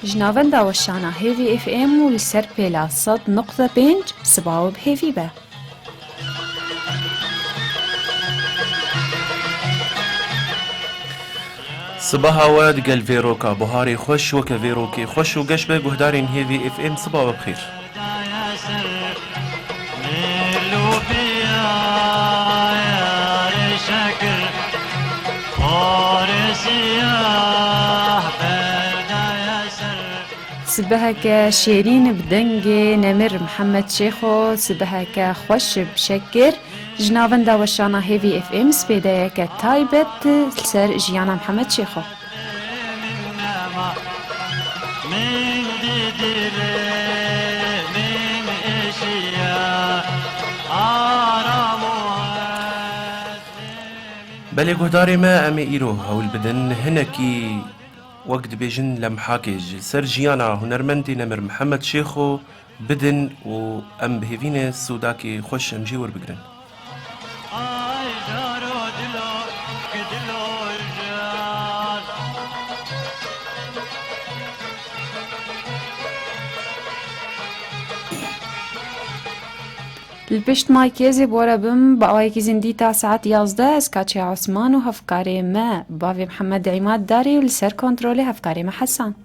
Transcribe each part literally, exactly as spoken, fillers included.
Ji navenda weşana Hêvî F M û li ser pêla sed nokta pênc siba we bi hêvî be. Sibaha we digel vêroka buharê xweş, weke vêrokê xweş û geş be guhdarên Hêvî F M, siba we bi xêr. Sibeheke şêrîn bi dengê Nemir Mihemed Şêxo, sibeheke xweş bi şekir. Ji navenda weşana Hêvî F M spêdeyeke taybet li ser jiyana Mihemed Şêxo. Belê guhdarê me, em ê îro hewl bidin hinekî, wek dibêjin, lemhakê ji ser jiyana hunermendê Nemir Mihemed Şêxo bidin û em bi hêvî ne sûdakê xweş em jê werbigrin. Li pişt maykê zê bi we re bim, bi awayekî zindî ta saet yazdeh, ez Kaçya Osman û hevkarê me, bavê Mihemed Îmad Darî û li ser kontrolê hevkarê me Hesan.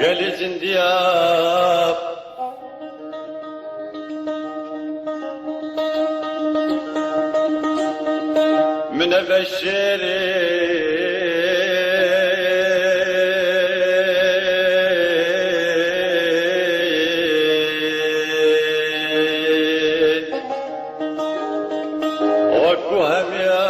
Gelî zindî ya. Min eve şêrê. Wekû hemiya.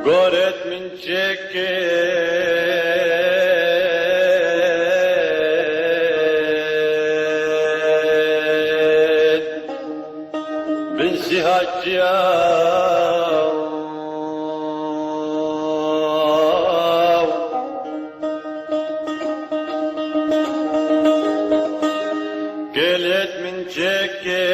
Goret min çêkê. Bin sîha çiya. Gelêt min çêkê.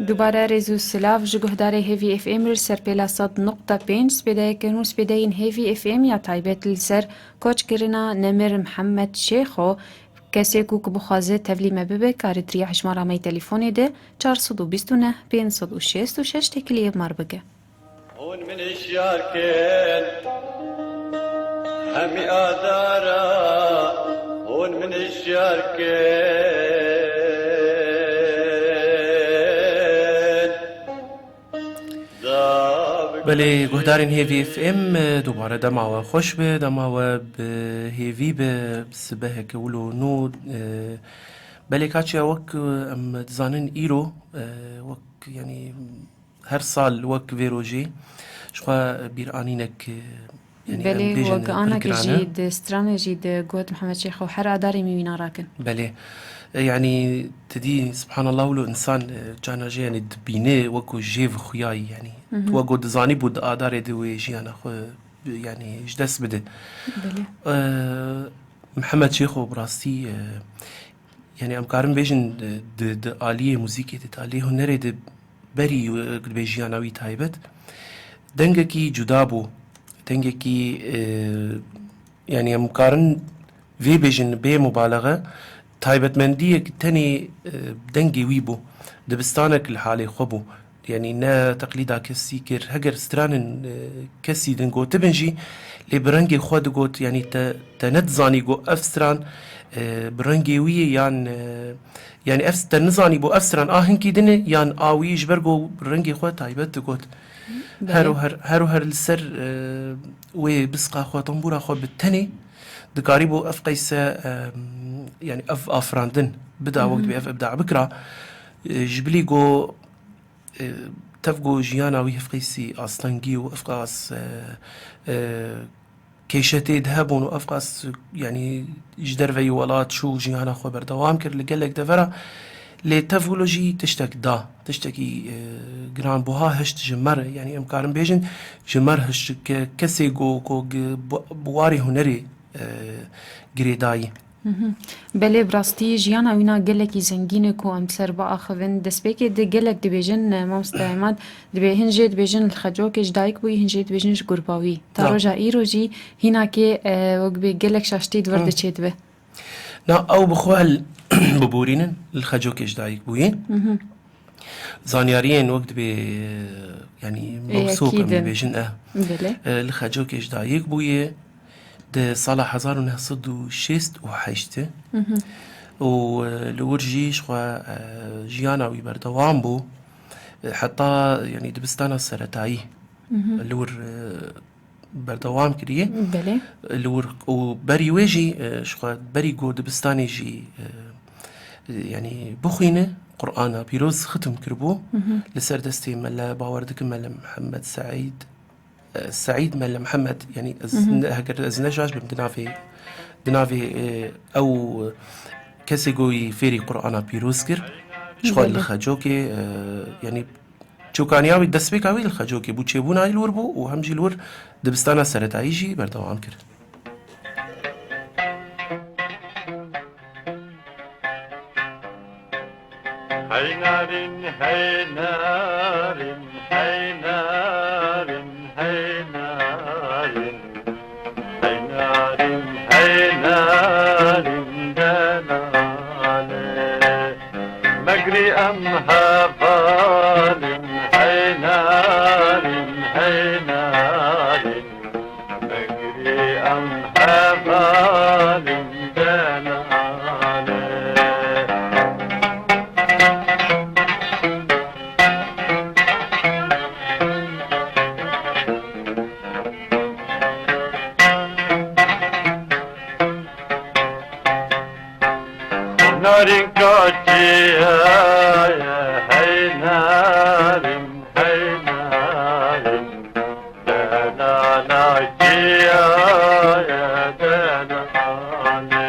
Dubare rêz û silav ji guhdarê Hêvî F M li ser pêla sed nokta pênc spêdeyeke nû spêdeyên Hêvî F M ya taybet li ser koçkirina Nemir Mihemed Şêxo. Kesê ku, ku bixwaze tevlî me bibe, kare di riya hejmara me yê telefonê de çar sed û bîst û neh pênc sed û şêst û şeş têkiliyê bi me re bike. Hûn min hişyar kin, hemî adara, hûn min hişyar kin. Belê, guhdarên Hêvî F M, dubare dema we xweş be, dema we bi hêvî be, bi sibeheke wilo nû, e, belê kaçiya wek, e, em dizanin îro, e, wek, yanî, her sal wek vê rojê, ji xwe bîranînek, e, Yanî, em Belê, bêjin, wek pir anakê giran e. Jî di stranê jî di got Mihemed Şêxo her adarê mîvîna rakin. Belê. E, yanî, tu dî, subhanallah, wilo insan, e, cana jê, yanî, dibîne wekû jêv xuyayî, yanî. Mhm. Tu wekû dizanî bû di adarê de wê jiyana xwe, yanî, ji dest bide. Belê. E, Mihemed Şêxo, bi rastî, e, Yanî em karin bêjin, e, di, di aliyê muzîkê de, di aliyê hunerê de berî, e, dibê jiyana wî taybet. Dengekî cuda bû. Dengekî, e, yanî em karin vê bêjin bê mubalaxe, taybetmendiyek tenê, e, dengê wî bû. Dibistanek li halê xwe bû. Yanî ne teqlîda kesî kir. Heger stranên, e, kesî din gotibin jî, lê bi rengê xwe digot, yanî te, te nedizanî ku ev stran, e, bi rengê wî ye yan, e, yanî ev te nizanî bû ev stran a hinkî din e yan a wî, ji ber ku rengê xwe taybet digot. Her û her, her û her li ser, e, wê bisqa xwe, tembûra xwe bi tenê dikarîbû ev qeyse, e, yanî ev afirandin bida wek dibê ev ibda bikira. E, ji bilî ku, e, tev ku jiyana wî hevqeysî astengî û hevqas, e, e, kêşetê de hebûn û hevqas, yanî ji derveyî welat çû jiyana xwe berdewam kir li gelek devera. Lê tev wilo jî tiştek da, tiştekî, e, giran buha hişt ji me re, yanî em karin bêjin ji me re hişt ke-, kesê ku, ku gi-, bi, bi warê hunerê, e, girêdayî. Mhm. Belê, bi rastî jiyana wîna gelekî zengîn e ku em li ser biaxivin. Destpêkê di gelek dibêjin, e, mamoste Emad, dibê hin jê dibêjin li Xecokê ji dayik bûyî, hin jê dibêjin ji gurba wî. Ta Na. roja îro jî hînakê, e, wek bê gelek şaştî di vir Hı. de çêdibe. Na, ew bi xwe li biborînin li Xecokê ji dayik bûyî. Mhm. Zanyariyên wek dibê, yanî, Ê, mewsûk em ekîd in. dibêjin, e. Belê. E, li Xecokê ji dayik bûye, di sala hezar û neh sed û şêst û heşt e. Mhm. Û, e, li wir jî ji xwe, e, jiyana wî berdewam bû. E, heta, yanî, dibistana seretayî Mhm. li wir, e, berdewam kiriye. Belê. Li wir û berî wê jî, e, ji xwe berî ku dibistanê jî, e, e, yanî bixwîne, Qur'ana pîroz xitim kiribû. Mhm. Li ser destê Mele, bawer dikim Mele Mihemed Seîd, e, Seîd Mele Mihemed, yanî ez Mhm. ne, heger ez ne şaş bim, di navê, di navê, e, ew kesê ku wî fêrî Qur'ana pîroz kir. Ji xwe li Belê. Xecokê, e, yanî Çokaniya wî, destpêka wî li Xecokê bû, çêbûna wî li wir bû û hem jî li wir dibistana seretayî jî berdewam kir. Hey narin, hey narin, hey narin, hey narin. Hey narin, hey narin, delale. Megrî em hevalin, hey narin, hey narin. Megrî em hevalin, delale. Narin kaçiye, hey narin, hey narin. Delala kiye, delale.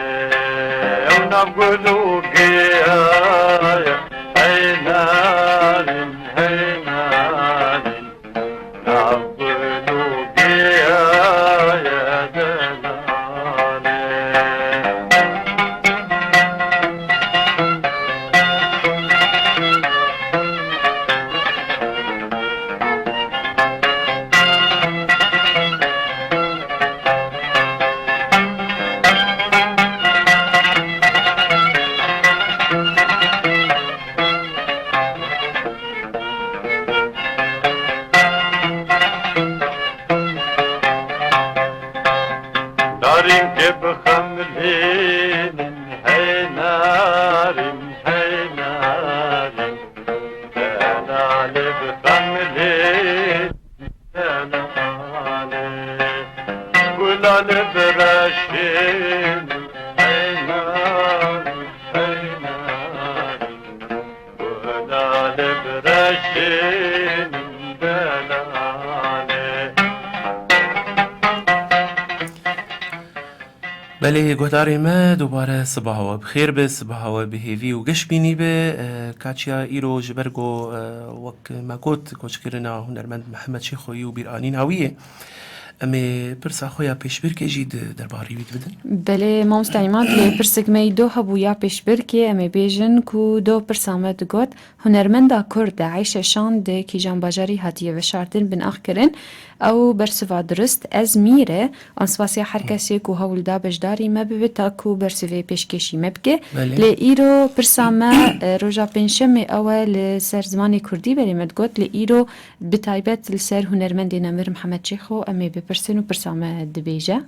Ew nav gul û giye, hey narin, hey narin. Darînkê bi xemlînin, hey narin, hey narin. Delalê bi xemlînin, delalê. Gulalê bi reşînin, hey narin, hey narin. Gulalê bi reşînin, delalê. Belê, guhdarê me, dubare sibaha we bi xêr be, sibaha we bi hêvî û geşbînî be. E, kaçiya îro ji ber ku, e, wek me got, koçkirina hunermend Mihemed Şêxoyî û bîranîna wî ye. Em ê pirsa xwe ya pêşbirkê jî di derbarî wî dibidin. Belê, mamoste Îmad, lê pirsek me yî do hebû ya pêşbirkê, em ê bêjin ku do pirsa me digot, hunermenda Kurd Eyşe Şan di kîjan bajarî hatiye veşartin, binaxkirin? Ew bersiva dirust, Ez Mîr e, an spasiya her kesê ku hewl da beşdarî me bibe ta ku bersivê pêşkêşî me bike. Belê. Lê îro pirsa me, e, roja pêncşemê ew e li ser zimanê kurdî, belê me digot, lê îro bi taybet li ser hunermendê nemir Mihemed Şêxo em ê bipirsin û pirsa me dibêje.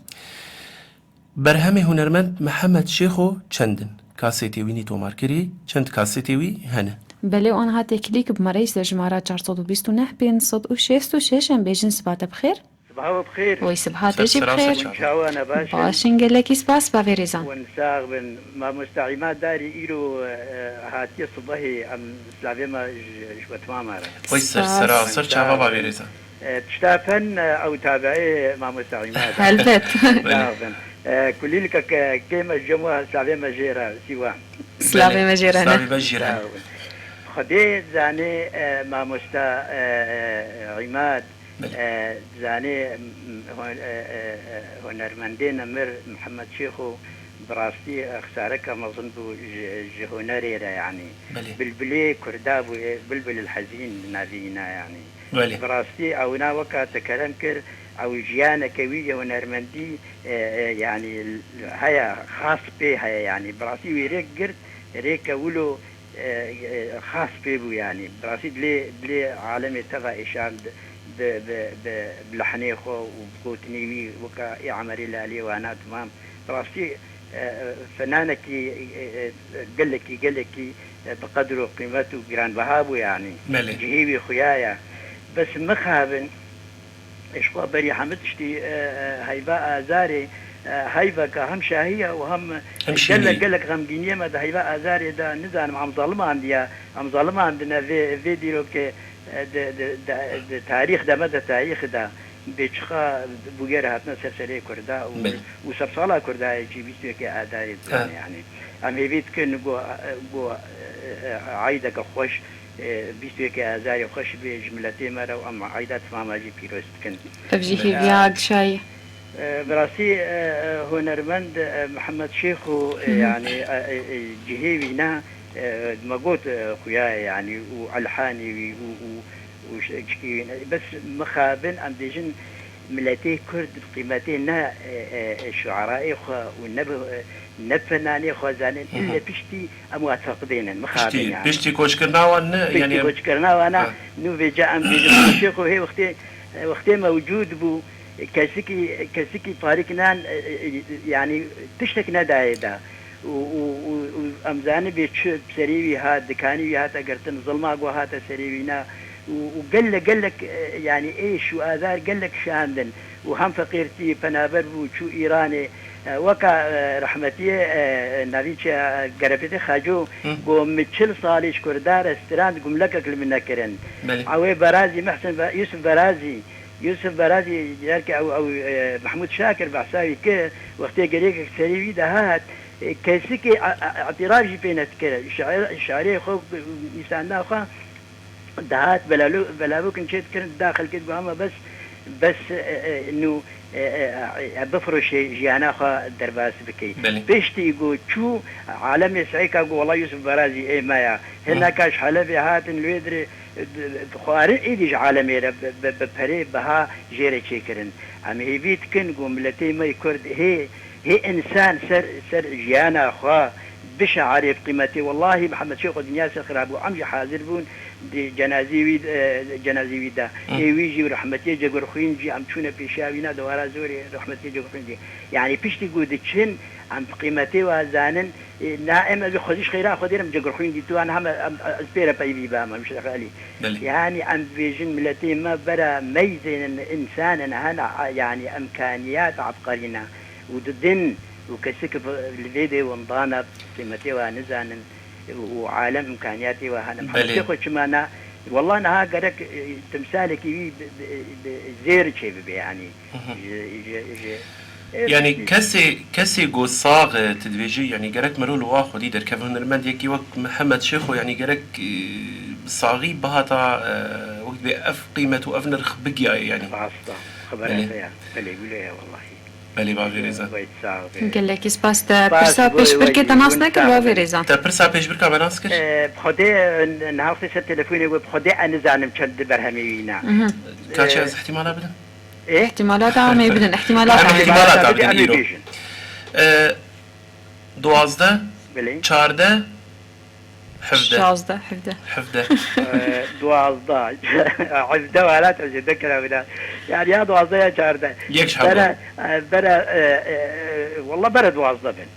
Berhemê hunermend Mihemed Şêxo çend in? Kasetê wî nî tomarkirî, çend kasetê wî hene? Belê, wan ha têkilî ku bi me re ser jimara çar sed û bîst û neh pênc sed û şêst û şeş em bêjin siba te bi xêr. Sibaha we bi xêr. Wey sibaha te jî bi xêr. Hûn çawa ne baş? Baş in, gelekî spas, bavê rêzan. Hûn sax bin. Mamoste Îmad Darî îro, e, hatiye sibehê em slavê me ji, ji we timama re. Wey ser sera, ser çava, bavê rêzan. E, tişta fen, e, ew tabiê mamoste Îmad. Helbet. Sax bin. E, kulîlkek, e, kêm e, ji cem we slavê me jê re, sîwa. Slavê me jê re ne. Slavê me jê re. Sax bin. Xwedê zanê, e, mamoste, e, e, Îmad, Belê. E, zanê, m, m, hon-, e, e, e, hunermendê nemir Mihemed Şêxo bi rastî, e, xisareke mezin bû ji, ji hunerê re, yanî. Belê. Bilbilê kurda bû, e, Bilbil el Hezîn bi navî îna, yanî. Belê. Bi rastî ewna weka te kerem kir, ew jiyaneke wî yê hunermendî, e, e, yanî, heye, xas pê heye, yanî. Bi rastî wî rêk girt, rêke wilo, e, e, xas pê bû, yanî. Bi rastî dilê, dilê alemê teva êşand bi, bi, bi, bi lehnê xwe û bi gotinê wî weka ê Emerê Lalê wana, temam. Bi rastî, e, e, fenanekî, e, e, gelekî, gelekî, e, bi qedr û qîmet û giranbeha bû, yanî. Belê. Cihê wî xuya ye. Bes mixabin, ji xwe berî hemî tiştî, e, e, heyva azarê, e, heyveke hem şahî ye û hem Hem gelek, şîrî. Gelek xemgîniyê me di heyva azarê de, nizanim, em zalimandiye, em zalimandine vê, vê dîrokê, e, di, di, di, di tarîx de me de, tarîx de bêçixa bûyer hatine ser serê Kurda û, Belê. Û sersala Kurda ye jî bîst û yekê Adarê dizane, Ha. Yanî. Em hêvî dikin ku, ku, e, e, eydeke xweş, e, bîst û yekê Azarê xweş bê ji miletê me re û em eyda timama jî pîroz dikin. Ev jî Belê. Hêviya gişa ye. E, bi rastî, e, e, hunermend, e, Mihemed Şêxo, e, Hı hı. Yanî, e, e, e, cihê wî ne, e, me got, e, xuya ye, yanî, û elhanê wî û, û, û ş-, çikî wî ne. Bes mixabin em dêjin miletê Kurd bi qîmetê ne, e, e, e, şuaraê xwe û ne bi, e, ne fenanê xwe zanin, Hı hı. Îlle piştî em wa feqidênin, mixabin Piştî, yanî. Piştî koçkirina wan ne, Piştî yanî koçkirina wan ne, Ha. Nû vêca em dêjin, Mihemed Şêxo hê wextê, wextê mewcûd bû, kesikî, kesikî parîk nan, e, e, e, yanî tiştek nedayê de. Û, û, û, û em zanibê çi serê wî hat, dikanî wî hate girtin, zilma ku hate serê wî ne. Û, û gelek, gelek, e, yanî êş û azar gelek şandin. Û hem feqîrtî penaber bû, çû Îranê. E, weka, e, rehmetiyê, e, navî çi, e, Gerepêtê Xeco, Hı. Ku min çil salî ji Kurda re strand gumlekek li min nekirin. Belê. Ewê Berazî, Mihsin Be-, Yusuf Berazî, Yusuf Berazî, derke ew, ew, e, Mehmûd Şakir behsa wî kir, wextê gerêkek serê wî de hat, e, kesikê e, e, îtîraf jî pê nedikir. Şair, şairê xwe, nîsanda xwe dihat, belalo-, belavokên çê dikirin, da xelkê digot, hema bes, bes, e, e, nû, e, e, e, bifroşê jiyana xwe derbas bikey. Belê. Piştî ku çû alemê seyka got, wela Yusuf Berazî ê me ya. Hı. Hineka ji Helebê hatin li wê dirê, e, xwarin êdî ji alemê re bi, bi, bi perê biha jê re çêkirin. Em hêvî dikin ku miletê me yê Kurd hê, hê însan ser, ser jiyana xwe bişeharê bi qîmetê. Wellahî Mihemed Şêxo dinya ser xirab bû. Em jî hazir bûn di cenazê wî, e, cenazê wî de. Hı. Ê wî jî û rehmetiyê Cegurxwîn jî em çûne pêşiya wî ne dewara zorê rehmetiyê Cegurxwîn jî. Yanî piştî ku diçin em bi qîmetê wa zanin, e, na em ez xwezî ji xeyra Xwedê re em Cegurxwîn dîtiwan heme em, ez pê re peyvî bam, em Şêx Elî. Belê. Yanî em dibêjin miletê me bera meyzên însan in hene, yanî îmkaniyat ebqerî ne û didin û kesik li vê dê windana qîmetê wa nizanin û alem îmkaniyatê wa hene. Belê. Mihemed Şêxo çima ne? Wella niha gerek, e, timsalekî wî bi, bi, bi zêr çê bibe, yanî. Hı hı. Ji, ji, ji, e, Yanî kesê, kesê ku sax e, tu dibêjî, yanî gerek mero li wa xwedî derkeve, hunermendekî wek Mihemed Şêxo, yanî gerek, e, bi saxî bihata, e, wek dibê ev qîmet û ev nirx bigiyayê, yanî. Rast e. Xeber Belê. Heye ya. Belê, wilo ye wellahî. Belê, bavê rêzan. Wê sax be. Gelekî spas. Te Spas pirsa bo pêşbirkê we te nas nekir, sağ bavê be. Rêzan? Te pirsa pêşbirka me nas kir? Ee, bi Xwedê, e, niha ser telefonê we bi Xwedê ez nizanim çend berhemê wî ne. Mhm. Kaçî Ee, ez ihtimala bidim? Ê? Îhtimalata em ê bidin, îhtimalata. Em îhtimalata bidin, em ê îro. Bêjin. Ee, duwazdeh, Belê. Çardeh, hevdeh. Şazdeh, hevdeh. Hevdeh. Ee, duwazdeh. Hevdeh welat, hevdeh kira bida. Yani ya duwazdeh ya çardeh. Yek ji hevdeh. Bere, e, bere, e, e, e, wallah bere duwazdeh bin.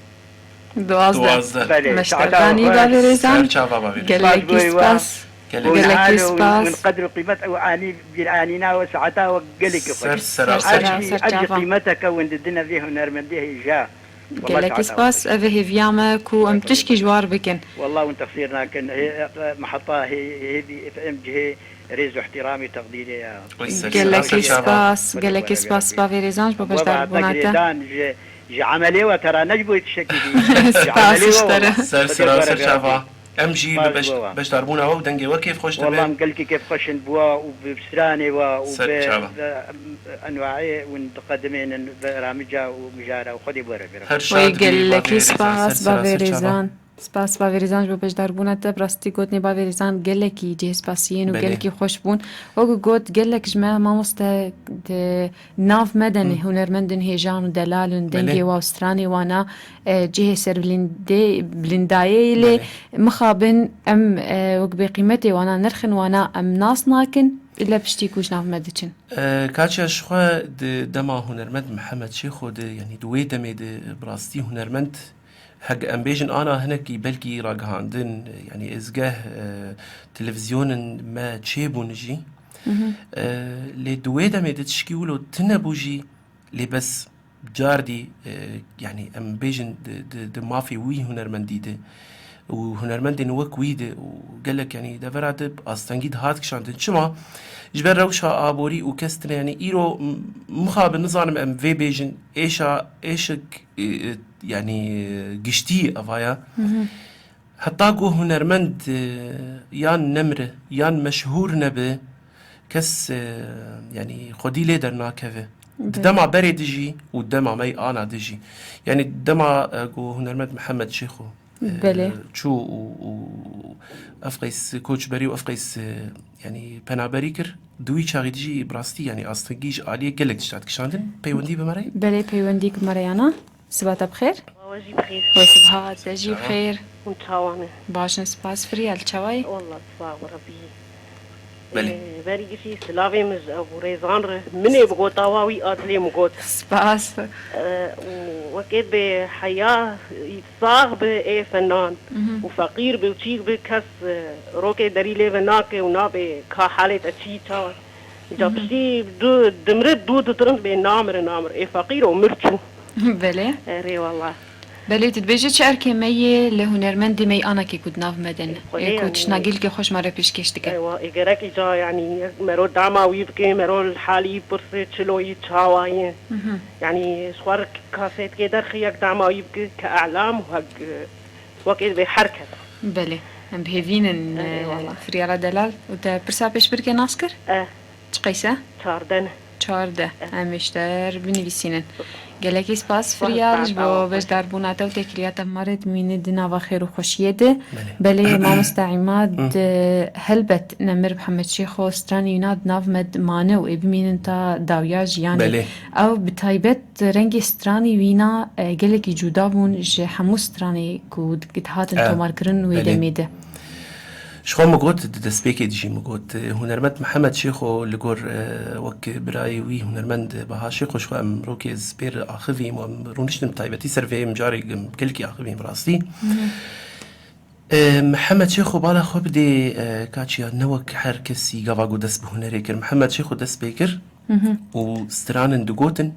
Duwazdeh. Duwazdeh. Belê, Meşterdanî saeta bavê rêzan. Ser çava bavê rêzan. Gelekî spas bo we. Spas. Gelekî Hûn spas. Hal û hûn qedr û qîmet ew anî bîr anîna we saeta we gelekî xweş. Ser, ser, ser, ser çava. Ev jî, ev jî qîmeteke hûn didine vê hunermendê hêja. Wallah gelekî saeta spas, xweş. Ev ê hêviya me ku em tişkî ji war bikin. Wallah hûn texsîr nakin. Hê, e, e, meheta hê, hê, hê, em cihê rêz û ihtiramê teqdîrê ya. Oy, ser, ser, ser çava. Gelekî spas, gelekî spas, bavê rêzan ji bo beşdarbûna te. Ji emelê we tera ne ji bo tiştekî dî. Ji emelê we. Spas ji te re. Ser, ser, ser çava. Em jî bi beş-, beşdarbûna we û dengê we kêfxweş dibe. Wallah em gelkî kêfxweş in bi we û bi stranê we û bi, bi, em, enwaê hûn diqedimênin bi ramica û mijara û Xwedê bi we re bêre. Her şad bî, gelekî spas, bavê rêzan. Spas, bavê rêzan ji bo beşdarbûna te. Bi rastî gotinê bavê rêzan gelekî cihê spasiyên û gelekî xweş bûn. Wek got, gelek ji me mamoste di nav me de ne hunermendên hêjan û delal in, dengê wa û stranê wana, e, cihê serbilindê-, bilindayê ye lê mixabin em, e, wek bêqîmetê wana, nirxên wana em nas nakin, île piştî ku ji nav me diçin. E, Kaçya ji xwe di dema hunermend Mihemed Şêxo de, yanî di wê demê de bi rastî hunermend Heg em bêjin ana hinekî belkî ragihandin, yanî êzgeh, e, televîzyonin me çêbûn jî. E, lê di wê demê de tişkî wilo tune bû jî, lê bes cardî, e, yanî em bêjin di, di, di mafê wî hunermendî de û hunermendên wek wî de û gelek, yanî devera de astengî dihat kişandin. Çima? Ji ber rewşa aborî û kes tune, yanî îro m-, mixabin nizanim em vê bêjin êşa, êşik, e, e, yanî, e, giştî eva ya. Heta ku hunermend, e, yan nemre, yan meşhûr nebe, kes, e, yanî xwedî lê dernakeve. Di dema berê de jî û dema me ana de jî. Yanî dema, e, ku hunermend Mihemed Şêxo, e, çû û, û ev qeys koçberî û ev qeys, e, yanî penaberî kir, di wî çaxî de jî bi rastî, yanî astengî ji aliyê gelek tişta dikişandin. Peywendî bi me re? Belê, peywendî bi me re yana. Siba te bi xêr. We jî bi xêr. We siba te jî bi xêr. Hûn çawa ne? Baş in, spas. Firya, li çawa yî? Wallah, spas, Rebî. Belê. Ee, berî gişî silavê min ji ev rêzan re. Min ê bi gota wa wî a dilê min got. Spas. Ee, û wekê bê heya, sax bi ê fenan. Û feqîr bi û çîk bi kes, e, rokê derî lê ve nake û nabê ka halê te çî çawa. Ca piştî du, dimre du ditirint bê namire namir. Ê feqîr û mir çû. Belê. Erê wallah. Belê, tu dibêjî çi erkê me yê li hunermendê me yê anakê ku di nav me de ne. Ê ku tiştna gelkî xweş me re pêşkêş dike. Ewa, ê gerek îca yanî mero dama wî bike, mero li halî pirse çilo yî çawa ye. Yanî ji xwe re kasetkê derxi yek dama wî bike ke elam û hek, e, wek ê dibê her kes. Belê, em bi hêvîn in, Erê, e, wallah. Firyala delal. Û te pirsa pêşbirkê nas kir? Eh. Çi qeyse? Çardeh ne. Çardeh. Eh. Em ê ji te re binivîsînin. Gelekî spas, Firyal, ji bo beşdarbûna te û têkiliya te bi me re dimîne di nava xêr û xweşiyê de. Belê. Belê, mamoste Îmad, Hı. e, helbet Nemir Mihemed Şêxo stranê wîna di nav me de mane û ê bimînin ta dawiya jiyanê. Belê. Ew bi taybet rengê stranê wîna, e, gelekî cuda bûn ji hemû stranê ku di-, dihatin E, tomarkirin wê belê. demê de. Ji xwe min got, di destpêkê de jî min got, e, hunermend Mihemed Şêxo li gor, e, wek birayê wî hunermend Baha Şêxo ji xwe em rokê ez pê re axivîm û em rûniştin bi taybetî ser vê em carê em gelkî axivîm bi rastî. E, Mihemed Şêxo bala xwe bidê, e, Kaçiya, ne wek her kesî gava ku dest bi hunerê kir. Mihemed Şêxo dest pê kir û stranin digotin,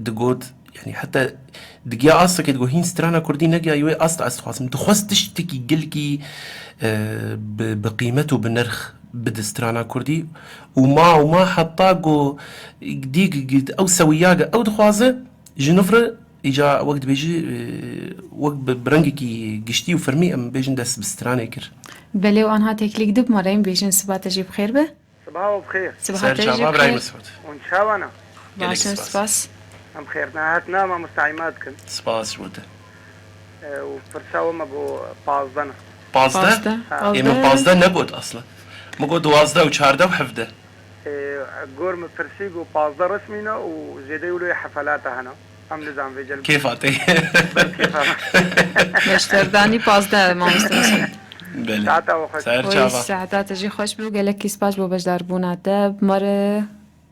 digot, yanî heta digiya astekê digot, hîn strana kurdî negiyayî wê asta ez dixwazim. Dixwest tiştekî gelkî, e, bi, bi qîmet û bi nirx bide strana kurdî û ma û ma heta ku dî g-, g-, ew sewiya ge ew dixwaze, ji nû re îca wek dibêjî, e, wek bi, bi rengekî giştî û fermî em bêjin dest bi stranê kir. Belê û anha têkilî dibime re em bêjin siba te jî bi xêr be. Sibaha we bi xêr. Sibaha te jî bi xêr. Hûn çawa ne? Gelek Baş in, spas. Spas. Em xêr ne hatina, mamosta Îmad dikin. Spas ji bo te. E, û pirsa we me got pazdeh ne. Pazdeh? Pazdeh. Ha. Ê, min pazdeh negot asla. Min got duwazdeh û çardeh û hevdeh. E, gor min pirsî got pazdeh resmî ne û zêde wilo yê hefelata hene. Em nizan vê cel. Kêfa te. Ber kêfa. Beşderdanî pazdeh, mamoste Mesut. Belê. Saeta we xweş. Ser Oy, çava. Saeta te jî xweş bû. Gelekî spas bo beşdarbûna te. Mare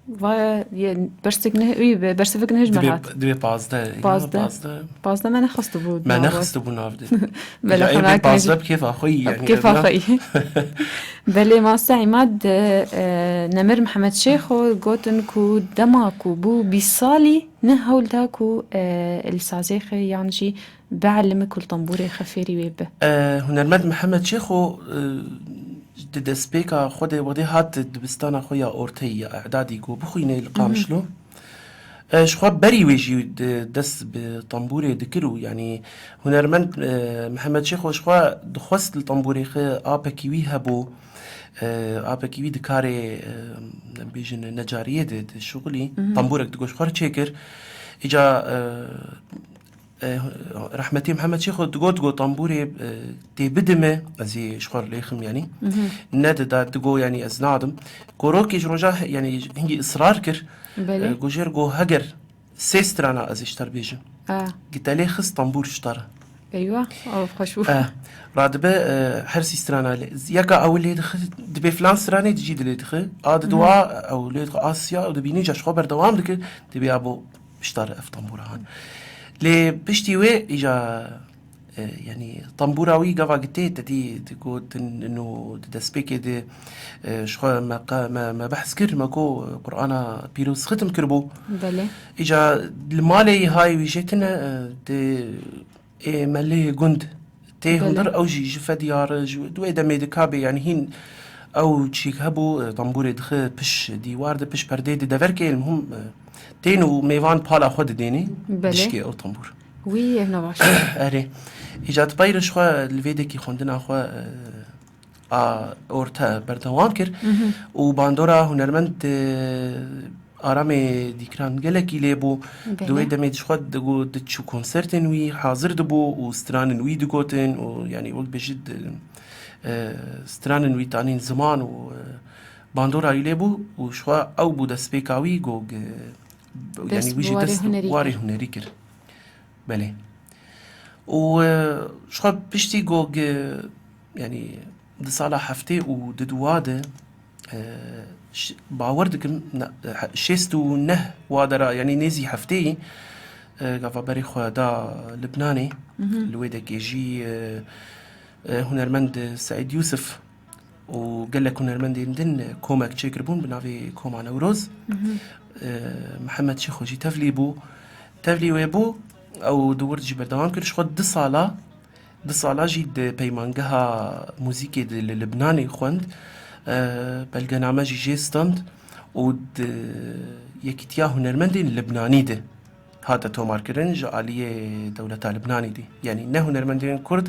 va ye bersik ne, uy be, bersivik ne hijme Dibê, hat. Dibê pazdeh. Pazdeh. Pazdeh. Pazdeh me nexistibû Me nav. Nexistibû nav de. Bela Ya, ê, xwe bê pazdeh bi kêfa xwe yî, Bi yani, kêfa evna. Xwe yî. Belê, mamoste Îmad, e, Nemir Mihemed Şêxo gotin ku dema ku bû bîst salî, ne hewl da ku, e, li sazê xwe yan jî bielime ku li tembûrê xwe fêrî wê be. E, hunermend Mihemed Şêxo, e, di destpêka xwe de, wedê hat dibistana xwe ya orteyî ya îdadî ku bixwîne li Qamişlo. E, ji xwe berî wê jî di dest bi tembûrê dikir û, yanî, hunermend, e, Mihemed Şêxo ji xwe dixwest li tembûrê xwe apekî wî hebû. E, apekî wî di karê, e, em bêjin necariyê de, de şixulî. Mhm. Tembûrek digot ji xwe re çêkir. Îca, e, e, rehmetî Mihemed Şêxo digot, digot, "Tembûrê, e, tê bidime, ez ê ji xwe re lêxim, yanî." Mhm. Nedida, digot, yanî, "Ez nadim." Korokê ji roja, yanî, hingî israr kir. Belê. E, got jê re, got, "Heger sê strana ez ê ji te re bêjim." Ah. Gitelê xist tembûr ji te re. Eywa, ew xweş bû. Eh, radibe, eh, her sî strana lê. Yeka ew lê dixi, dibê filan stranê dijî dilê dixi. A didiwa, ew lê dixi, a siya, ew dibînî, îca ji xwe berdewam dikir, dibê abo ji te re ev tembûra han. Lê piştî wê, îca, eh, yanî tembûra wî gava gitê, te dî digotin, ino di destpêkê de, eh, ji xwe me qe-, me, me behs kir, me got, eh, Qur'ana pîroz xitim kiribû. Belê. Îca li malê yî hay wî jê tine, eh, di Ê, me lê gund tê Belê. Hundir, ew jî ji fediyar, ji, di wê demê de kabê, yanî hîn ew çîk hebû, e, tembûrê dixi piş dîwar de, piş perdê de, deverkê, el muhim, e, tên û mêvan pala xwe didênê Belê. Dişkê ew tembûr. Wî ev ne baş. Erê. Îca dipeyre ji xwe li vê dekî xwendina xwe, e, a orte berdewam kir Mhm. û bandora hunermend, e, Aramê Dîkran gelekî lê bû. Belê. Di wê demê ji xwe digo-, diçû konsertên wî hazir dibû û stranên wî digotin û, yanî, wek bêjî di, e, stranên wî tanîn ziman û, e, bandora wî lê bû û ji xwe ew bû destpêka wî go, e, yanî, Dest wî bi jî warê dest hunerî warê kir. Hunerî kir. Belê. Û, e, ji xwe piştî go, e, yanî di sala heftê û di dua de, e, ş-, bawer dikim, ne, he-, şêst û neh wa dera, yanî nêzî hefteyî, e, gava berê xwe da Libnanê. Mhm. Li wê dekê jî, e, e, hunermend Seîd Yûsif û gelek hunermendên din komek çêkiribûn bi navê Koma Newroz. Mhm. E, Mihemed Şêxo jî tevlî bû. Tevlî wê bû, ew di wir jî berdewam kir. Ji xwe du sala, du sala jî di peymangeha muzîkê de li Libnanê xwend. E, belgename jî jê stand û di Yekîtiya Hunermendên Libnanî de hate tomarkirin ji aliyê dewleta Libnanê de. Yanî ne hunermendên Kurd,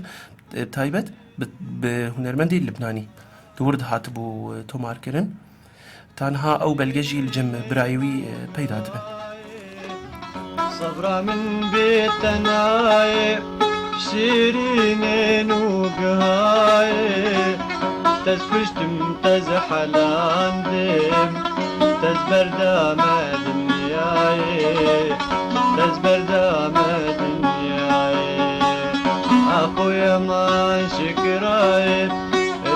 e, taybet, bi, bi hunermendê Libnanî. Di wir de hatibû, e, tomarkirin. Tanha ew belge jî li cem birayê wî, e, peyda dibe. Sebra min bê te nayê, şîrînên û gihayê. Te ez kuştim, te ez helandim, te ez berda me dinyayê, te ez berda me dinyayê. Axuya man şikirayê,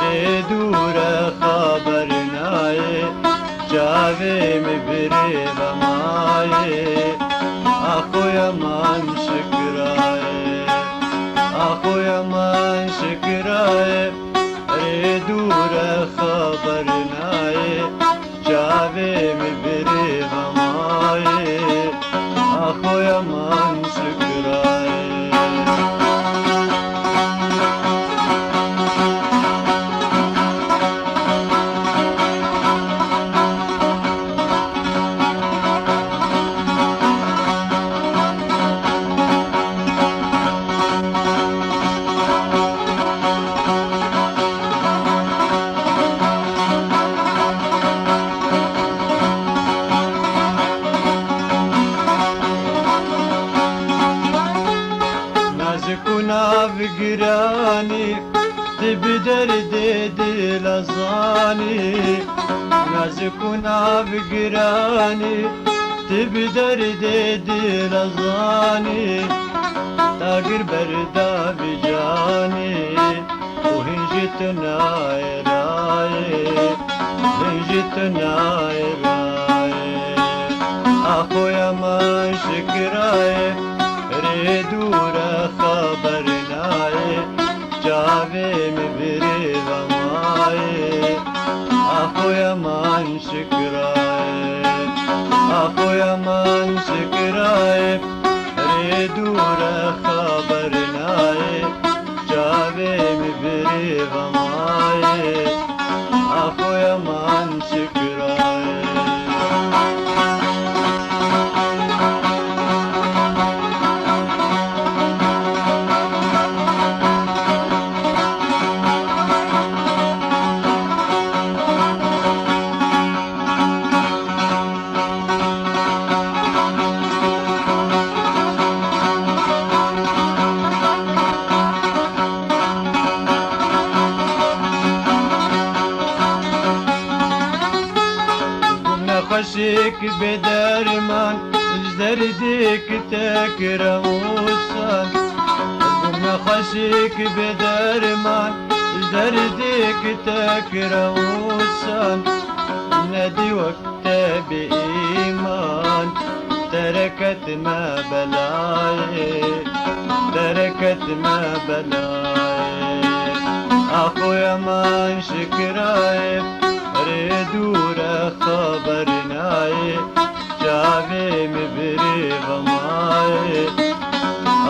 rê dûre xeber nayê, çavê min birê vemayê. Axuya man şikirayê, axuya man şikirayê. Rê dûre xeber nayê, çavê min birê vemayê, axoya man şikirayê. Anî, tu bi derdê dila zanî, nazik û navgiranî, tu bi derdê dila zanî, dagir berda bi canî, û hîn ji tu nayê rayê, hîn ji tu nayê rayê. Axo ya man şikirayê, rê dûre xeber nayê. Çavê min birê ve mayê, axo ya man şikirayê, axo ya man şikirayê, rê dûre xeber nayê. Çavê min birê ve mayê, axo ya man şikirayê. Bûm nexweşik bê derman, ji derdek tek rewsan. Bûm nexweşik bê derman, ji derdek tek rewsan. Nedî wek te bi îman, dereketime belayê, dereketime belayê. Axo ya man şikirayê, rê dûre xeber nayê. Çavê min birê ve mayê,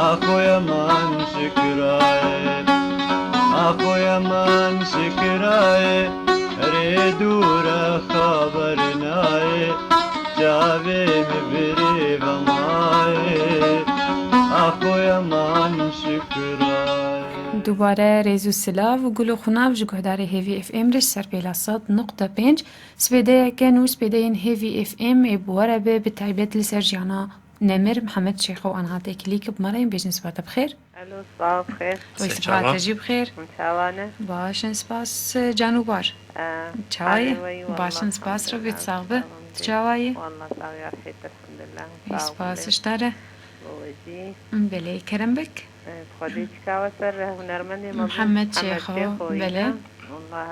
axo ya man şikirayê, axo ya man şikirayê, rê dûre xeber nayê. Çavê min birê ve mayê, axo ya man şikirayê. Dubare rêz û silav û gulo xunav ji guhdarê Hêvî F M re ji ser pêla sed nokta pênc. Spêdeyeke nû spêdeyên Hêvî F M ê bi we re be, bi taybet li ser jiyana nemir Mihemed Şêxo. Anha têkilî ki bi me re yên, bêjin siba te bi xêr. Alo, siba bi xêr. Wê siba te jî bi xêr. Hûn çawa ne? Baş in, spas, Canûbar. Çawa ye? Baş in, spas, Rabî, sax be. Tu çawa yî? Wallah, sax ya, xêr, elhamdulillah. Wê spas ji te re. Bo we jî. Belê, kerem bik. Xwedê çika we ser hunermendê mezin Mihemed Çêxo, belê. Wallah,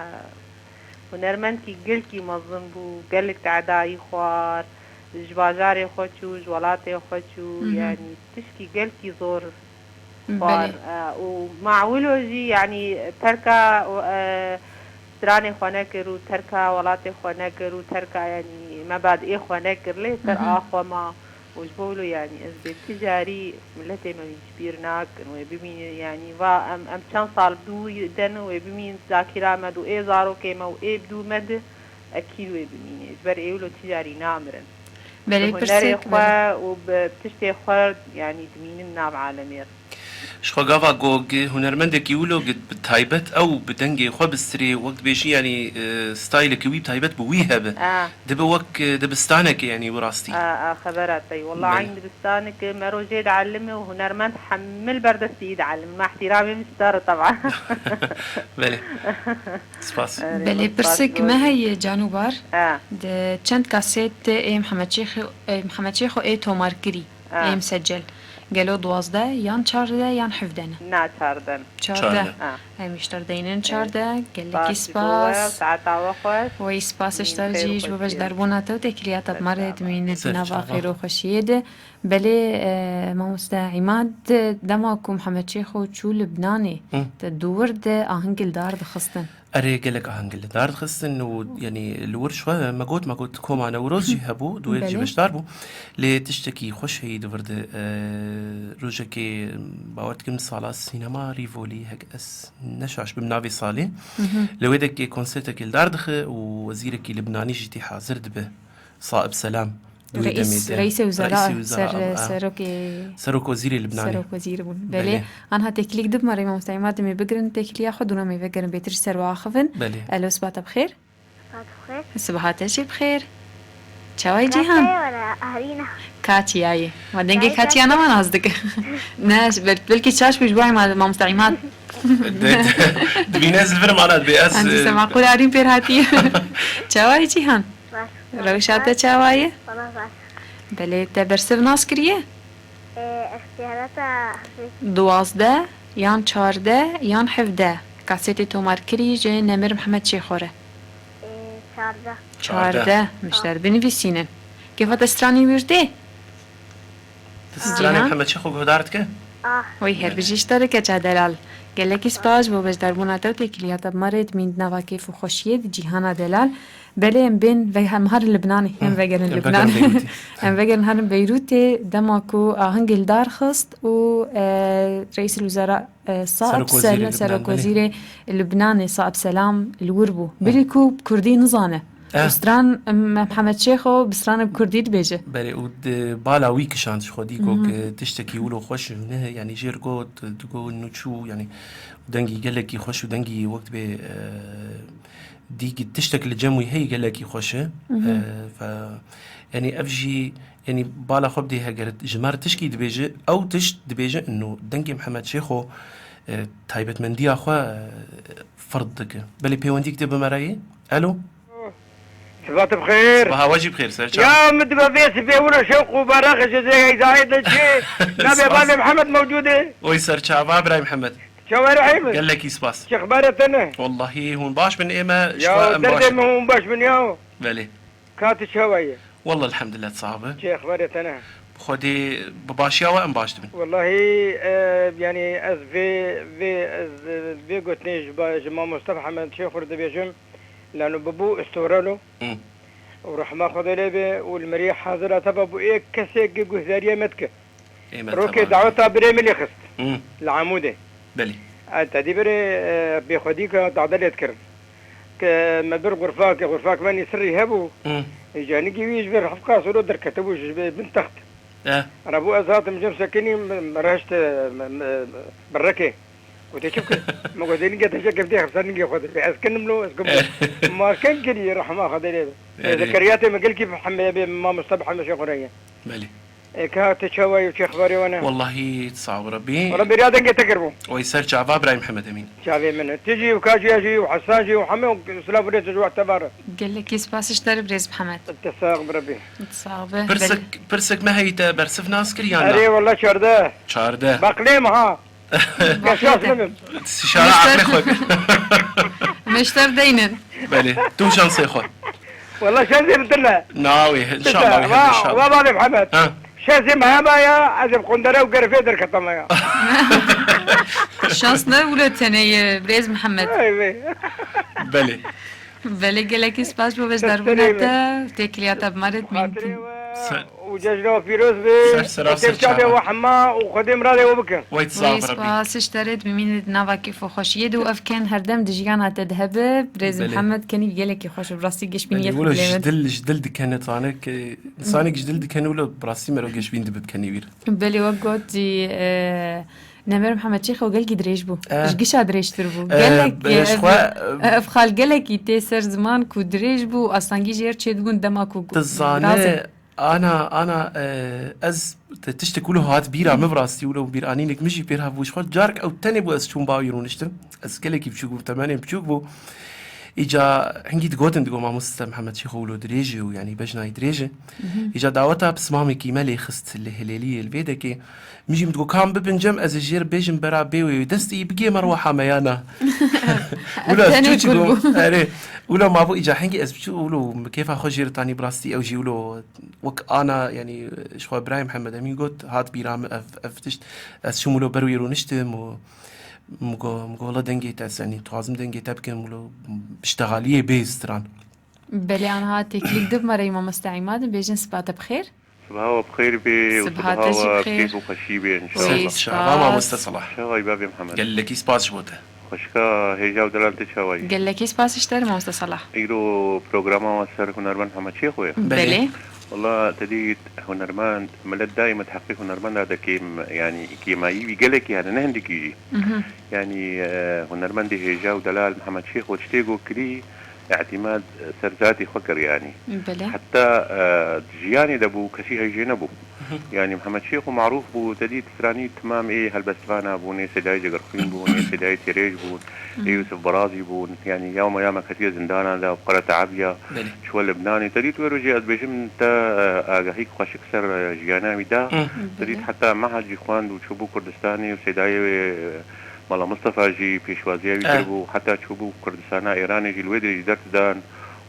hunermendkî gelkî mezin bû, gelek tehdayî xwar, ji bajarê xwe çû, ji welatê xwe çû, yanî tişkî gelkî zor xwar. Belê. E, û ma wilo jî, yanî terka, e, stranê xwe nekir û terka welatê xwe nekir û terka, yanî mebadê xwe nekir, lê ser a xwe ma. Û ji bo wilo, yanî ez bê ti carî miletê me wî ji bîr nakin, wê bimînin, yanî va em, em çend sal dû den wê bimînin zakîra me di û ê zarokê me û ê bi dû me di, ekîd wê bimîne. Ji ber ê wilo ti carî namirin. Belê, bi hunerê xwe û bi tiştê xwe, yanî dimînin nav alemê re. Ji xwe gava ku hunermendekî wilo bi taybet ew bi dengê xwe bi stirê, wek dibêjî, yanî, e, stayilekî wî bi taybet bi wî hebe. Dibe wek, e, dibistanekê, yanî bi rastî. A, a, xebera te yî. Wela eyn dibistaneke me ro jê dielime û hunermend hemil berdestî dielime. Ma îhtîramê min ji te re teba. Belê. Spas. Belê, pirsek me heye, Canûbar. Di çend kasêt ê Mihemed Şêxê, ê Mihemed Şêxo ê tomarkirî, ê misecel. Gelo duwazdeh yan çardeh yan hevdeh ne? Na, çardeh ne. Çardeh. Em îşter deynin çardeh. Gelekî spas. Saeta we xweş. Wey spas ji te jî ji bo beşdarbûna te û têkiliya te bi me re dimîne di nava xêr û xweşiyê de. Belê, e, mamoste Îmad, dema ku Mihemed Şêxo çû Libnanê, te dû wir de ahingê li dar dixistin. Erê, gelek ahingê li dar dixistin û, yanî, li wir ji xwe me got, me got koma Newroz jî hebû, dû wê jî beşdar bû. Lê tiştekî xweş heyî di vir de, e, rojekê, bawer dikim sala sînema Rîvolî, hek ez neşaş bim navê salê. Li wê dekê konsertekê li dar dixe û wezîrekî Libnanî jî tê hazir dibe. Saib Selam. Reîs, Reîsê Wizara, ser, serokê, Serok Wezîrê Libnanê. Serok Wezîrê bûn. Belê. Belê. Anha têkilîk dibime rê mamoste Îmad, em ê bigirin têkiliya xwe, dûna em ê vegerin bêtir ji ser we axivin. Belê. Elo, siba te bi xêr. Siba te bi xêr. Siba te jî bi xêr. Çawa yî Cîhan? Were, arîna. Katiyayê. Ma dengê Katiya nema nas dike. Ne, bel-, belkî çaş bû ji bo Îmad, mamoste Îmad. De, de, dibîne ez li vir mala dibê. Ez, Em dîsa e, maqûl arîn pêr hatî. Çawa yî Cîhan? Baş. Rewşa te çawa ye? Valla baş. Belê, te bersiv nas kiriye? E, ixtiyarat a hafîf. Duwazdeh yan çardeh yan hevdeh. Kasetê tomar kirî ji Nemir Mihemed Çêxo re. E, çardeh. Çardeh. Çardeh. Mişter binivîsînin. Kêfa te stranê wî tê? Tu stranê Cîhan? Mihemed Çêxo guhdar dike? Ah. Wey her bijî ji te re keça delal. Gelekî spas bo beşdarbûna te û têkiliya te bi me re dimîn di nava kêf û xweşiyê di cîhana delal. Belê em bên ve-, hem herin Libnanê, hem Hı. vegerin Em Libnanê. vegerin Beyrûtê. Em vegerin herin Beyrûtê, dema ku ahingê li dar xist û, e, Reîsîl Wizara, e, Saib Serokwezîrê Sel-, Libnanê. Serokwezîrê Libnanê Saib Selam li wir bû. Hı. Bilî ku kurdî nizane. Eh. Bi stran, em, Mihemed Şêxo bi stranê bi kurdî dibêje. Belê, û di bala wî kişand ji xwedî ku Mhm. ki tiştekî wilo xweş ne, yanî jêr got, digo nûçû, yanî dengî gelekî xweş û dengî wek dibê, e, dî tiştek li cem wî heyî gelekî xweş e. Mhm. E, fe, yanî ev jî, yanî bala xwe bidê heger ji me re tişkî dibêje, ew tişt dibêje ino dengê Mihemed Şêxo, e, taybetmendiya xwe, e, fird dike. Belê pêwendîk tê bi me re yê. Elo? Sibat bi xêr. Sibaha we jî bi xêr, ser çav. Ya min dibe vê sibê wilo şewq û beraq ji zê heyzayê de çi? Nabê Spas. Bavê Mihemed mewcûd e. Oy ser çava, birayê Mihemed. Çawa Rehîm? Gelekî spas. Çi xeberê te ne? Wallahî hûn baş bin, ê me ji Ya xwe em baş derdê bin. Me hûn baş bin ya. Belê. Ka tu çawa yî? Wallah elhamdulillah, sax be. Çi xeberê te ne? Xwedê bi başiya we em baş dibin. Wallahî, e, yanî ez vê, vê, ez, e, vê gotinê ji ba-, ji mamoste Mihemed Şêxo re dibêjim, lano bibû istorelo. Hı. Û rehma Xwedê lê be û li meriyê hazira te ve bû ê kesê ki guhdariyê me dike. Ê me Rokê tevan daweta birê min lê xist. Hı. Li Amûdê. Belê. E, te dî birê, e, bêxwedî ke dade lê dikirin. Ke me bir xurfak, xurfak me nî sirrî hebû. Hı. Îca nigî wî ji vir hefqa solo derketibû ji bin text. E. Rebû ez hatim cem sekinî, me, me rehişt, me, me, birrekê. Gote çi bike? Me gote nigê te jê kevtê xebsa nigê xwe de. Ez kinim lo, ez kim. E. Ma kem kirî rehma Xwedê lê be. E, Erê. Zekeriyatê me gelkî bi hemê be mamoste bi hemê şê xwe re ye. Belê. Ê, ka te çawa yî û çi xeberê we ne? Wallahî, sax û Rebbî. Wala bêriya dengê te kiribû. Oy ser çava, birayê Mihemed Emîn. Çavê min e. Tu jî û Kaciya jî û Hesan jî û hemû silav û rêz ji we te ve re. Gelekî spas ji te re birêz Mihemed. Te sax bi Rebbî. Sax be. Pirsek, Belê. Pirsek me heyî te bersiv nas kir yan na? Erê, wala çardeh. Çardeh. Baqlê me ha. Baqlê Şanslı te. Şara Mişter. Aqlê xwe. Mişter deynin. Belê. Tu şansê xwe. Wala şansê min tune. Na wê, inşallah, wê hebe inşallah. Wa, wa, wa, Mihemed. Ha. Şansê me hema ya, ez ê bi qundere û gerifê derketama ya. Şans ne wilo tenê ye, birêz Mihemed. Ay, vê. Belê. Belê, gelekî spas bo beşdarbûna te, têkiliya te bi me re dimîn. Xatirê we Ser- û cejna we pîroz be. Ser sera, ser çava. Hema û Xwedê miradê we bike. Wey sax Wey Rebbî. Spas, ji te re dimîne di nava kêf û xweşiyê de û ev ken herdem di jiyana te de hebe. Birêz Belê. Mihemed kenî gelekî xweş û bi rastî Belê, geşbîniyê wilo xwe ji lê dil, ji dil dikene tanek, e, insanek ji dil dikene wilo bi rastî mero geşbîn dibe bikenî wî re. Belê, wek got jî, e, Nemir Mihemed Çêxo gelkî dirêj bû. Eh. Ji gişa dirêjtir bû. Eh, Gelek, eh, ji ev, xwe, eh, ev xal gelekî tê ser ziman ku dirêj bû, astangî jê re çêdibûn dema ku Tu zane, razê. Ana, ana, eh, ez te tiştek wilo hat bîra min, bi rastî wilo bîranînek min jî pêr hebû. Ji xwe carek ew tenê bû ez çûm bawî rûniştim. Ez gelekî biçûk bûm, temenê biçûk bû. Îca hingî digotin, digo mamoste Mihemed Çêxo wilo dirêj e û yanî bejnayî dirêj e. Mhm. Îca daweta pismamekî me lê xist li Hilêliyê li vê dekê. Min jî min digot, ka em bibin cem, ez ê jê re bêjim bera bê wê destî bigê me rwaha me ya na. Wila ez tenê çû çi kur bû. Erê, wila mabû îca hingî ez biçû wilo min kêfa xwe jê re tanî bi rastî ew jî wilo wek ana, yanî ji xwe birayê Mihemed Emîn got, hat bîra min ev, ev tişt. Ez çûm wilo ber wî rûniştim û min got, min got, wela dengê te, ez, yanî, dixwazim dengê te bikim wilo piştegaliyê bê stran. Belê, anha têkilîk dib me re mamoste Îmad, bêjin siba te bi xêr. Sibaha we bi xêr bê û Sibaha sibaha te jî we bi bi xêr. Kêf û xweşî bê, înşallah. Wî Ser çava, spas. Mamoste Salah. Çawa yî bavê Mihemed? Gelekî spas ji bo te. Xweşka hêja û delal te çawa yî? Gelekî spas ji te re, mamoste Salah. Îro programa we ser hunermend Mihemed Çêxo ye? Belê. Belê. Wela te dît hunermend, milet daîm di heqê hunermenda de kêm, yanî kêmayî wî gelekî hene, ne hindikî jî. Mhm. Yanî, e, hunermendê hêja û delal Mihemed Şêxo tiştê got kirî, îtîmad ser zatê xwe kir yanî. Belê. Heta, e, di jiyanê de bû, kesî heyjê nebû. Yani Mihemed Şêxo marûf bû, te dît stranî timam ê helbestvana bûn, ê Seydayê Cegerxwîn bûn, ê Seydayê Têrêj bûn, ê Yûsif Barazî bûn. Yani yawma yawma ketiye zindana de, qere teabiya, Belê. çûwe Libnanê. Te dît wê rojê ez dibêjim te, e, agahîk xweşik ser, e, jiyana wî da. Hı. Te dît Belê. heta mehad jî xwend û çûbû Kurdistanê û Seydayê wê, e, Mala Mistefa jî pêşwaziya wî Eh. kiribû, heta çûbû Kurdistana Êranê jî li wê dirê jî derdidan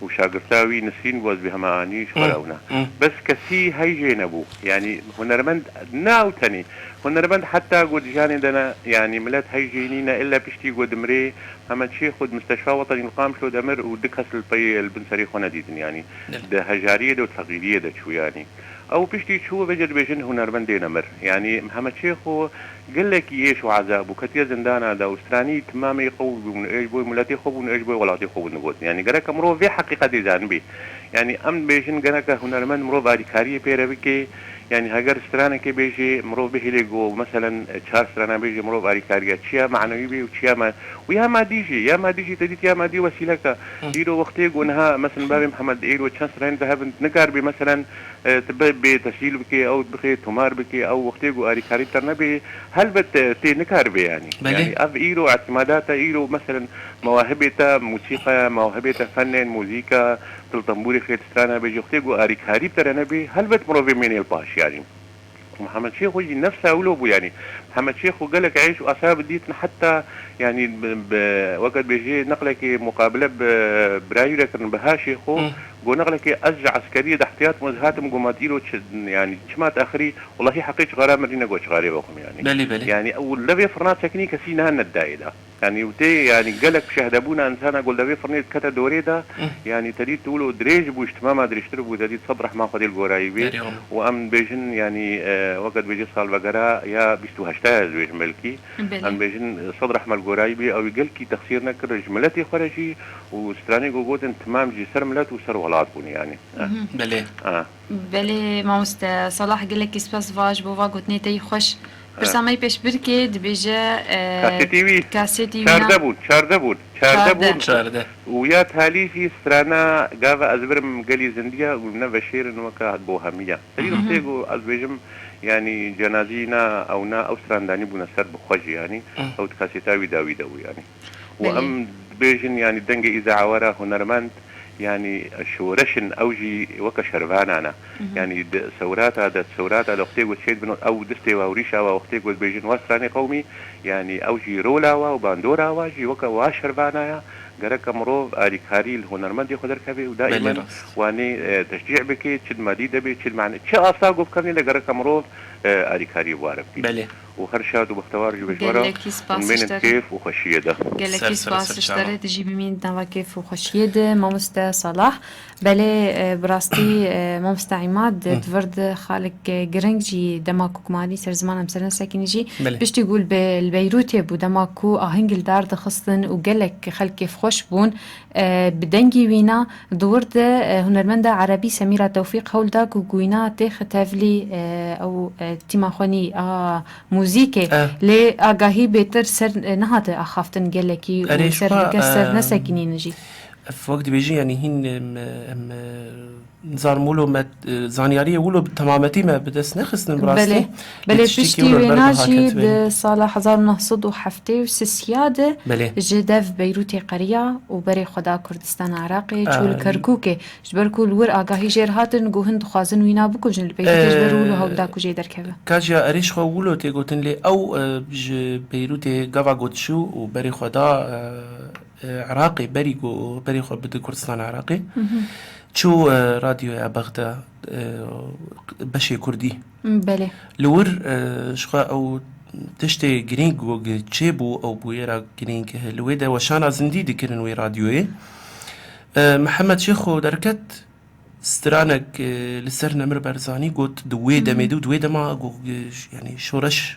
û şagirta wî Nisrîn bû, ez bêhema anî ji xwe re Hı. ewna. Hı. Bes kesî hey jê nebû. Yani hunermend ne ew tenê. Hunermend heta ku di jiyanê de ne, yani milet hey jê nîne, illa piştî ku dimirê, Mihemed Şêxo di Musteşfa Wetenî li Qamişlo de mir û du kes li pey li bin serê xwe nedîtin, yani Belê. di hejariyê de û di feqîriyê de çû, yani. Ew piştî çû, vêce dibêjin hunermendê nemir. Yanî Mihemed Şêxo gelekî êş û ezab bû, ketiye zindana de û stranî timamê xwe bûn, êş bo miletê xwe bûn, êş bo welatê xwe bûn digotin. Yanî gereke mirov vê heqîqetê zanibê. Yanî em dibêjin gereke hunermend mirov alîkariyê pê re bike. Yanî heger stranekê bêjê, mirov bihêlê ku meselen çar strana bêjê, mirov alîkariya çiya manewî bê û çiya ma-, û ya madî jî, ya madî jî te dît ya madî wesîleke. Hı. Îro wextê ku niha meselen bavê Mihemed êro çend stranên te hebin, nikaribe meselen e, tu bê, bê tescîl bikê, ew bixê tomar bikê, ew wextê ku alîkarî te nebê, helbet, e, tê nikaribe yanî. Belê. Yanî ev îro îtîmada te, îro meselen mewahibê te, musîqaya, mewahibê te fenên, muzîka, til tembûrê xê strana bêjî, wextê ku alîkarî te re nebê, helbet mirovê mênê li paş yanî. Mihemed Şêxo jî nefsa wilo bû yanî. Mihemed Şêxo gelek êş û esab dîtin heta Yanî bi, bi, weke dibêjê neqlekê muqabile bi birayî re kirin, bi haşê xwe, Hı. got neqlekê ez ji eskeriyê de ihtiyat bûm, ez hatim got ma îro çi, yanî çima texirî, wellahî heqê çixara min rîne got çixarê vexwim yanî. Belê, belê. Yanî ew li vê firna çekinî kesî niha nedidayê de. Yanî û tê, yanî gelek şehdebûna insana ku li vê firnê dikete dorê de, Hı. yanî te dît wilo dirêj bû, ji timama dirêjtir bû, te dît sed rehma Xwedê li gorayî bê. Derê xwe. Û em dibêjin, yanî, e, weke dibêjê salvegera ya bîst û heşta ya ez dibêjim belkî. Belê. Em bêjin, sed rehme li gorayî bê, ew ê gelkî texsîr nekir ji miletê xwe re jî û stranê ku gotin timam jî ser milet û ser welat bûn yanî. Mhm. Belê. Ah. Belê, mamoste Salah, gelekî spas va ji bo va gotinê te yî xweş. Pirsa me yî pêşbirkê dibêje, e, Kasetê wî. Kasetê wî çardeh bûn, çardeh bûn, çardeh bûn. Çardeh. Û ya talî jî strana gava ez birim gelî zindiya û ne veşêrin weke bohemiya. Te dî Mhm. wextê ku ez bêjim, yanî cenazî na ew na ew strandanî bûne ser bi xwe jî, yanî Mhm. ew di kasêta wî dawî de bû, yanî. Û Belê. em dibêjin, yanî dengê Îza Awara hunermend, yanî şoreş in, ew jî weke şervana ne. Mhm. Yanî di sewrata de, sewrata de wextê ku şehîd bin, ew distê wa û rîşa wa wextê ku dibêjin wa stranê qewmî, yanî ew jî rola wa û bandora wa jî weke wa şervana ya. Gereke mirov alîkarî li hunermendê xwe derkeve û Belê, daîmen rast. wanê, e, teşcî bike, çi di madî de bê, çi di mane-, çi asta ku bikevnê de gereke mirov, e, alîkarî bi wa re bike. Belê. Û her şad û bextewar jî be ji we re. Gelekî spas Hûn mênin ji te re. kêf û xweşiyê de. Gelekî Ser spas ser ji te çava. re, tu jî bimîn di nava kêf û xweşiyê de, mamoste Salah. Belê, e, bi rastî, e, mamoste Îmad, Hı. di vir de xalek, e, giring jî dema ku kumanî ser ziman em ser nesekînî jî. Belê. Piştî ku li Be-, li Beyrûtê bû, dema ku aheng li dar dixistin û gelek xelk kêfxweş bûn, e, bi dengî wîna di wir de, e, hunermenda erebî Semîra Tewfîq hewl da ku wîna têxe tevlî, e, ew, e, tîma xwenî a muzîkê. Eh. Lê agahî bêtir ser, e, nehate axaftin gelekî û Erê, ji ser xwe, gelek ser e, nesekînîn jî. Ev wek dibêjin, yanî hîn, em, em, e, nizanim wilo me, e, zanyariyê wilo bi temametî me bi dest nexistin bi rastî. Belê. Lê Belê, tiştîkî piştî wilo wêna berbiha jî ketibê. di sala hezar û neh sed û heftê û sisiya de Belê. ji dev Beyrûtê qeriya û berê xwe da Kurdistana Iraqê, çû li Aa, Kerkûkê. Ji ber ku li wir agahî jêr hatin, got hin dixwazin wîna bikujin, li Beyrûtê ji ber wilo Ee, hewl da ku jê derkeve. Kajiya erê ji xwe wilo tê gotin, lê ew, e, ji Beyrûtê gava got çû û berê xwe da, e, e, Iraqê, berî ku berê xwe bide Kurdistana Iraqê. Mhm. Çû, e, radyoya Bexda, e, beşê Kurdî. Belê. Li wir, e, ji xwe ew tiştê girîng ku çêbû, ew bûyera girîng, li wê de weşana zindî dikirin wê radyoyê. E, Mihemed Şêxo derket, stranek, e, li ser Nemir Barzanî got, di wê Hı hı. demê de û di wê dema got, e, ş-, yanî şoreş,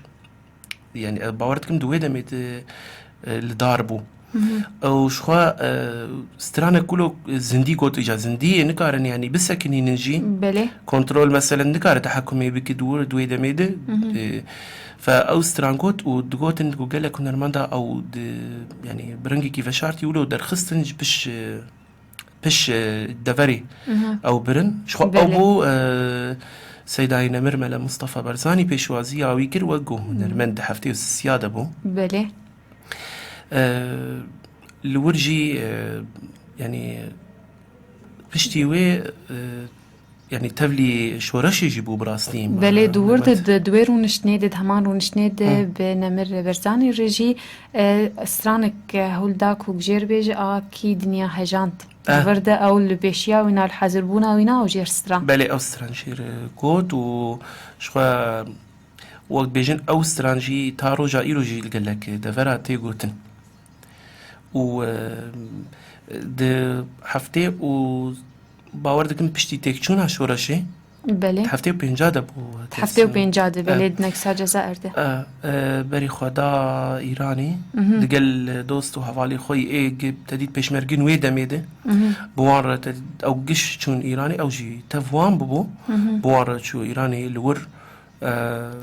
yanî, e, bawer dikim di wê demê de, e, li dar bû. Hı hı. Ew ji xwe, e, stranek wilo, e, zindî got, îca zindiyê nikarin, yanî, bisekinînin jî. Belê. Kontrol, meselen, nikare tehekûmê bike di wir, di wê demê de. Hı hı. E, fe ew stran got û digotin ku gelek hunermenda ew di, yanî, bi rengekî veşartî wilo derxistin ji piş, e, piş, e, deverê Mhm. ew birin. Ji xwe ew Belê. bû, e, Seydayê Nemir Mele Mustafa Barzanî pêşwaziya wî kir wek ku hunermend di heftê û sisiya de bû. Belê. E, li wir jî, e, yanî piştî wê, e, yanî tevlî şoreşê jî bû bi rastî. Belê, di wir de, Nemir. Di, di wê rûniştinê de, di heman rûniştinê de Hı. bi Nemir Barzanî re jî, e, stranek, e, hewlda ku jêr bêje a kî dinya hejand. Eh. Di vir de ew li pêşiya wî na, li hazirbûna wî na û jêr stran. Belê, ew stran jêr, e, got û ji xwe wek bêjin ew stran jî ta roja îro jî li gelek devera tê gotin. Û, e, di heftê û bawer dikim piştî têkçûna şoreşê, Belê. Heftê û pênca de bû. Heftê û pênca de, belê, e, di Neksa Cezayir de. E, e, berî xwe da Îranê, Mhm. digel dost û hevalê xwe yê êg tedît pêşmergên wê demê de. Mhm. Bi wan re te-, ew giş çûn Îranê, ew jî tev wan bibû. Mhm. Bi wan re çû Îranê li wir, e,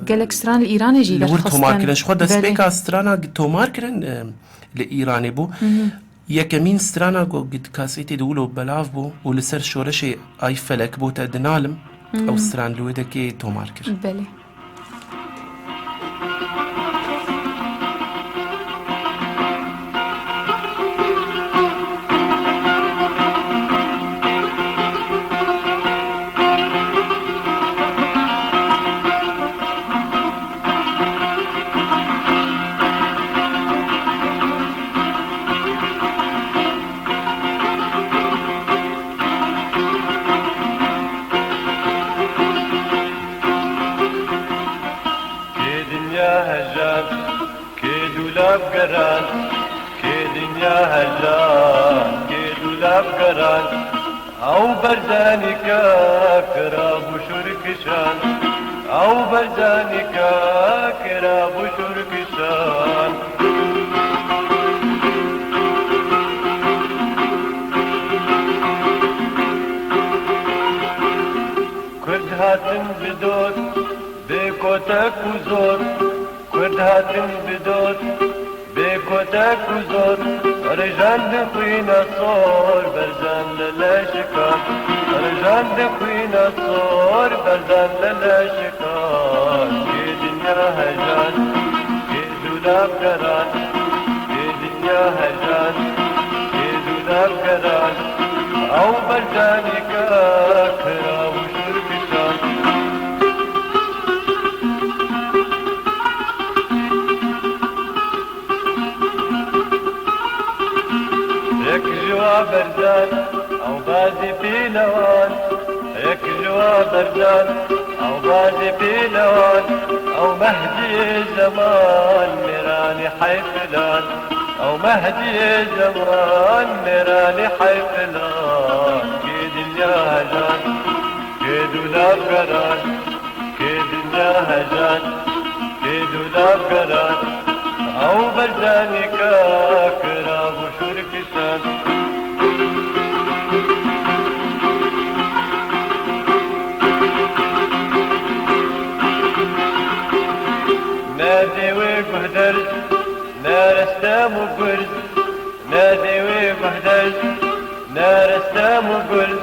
Gelek stran li Îranê jî li wir derxistin. Tomar kirin. Ji xwe Belê. Destpêka strana tomar kirin, e, li Îranê bû. Mhm. Yekemîn strana ku di kasetê de wilo belav bû û li ser şoreşê Ay Felek bo te dinalim, Hmm. ew stran li wê dekê tomar kir. Belê. Kê dinya hejand, kê dûlav gerand, kê dinya hejand, kê dûlav gerand. Ew Barzanî kak kirab û şûr kişand. Ew Barzanî kak kirab û şûr kişand. Kurd hatin bi dor, bi kotek û zor. Kurd hatin bi dor, bê kotek û zor, rijan dixwîne sor, Berzan li leşikan. Rijan dixwîne sor, Berzan li leşikan. Kê dinya hejan, kê dûlav geran, kê dinya hejan, kê dûlav geran. Ew Berzanî kak kirab û şûr kişand. Yek ji wa Berzan, ew bazê pîlewan. Yek ji wa Berzan, ew bazê pîlewan. Ew Mehdiyê zeman, mêranê heyfilan. Ew Mehdiyê zeman, mêranê heyfilan. Kê dinya hejan, kê dûlav geran. Kê dinya hejan, kê dûlav geran, ew Berzanî kak kirab û şûr kişand. Ne dêwê guhderz, ne Restem û Gurz, ne dêwê guhderz, ne Restem û Gurz,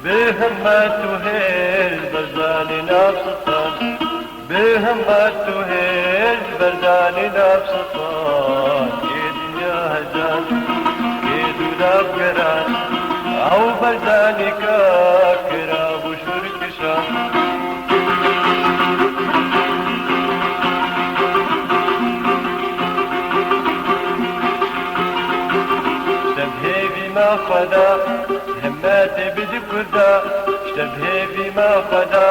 bi himmet û hêz Berzanî nav sitan. Bi himmet û hêz Berzanî nav sitan. Kê dinya hejan, kê dûlav geran, ew Berzanî kak kirab û şûr kişand. Şev hêvî me xweda, himmetê bidi kurda. Şev hêvî me xweda,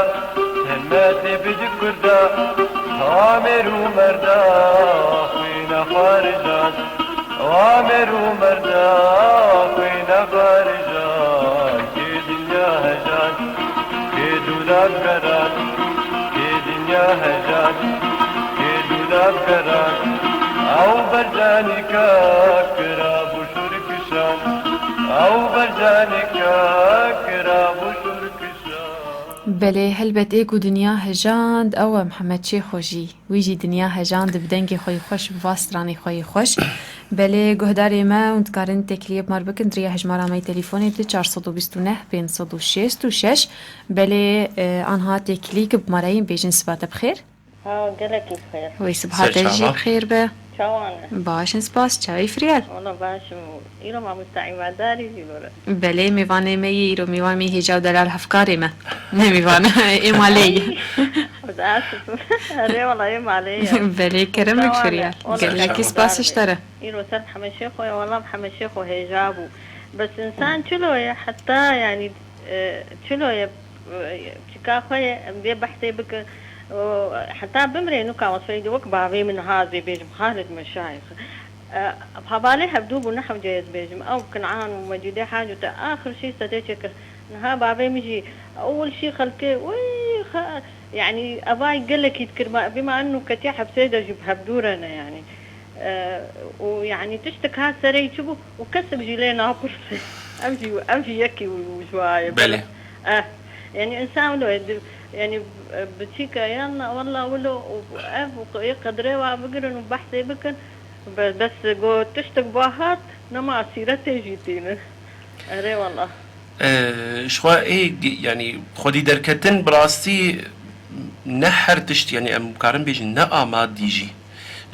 himmetê bidi kurda. Amêr û merda, xwîna xarijan. Amêr û merda, xwîna xarijan. Kê dinya hejan, kê dûlav geran, kê dinya hejan, kê dûlav geran. Ew Berzanî kak kirab û şûr kişand. Ew Berzanî kak kirab û şûr kişand. Belê, helbet ê ku dinya hejand, ew e Mihemed Çêxo jî. Wî jî dinya hejand bi dengê xwe yî xweş, bi va stranê xwe yî xweş. Belê, guhdarê me, hûn dikarin têkiliyê bi mar bikin, di riya hejmara me yê telîfonê di çar sed û bîst û neh pênc sed û şêst û şeş. Belê, e, anha têkilî ki bi ma re yên bêjin siba te bi xêr. Ha, gelekî bi xêr. Wê siba te jî bi xêr be. Çawan e? Baş in, spas. Çawî Firyal? Wala baş im. Îro mamosta îmadarî jî bore. Belê, mêvanê me yê îro, mêvan me hêja û delal hevkarê me. Ne mêvan, ê malê yê. Xwedasip. Erê wala ê malê ye. Belê, kerem e Firyal. Gelekî spas ji te re. Îro ser Mihemed Şêxo ye, wala Mihemed Şêxo hêja bû. Bes însan çilo ye, heta yanî, e, çilo ye, e, çika xwe ye, em vê behsê bikin. Û heta bimrê nuka wesfeyê de wek bavê min niha ez vê bêjim, Xalid Meşayix. E, hevalê hevdû bû, ne hewce ez bêjim. Ew Kin'an û Mecîdê Hac û te axir şî sedê çêkir. Niha bavê min jî ewil şî xelkê, wî xe-, yanî evay gelekî dikir, ma, bîma enû ketiye hepsê de jî bi hevdû re ne yanî. E, û yanî tiştek hat serê çi bû û kesek jî lê napirse. Ev jî, ev jî yekî û ji wa ye. Belê. Eh, yanî însan wilo, yanî, e, biçîk e, yan wela wilo û ev û qe-, qedrê wa bigirin û behsê bikin. Be-, bes got tiştek ba hat, nema sîretê jî tînin. Erê wela. E, ji xwe ê, yanî xwedî derketin bi rastî ne her tişt, yanî em karin bêjin ne a madî jî.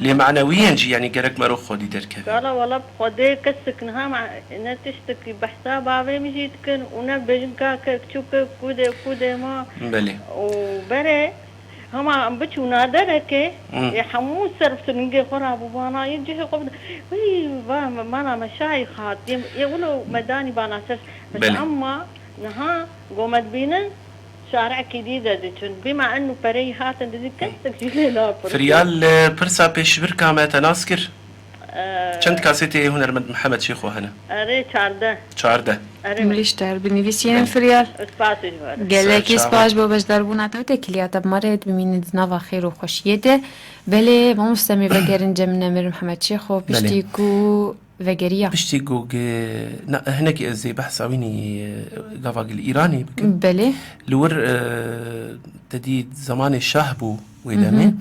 Lê manewiyên jî, yanî gerek mero xwedî derkevin. Gala wela bi xwedê kesik niha ma-, ne tiştekî behsa bavê min jî dikin û ne bêjin kake, çûke, kudê, kudê ma. Belê. Û berê, hema em biçûna dereke, Hmm. ê hemû ser bi silingê xwe rabû vana, yê cihê xwe bide. Wî, va, me, mana me şayî xat, yê, yê wilo me danî bana ser. Bes Belê. Emma niha go me dibînin, şarekî dî de diçin. Bîma enû pereyî hatin dizî, kesek jî lê napir. Firyal, e, pirsa pêşbirka me te nas kir? E, Çend kasetê hunermend Mihemed Şêxo hene? Erê, çardeh. Çardeh. Erê. Em li ji te re binivîsînin Firyal. Spas ji we re. Gelekî spas bo beşdarbûna te û têkiliya te bi me re, bimînin di nava xêr û xweşiyê de. Belê, mamoste, em ê vegerin cem nemir Mihemed Şêxo, Belê. piştî ku vegeriya. Piştî ku ge-, na, hinekî ez ê behsa wînî, e, gava gil Îranê bikim. Belê. Li wir, e, te dî zemanê şah bû wê Hı hı. demê.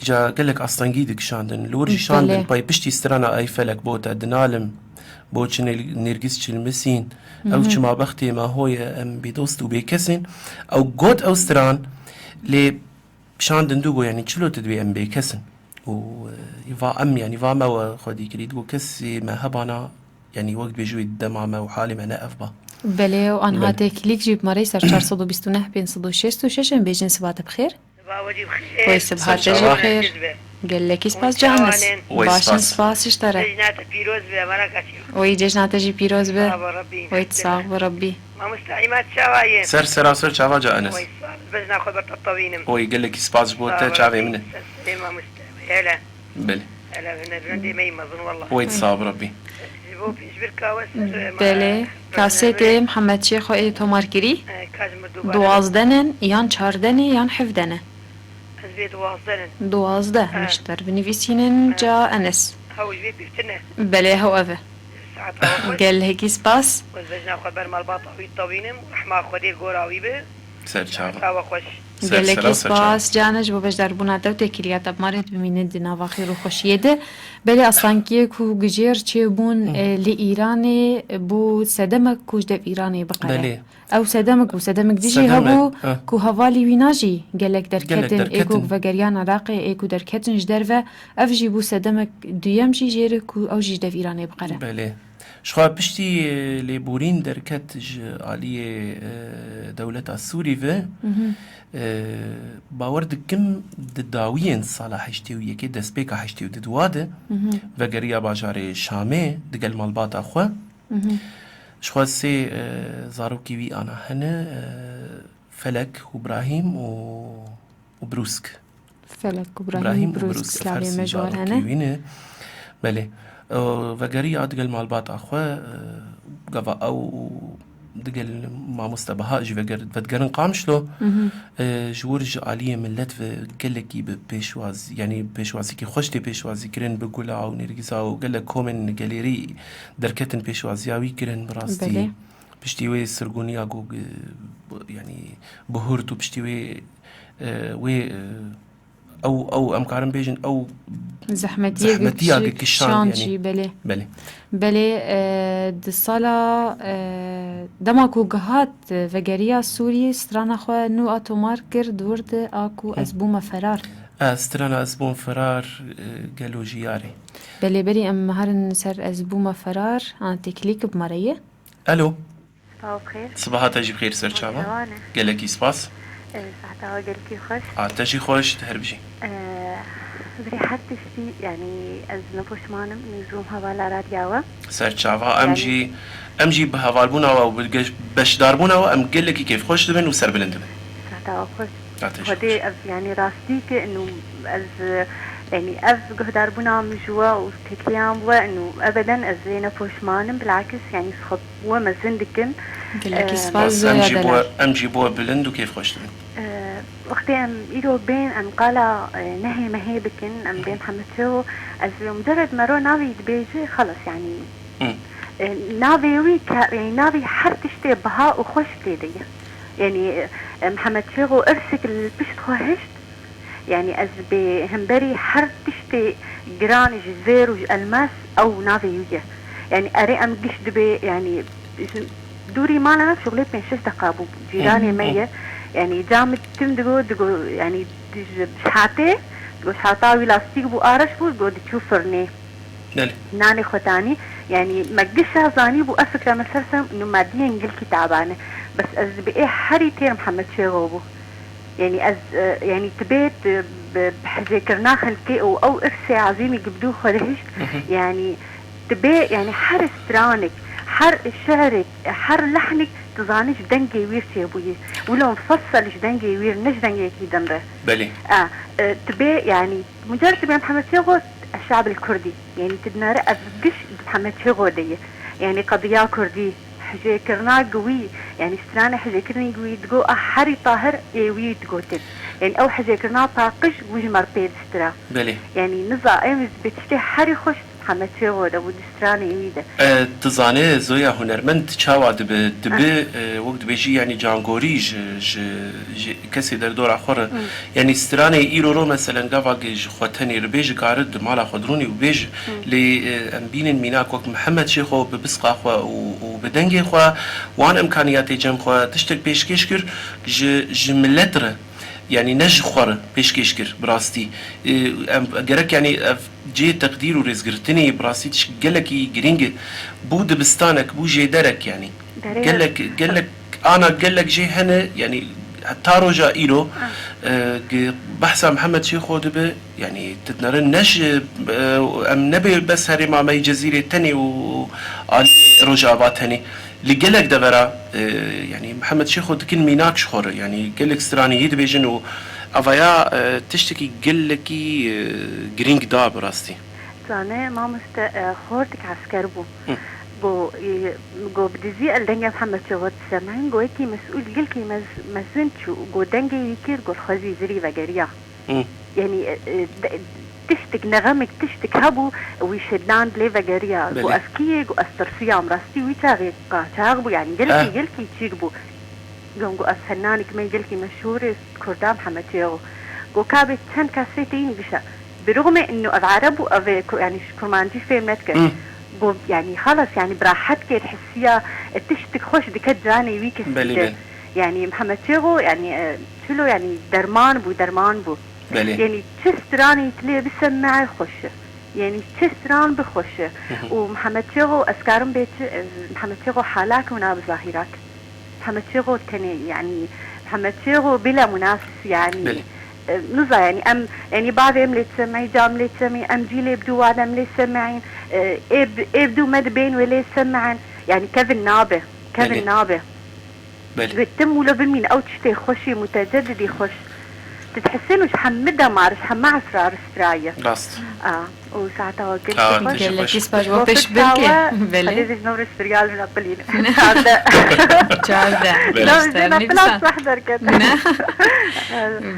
Îca gelek astengî dikişandin. Li wir jî şandin Belê. pey piştî strana Ey Felek bo te dinalim, bo çi Nêr-, Nêrgîz Çilmisîn. Hı Ew hı. çima bextê me ho ye, em bêdost û bêkes in. Ew got ew stran, lê şandin dû got, yanî çilo tu dibê em bêkes in. Û, e, va em, yanî va me we xwedî kirî, digo kesê me hebana, yanî wek dibêjî wê dema me û halê me ne ev ba. Belê, û anha Belê. têkilîk jî bi me re ser çar sed û bîst û neh pênc sed û şêst û şeş em bêjin siba te bi xêr. Siba we jî bi xêr. Wê siba te jî bi xêr. Gelekî spas Canis. Wê Baş in, spas. spas ji te re. Cejna te pîroz be, Mera Kaçî. Wê cejna te jî pîroz be. Sağ ol Rabbî. Wê tu sax be Rabbî. Mamosta Îmad çawa ye? Ser sera ser çava ca Enes. Wê sağ ol. Bejna xwe ber te tewînim. Wê gelekî spas ji bo Sağ te ol çavê Rabbî. min e. Ser serê mamoste. Hele. Belê. Hele hunermendê me yî mezin wallah. Wê tu sax be Rabbî. Ji bo pêşbirka we ser, e, Belê. ma-, Kasetê Mihemed Şêxo ê tomar kirî. E, ka ji min dubare. Duwazdeh nin yan çardeh nin yan hevdeh nin? Ez vê duwazdeh nin. Duwazdeh Ha. nişter binivîsînin Ha. ca Enes. Hew ji vê pîrtir ne. Belê, hew ev e. Saeta we xweş. Gelekî spas. Ez bejna xwe ber malbata wî tewînim û rehma Xwedê gora wî bi. Ser çava. Saeta we xweş. Ser Gelekî sera, ser çava. spas, Cane, ji bo beşdarbûna te û têkiliya te bi me re, dibimînin di nava xêr û xweşiyê de. Belê, astengiyê ku gijêr çêbûn, Hı. e, li Îranê bû sedemek ku ji dev Îranê biqere. Belê. Ew sedemek bû, sedemek dijî Sedemek, hebû ha. ku hevalî wîna jî gelek Gelek derketin, ê ku derketin. vegeriyan Iraqê, ê ku derketin ji derve, ev jî bû sedemek duyem jî jê re ku ew jî ji dev Îranê biqere. Belê. Ji xwe piştî, e, lêborîn derket ji aliyê, e, dewleta Sûrî ve, Mhm. e, bawer dikim di dawiyên sala heştê û yekê, destpêka heştê û du de, Mhm. vegeriya bajarê Şamê digel malbata xwe. Mhm. Ji xwe sê, e, zarokî wî ana hene, e, Felek û Brahîm û, û Brûsk. Felek û Brahîm Brahîm û Brûsk, Brûsk, slavê Fersî me ji wan zarokî hene. wî ne. Belê. E, vegeriya digel malbata xwe, e, gava ew û digel mamoste Baha jî veger-, vedigerin Qamişlo. Mhm. E, ji wir ji aliyê millet ve gelekî bi pêşwaz-, yanî pêşwazîkî xweş tê pêşwazî kirin, bi gula û nêrgîza û gelek komên gelêrî derketin pêşwaziya wî kirin bi rastî. Belê. Piştî wê sirgûniya ku, e, yanî bihurt û piştî wê, e, wê, e, ew, ew em karin bêjin, ew Zehmetiyê zehmetiya ku kişand, kişand yanî. Jî, belê. Belê. Belê, e, di sala, e, dema ku gihat, e, vegeriya Sûriyê, strana xwe nû a tomar kir, di wir de a ku Hı. Ez bûme ferar. E, strana Ez bûm ferar, e, gelo jî yarê. Belê, berî em herin ser Ez bûme ferar, an têkilî ki bi me re ye. Alo. Sibaha te jî bi xêr ser çava. Gelekî spas. Seheta gelkî xweş. A te jî xweş, tu her bijî. Birî her tiştî, yanî ez ne poşman im, nû zûm hevala radya we. Ser çava, em jî, em jî bi hevalbûna we û bi geş-, beşdarbûna we em gelekî kêfxweş dibin û serbilind dibin. Seheta we xweş. A te jî Xwedê xweş. Ev, yanî rastî ki, nû ez, yanî ev guhdarbûna min ji we û têkiliyan bi we, nû ebeden ez ê ne poşman im, bilakis, yanî xwe we mezin dikin. Gelekî Ee, spas, Bas, em Zoya jî bo, Delal. Em jî bo bilind û kêfxweş dibin. Ee, wextê em îro bên, em qala, e, nehê mehê bikin, em bê Mihemed Çêxo, ez mucerred mero navê dibêje, xelas, yanî, Hı. e, navê wî ke, yanî navê her tiştê biha û xweş tê de ye. Yanî, e, Mihemed Çêxo irsik li pişt xwe hişt, Yanî ez bi hemberî her tiştê giran ji zêr û ji elmas ew navê wî ye. Yanî erê em giş dibê, yanî ji dûrî mala me şuxlê pênc şeş deqa bû. Cîranê me ye. Yanî ca min tim digo, digo, yanî ji hatê, digo ji hata wî lastîk bû, areş bû, digo diçû firnê. Belê. Nanê xwe danî, yanî me gişa zanî bû, ev fikra me ser ser nû madiyên gilkî taban e. Bes ez bi ê herî têr Mihemed Çêxo bû. Yanî ez, e, yanî tibê, e, bi, bi hicêkirina xelkê û ew irsê ezîmî ku bi dû xwe dihişt, Hı hı. yanî tibê, yanî her stranek, her şi'rek, her lehnek tu zanî ji dengê wî çêbûyî. Wilo mufessel ji dengê wî, ne ji dengekî din re. Belê. A, e, tibê, yanî mucerred tibê Mihemed Çêxo, eşşabil kurdî. Yanî tu dinere ev giş di Mihemed Çêxo de ye. Yanî qediya kurdî, hicêkirina giwî, yanî stranê hicêkirinê giwî digo a herî tahir ê wî digotin. Yanî ew hicêkirina paqij wî ji me re pê distira. Belê. Yanî niza em ji bi tiştê herî xweş Mihemed Çêxo de bû di stranê wî de. E, tu zanê Zoya hunermend çawa dibe, dibe, Ah. e, wek dibêjî yanî cangorî ji, ji, ji kesê derdora xwe re. Hmm. Yanî stranê îro ro meselen gava ji xwe tenê re bêje kare di mala xwe dirûnî û bêje. Hmm. Lê, e, em bînin mînak wek Mihemed Çêxo bi bisqa xwe û, û bi dengê xwe wan imkaniyatê cem xwe tiştek pêşkêş kir ji, ji milet re. Yanî ne ji xwe re pêşkêş kir bi rastî. E, em, gerek yanî ev cihê teqdîr û rêzgirtinê bi rastî tişt gelekî girîng e. Bû dibistanek, bû jêderek yanî. Derê Gelek, gelek, ana gelek jê hene, yanî heta roja îro, Ah. e, gi-, behsa Mihemed Çêxo dibe, yanî tu dinere ne ji, e, em nebê bes herêma me yê Cezîrê tenê û aliyê Rojava tenê. Li gelek devera, e, yanî Mihemed Çêxo dikin mînak ji xwe re, yanî gelek stranî yî dibêjin û avaya, e, tiştekî gelekî, e, girîng da bi rastî. Zane, mamoste, e, xortik esker bû. Hı. Go, e, go bi dizî el dengê Mihemed Çêxo disemin, go yekî mesûl gilkî mez-, mezin çû, go dengê wî kir, go xwezî zirî vegeriya. Hı. Yanî, e, e, de-, tiştik, nexemik tiştik hebû, wî şedand lê vegeriya. Go Belê. Ez kî yê, go ez tirsiyam, rastî wî çaxê qaçax bû, yanî gelkî, Eh. gelkî çîk bû. Go, go ez fenanik me gelkî meşhûr ê Kurda Mihemed Çêxo. Go kabê çend kesê teyîn gişe. Bi rixmê inu ev Ereb û ev ê Ku-, yanî ji Kurmancî fêm nedike. Hı. Go, yanî xelas, yanî bi rahet kêr hisiya, e, tiştik xweş dike canê wî kesî Belê, de. belê. Yanî Mihemed Çêxo, yanî, e, çilo, yanî derman bû, derman bû. Belê. Yanî çi stranê tu lê bisemê xweş e. Yanî çi stran bi xweş e. Hı hı. Û Mihemed Çêxo, ez karim bê çi, e, Mihemed Çêxo halak û na bi zahirak. Mihemed Çêxo tenê, yanî Mihemed Çêxo bila munafis, yanî, Belê. e, niza, yanî em, yanî bavê em lê disemê, cam lê disemê, em cî lê bi dû wad em lê disemê, e, ê bi, ê bi dû me dibên wê lê disemê, yanî kevin nabe, kevin Belê. nabe. Belê. Wê tim wilo bimîn, ew tiştê xweşî, mutecedidî xweş. Tu dihesên û ji hemî demar, ji hemî esrar straye. Rast. A, û saeta we gelekî xweş. Gelekî spas bo pêşbirkê. Belê. Hezî ji nomrê spiriyal min apilîn. Çardeh. Çardeh. Belê. Navê zêna pila seh derket. Ne.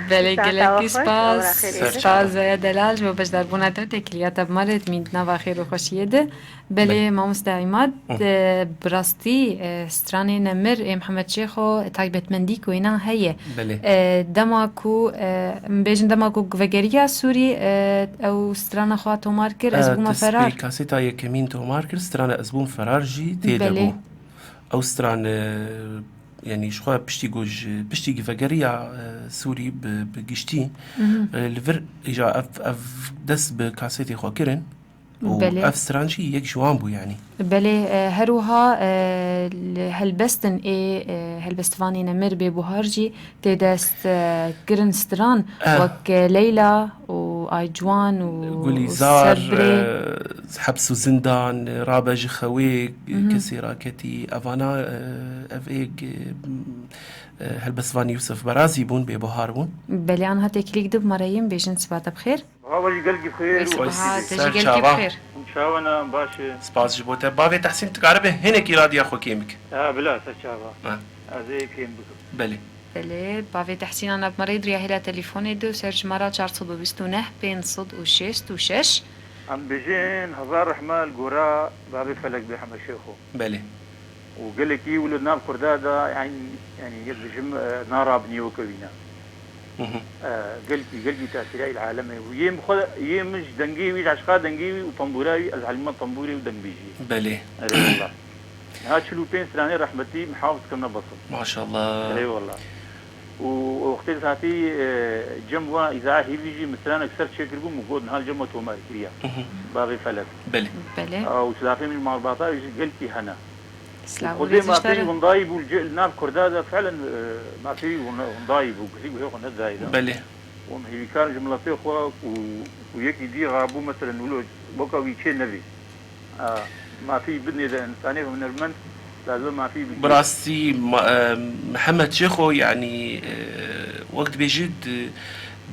Belê, gelekî spas. Spas Zaya Delal ji bo beşdarbûna te têkiliya te bi me re dimîn di nava xêr û xweşiyê de. Belê, mamoste Îmad, e, bi rastî, e, stranê Nemir ê Mihemed Şêxo taybetmendî ku wêna heye. Belê. E, dema ku, e, em bêjin dema ku vegeriya Sûrî, e, ew strana xwe tomar kir, Ez bûme ferar. Kaseta yekemîn tomar kir, strana Ez bûm ferar jî tê de bû. Ew stran, e, yanî ji xwe piştî ku ji, piştî vegeriya, e, Sûrî bi, bi giştî, e, li vir îja ev, ev dest bi kasetê xwe kirin. Û ev stran jî yek ji wan bû, yanî. Belê, e, her wiha, e, li helbestin ê, e, helbestvanê Nemir Bêbuhar jî tê dest, e, kirin stran, wek, e, Leyla û Ayciwan û Gulîzar, Sebrê. E, Heps û Zindan, Rabe ji Xewê, Kesê Raketî, evana, e, ev ê, e, e, helbestvanî Yûsef Berazî bûn, Bêbuhar bûn. Belê, anha têkilîk dib me re yên bêjin siba te bi xêr. Baha we jî gelkî bi xêr û xweşî. Baha te jî gelkî bi xêr. Çawa ne, baş e? Spas ji bo te. Bavê Tehsîn, tu karibe hinekî radiya xwe kêm bike? Ha, bila, ser çava. Ha. Ez ê kêm bikim. Belê. Belê, bavê Tehsîn ana bi me re di riya hêla telefon de û ser jimara çar sed û bîst û neh pênc sed û şêst û şeş. Em bêjin hezar rehme li gora bavê Felek bê Heme Şêxo. Belê. Û gelekî wilo nav Kurda de, yanî, yanî yek dijim, e, narabinî weke wîna. Hı hı. E, gelkî, gelkî tesîrayî li alemê. Û yê min xwe, yê min ji dengê wî, ji eşqa dengê wî û tembûra wî, ez elîme tembûrê û dengbêjiyê. Belê. Erê wallah. Niha çil û pênc stranê rehmetî min hafz kirine bes in. Maşallah. Erê wallah. Û wextê li hatî, e, cem wa îzaa hêvî jî min stranek ser çêkiribû, min got, niha li cem we tomar kiriye. Hı hı. Bavê Felek. Belê. Belê. A, û silafê min ji malbata wî jî gelkî hene. Silav û Xwedê rêz ji te re. Mafê wî windayî bû li ce-, li nav Kurda de fiilen, e, mafê wî win-, windayî bû, kesî guhê xwe nedayî de. Belê. Û em hêvîkar in ji miletê xwe û, û yekî dî rabû, meselen, wilo weka wî çê nevê. A, mafî bidinê de însanê hunermend lazim mafî bigire. Bi rastî, ma-, e, Mihemed Şêxo, yanî, e, wek dibêjî, di,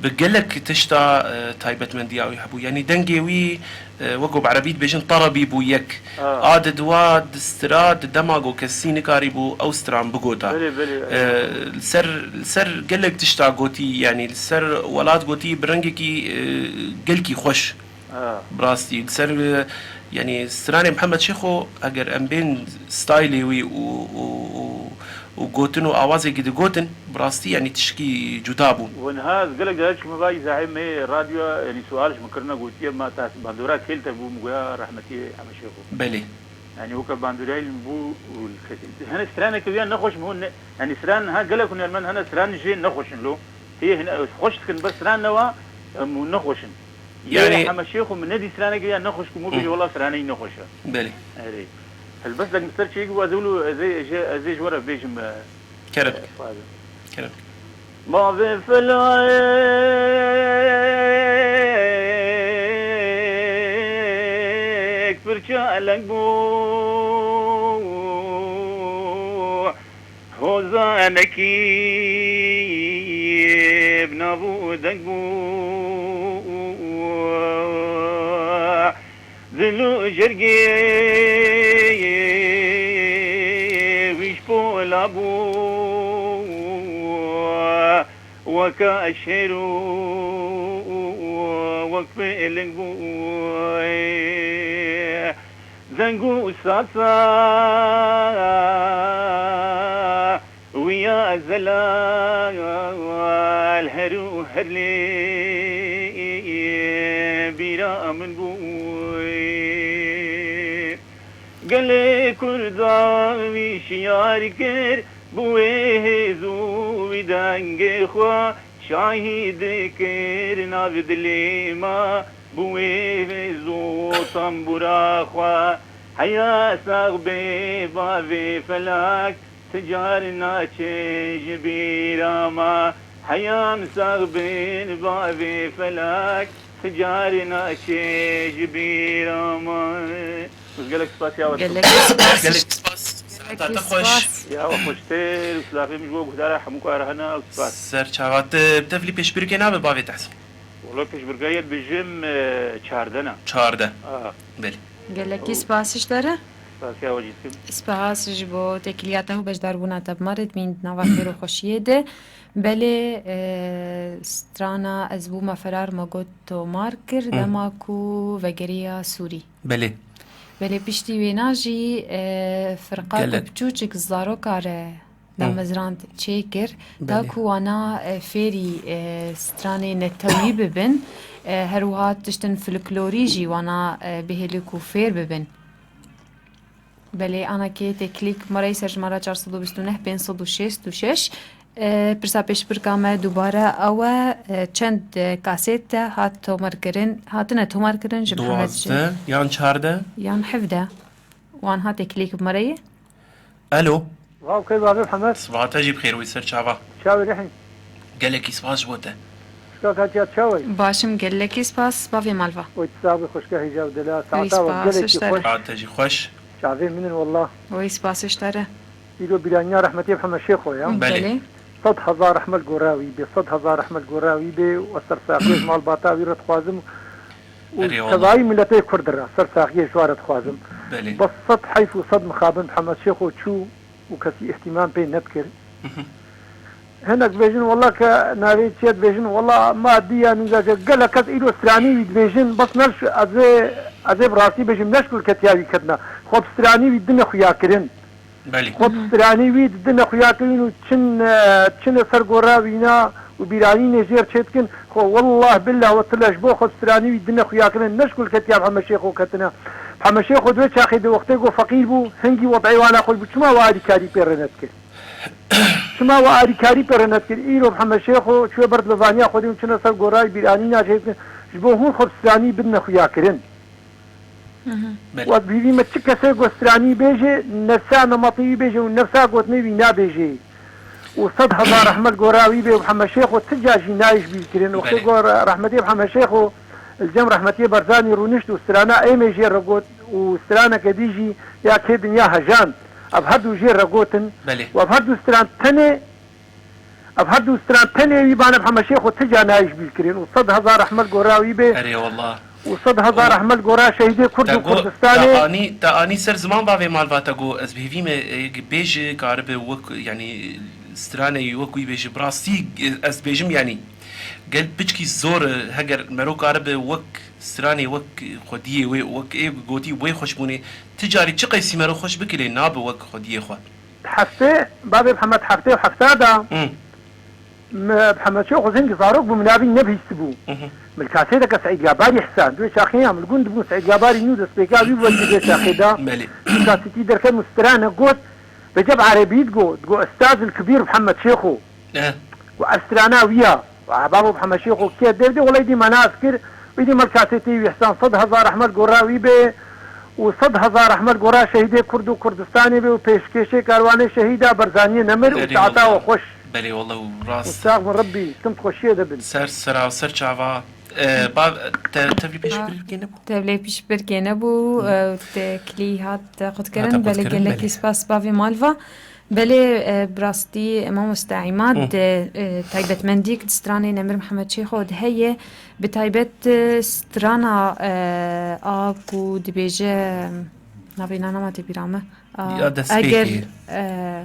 bi gelek tişta, e, taybetmendiya wî hebû. Yanî dengê wî, e, wek ku bi erebî dibêjin terebî bû yek. Ha. A di diwa, di stira, di dema ku kesî nikarîbû ew stran bigota. Belê, belê. E, li ser, li ser gelek tişta gotî, yanî li ser welat gotî bi rengekî, e, gelkî xweş. Ha. Bi rastî, li ser, e, yanî stranê Mihemed Şêxo, eger em bên staylê wî û, û, û, û gotin û awazekî digotin, bi rastî, yanî tişkî cuda bû. Û niha ez gelek caran çûme va îzahê me radyoya, yanî sual ji min kirine, gotiye, ma te bandora kê li te bû, min goya rehmetî Heme Şêxo. Belê. Yanî weke bandorayî li min bû û li kesî. Hene straneke wîya nexweş min hûn ne, yanî stran niha gelek hunermend hene, stran jê nexweş in lo. Hê hine xweş dikin, bes stran newa, em, hûn nexweş in. Yanî Heme Şêxo min nedî straneke ya nexweş ku min bêje, wela straneyî nexweş e. Belê. Erê. Helbestek min ser çêkiribû, ez ê wilo, ez ê, ez ê, ez ê ji we re bêjim, e, Kerem. E, Fadil. Kerem. Bavê Felek pir çalek bû. Hozanekî bi nav û deng bû, dil û jergê wî ji pola bû, weka şêr û wek piling bû. Deng û sasa wî ya zelal her û her lê bîra min bû. Gelê Kurda wî şiyar kir, bi wê hêz û wî dengê xwe şahîd kir nav dilê me. Bi wê hêz û tembûra xwe heya sax bê bavê Felak, ti car naçe ji bîra me. Heya em sax bin bavê Felak, ti car naçe ji bîra me. Ez gelek spasiya we dikim. Gelek spas. Gelek spas. Saeta te xweş. Ya we xweştir û silafê min ji bo guhdara hemû kar hene û spas. Ser çava te bi tevlî pêşbirkê nabe bavê Tehsîn. Wala pêşbirka ye dibêjim, e, çardeh ne. Çardeh. Ah. Belê. Gelekî spas ji te re. Spasiya we jî dikim. Spas ji bo têkiliya te û beşdarbûna te bi me re dibîn di nava xêr û xweşiyê de. Belê, e, strana Ez bûme ferar me got tomar kir, Hmm. dema ku vegeriya Sûrî. Belê. Belê piştî wêna jî, e, firqa ku Gelek. Piçûçik zaroka re Hmm. damezrand çêkir, ta Belê. Ku wana, e, fêrî, e, stranê netewî bibin, e, her wiha tiştin folklorî jî wana, e, bihêlin ku fêr bibin. Belê, anakê têkilîk merey ser jimara çar sed û bîst û neh pênc sed û şêst û şeş. E, pirsa pêşbirka me dubare ew e, e, çend, e, kasete hat tomarkirin, hatine tomarkirin ji Mihemed Duwazdeh yan çardeh? Yan hevdeh. Wan ha têkilîk bi mereyê? Alo. Vav key bavê Hemed. Sibaha te jî bi xêr wî ser çava. Çavê rihî. Gelekî spas ji bo te. Şka katiya çawê? Baş im, gelekî spas, bavê malva. Oy, tu sax bî, xweşka hêja û dila. Wî Saeta we spas gelekî ji te re. Xweş. Saete jî xweş. Çavê min in, wallah. Wî spas ji te re. Îro bîraniya rehmetê Mihemed Şêxo ya. Belê. Belê. Sed hezar rehmet gora wî bê, sed hezar rehmet gora wî bê û ez ser saxiyê ji malbata wî re dixwazim û Erê, wallah. Tevayî miletê Kurd re ser saxiyê ji wa re dixwazim. Belê. Bes sed heyf û sed mixabin Mihemed Şêxo çû û kesî îhtîmam pê nedikir. Mhm. Hinek dibêjin, wela ke navê çi ye, dibêjin, wela ma diya nûza ke gelek kes îro stranî wî dibêjin, bes ne, ez ê, ez ê bi rastî bêjim, ne ji kulketiya wî ketine. Xwe bi stranî wî dine xuya kirin. Belê. Xwe bi stranî wî dine xuya kirin û çin, e, çine ser gora wîna û bîranînê jêr çêdikin. Xwe wellah billah we tile ji bo xwe bi stranî wî dine xuya kirin. Ne ji kulketiya Mihemed Şêxo ketine. Mihemed Şêxo di wê çaxê de wextê ku feqîr bû, hingî wed'ê wana xwe bû. Çima we alîkarî pê re nedikir? Çima we alîkarî pê re nedikir? Îro Mihemed Şêxo çûye ber dilevaniya Xwedê û çine ser gora wî bîranîna jêr dikin. Ji bo hûn xwe bi stranî bidine xuya kirin. Mhm. Belê. Wek bîvî me çi kesê ku stranî bêje, nefsa nematî wî bêje û nefsa gotinê wî nabêje. Û sed hezar rehmet gora wî bê û Mihemed Şêxo ti car jî nayê ji bîr kirin. Wextê Belê. Ku re-, rehmetê Mihemed Şêxo li cem rehmetiyê Barzanî rûnişt û strana Êmê jê re got û straneke dî jî ya kê dinya hejand. Ev her du jê re gotin. Belê. Û ev her du stran tenê Ev her du stran tenê wî bane Mihemed Şêxo ti car nayê ji bîr kirin û sed hezar rehmet gora wî bê. Erê wallah. Û sed hezar rehmet gora şehîdê Kurd Te û go, Kurdistanê. Te anî, te anî ser ziman bavê malva te go, ez bi hêvî me, e, bêj karibe wek, yanî, stranê wek wî bêje. Bi rastî, e, ez dibêjim, yanî, gel piçkî zor, e, heger mero karibe wek stranê wek xwediyê wê, wek ê gotî wê xweşbûnê, ti carî çi qeysî mero xweş bikilê, nabe wek xwediyê xwe. Heftê, bavê Mihemed heftê û hefta da. Hı. Me, Mihemed Şêxo zengî zarok bû, min navî nebihîstibû. Hı hı. Min kasêteke Seîd Gabarî Hesen, di wê çaxê ya min li gund bûn, Seîd Gabarî nû destpêka wî bû, di vê çaxê de. Belê. Min kasêtî derket, min strane got, bi cem erebî digot, digot, Estaz el Kibîr Mihemed Şêxo. Eh. Û ev strana wî ya. Û bavo Mihemed Şêxo kê dev de, welay dî me nas kir, wî dî me kasêtê wî Hesen, sed hezar rehmet gora wî bê. Û sed hezar rehmet gora şehîdê Kurd û Kurdistanê be û pêşkêşê karwanê şehîda Barzaniyê nemir û Belê saeta we wallah. Xweş. Belê wallah û Û rast. Sax bin Rebbî, tim xweşiyê de bin. Ser sera, ser çava. E, ba, te, tevlî pêşbirkê nebû? Tevlê pêşbirkê nebû, Hı. e, te kilî hat, e, qutkirin. Hate Belê qutkirin, gelekî belê. Spas bavê malva. Belê, e, bi rastî, e, mamoste Îmad, Hı. e, e, taybetmendî ki di stranê Nemir Mihemed Şêxo de heye, bi taybet, e, strana, e, a ku dibêje, navê na nama tê bîra me. A, Ya destpêkê. Eger, e,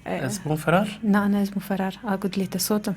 e, Ez bûm ferar? Na, ne ez bûm ferar. A ku dilê te sotim.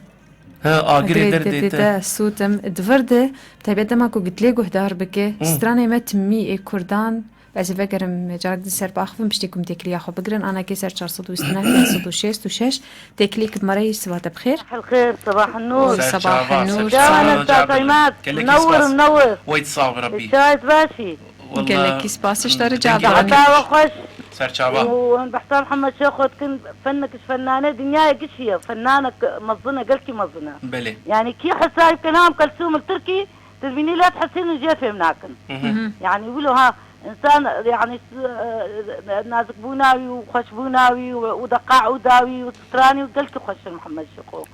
Ha, agirê Agirê derdê derdê te. Te sotim. Di vir de, bi taybet dema ku dilê guhdar bike, Hı. stranê me timî ê Kurdan, Ez ê vegerim, carak din ser biaxivim, piştî ku min têkiliya xwe bigirin, anakê ser çar sed û bîst û neh, pênc sed û şêst û şeş, têkilî ki bi me re yî, siva te bi xêr. Xêr, sebah nur. Oy, Ser sebah çava, nur, ser sağ çava, ol. Çava Gelekî minewir, spas. Minewir. Wayt sağ ol Rabbi. Çayet başî. Wallah, Gelekî spas ji te re, gelekî cava. Rabbi. Hata we xweş. Ser çava. Û em behsa Mihemed Şêxo dikin, fenek ji fennanê dinyayê gişî ye. Fenanek mezin e, gelkî mezin e. Belê. Yani kî hesayî bike, nam Kelsûm li Tirkî, Dilbînî lê dihesînin jê fêm nakin. Mhm. Mhm. Yani wilo ha, insan, yani, s-, e, nazikbûna wî û xweşbûna wî û, û deqaûda wî û stranî wî gelkî xweş in Mihemed Şêxo.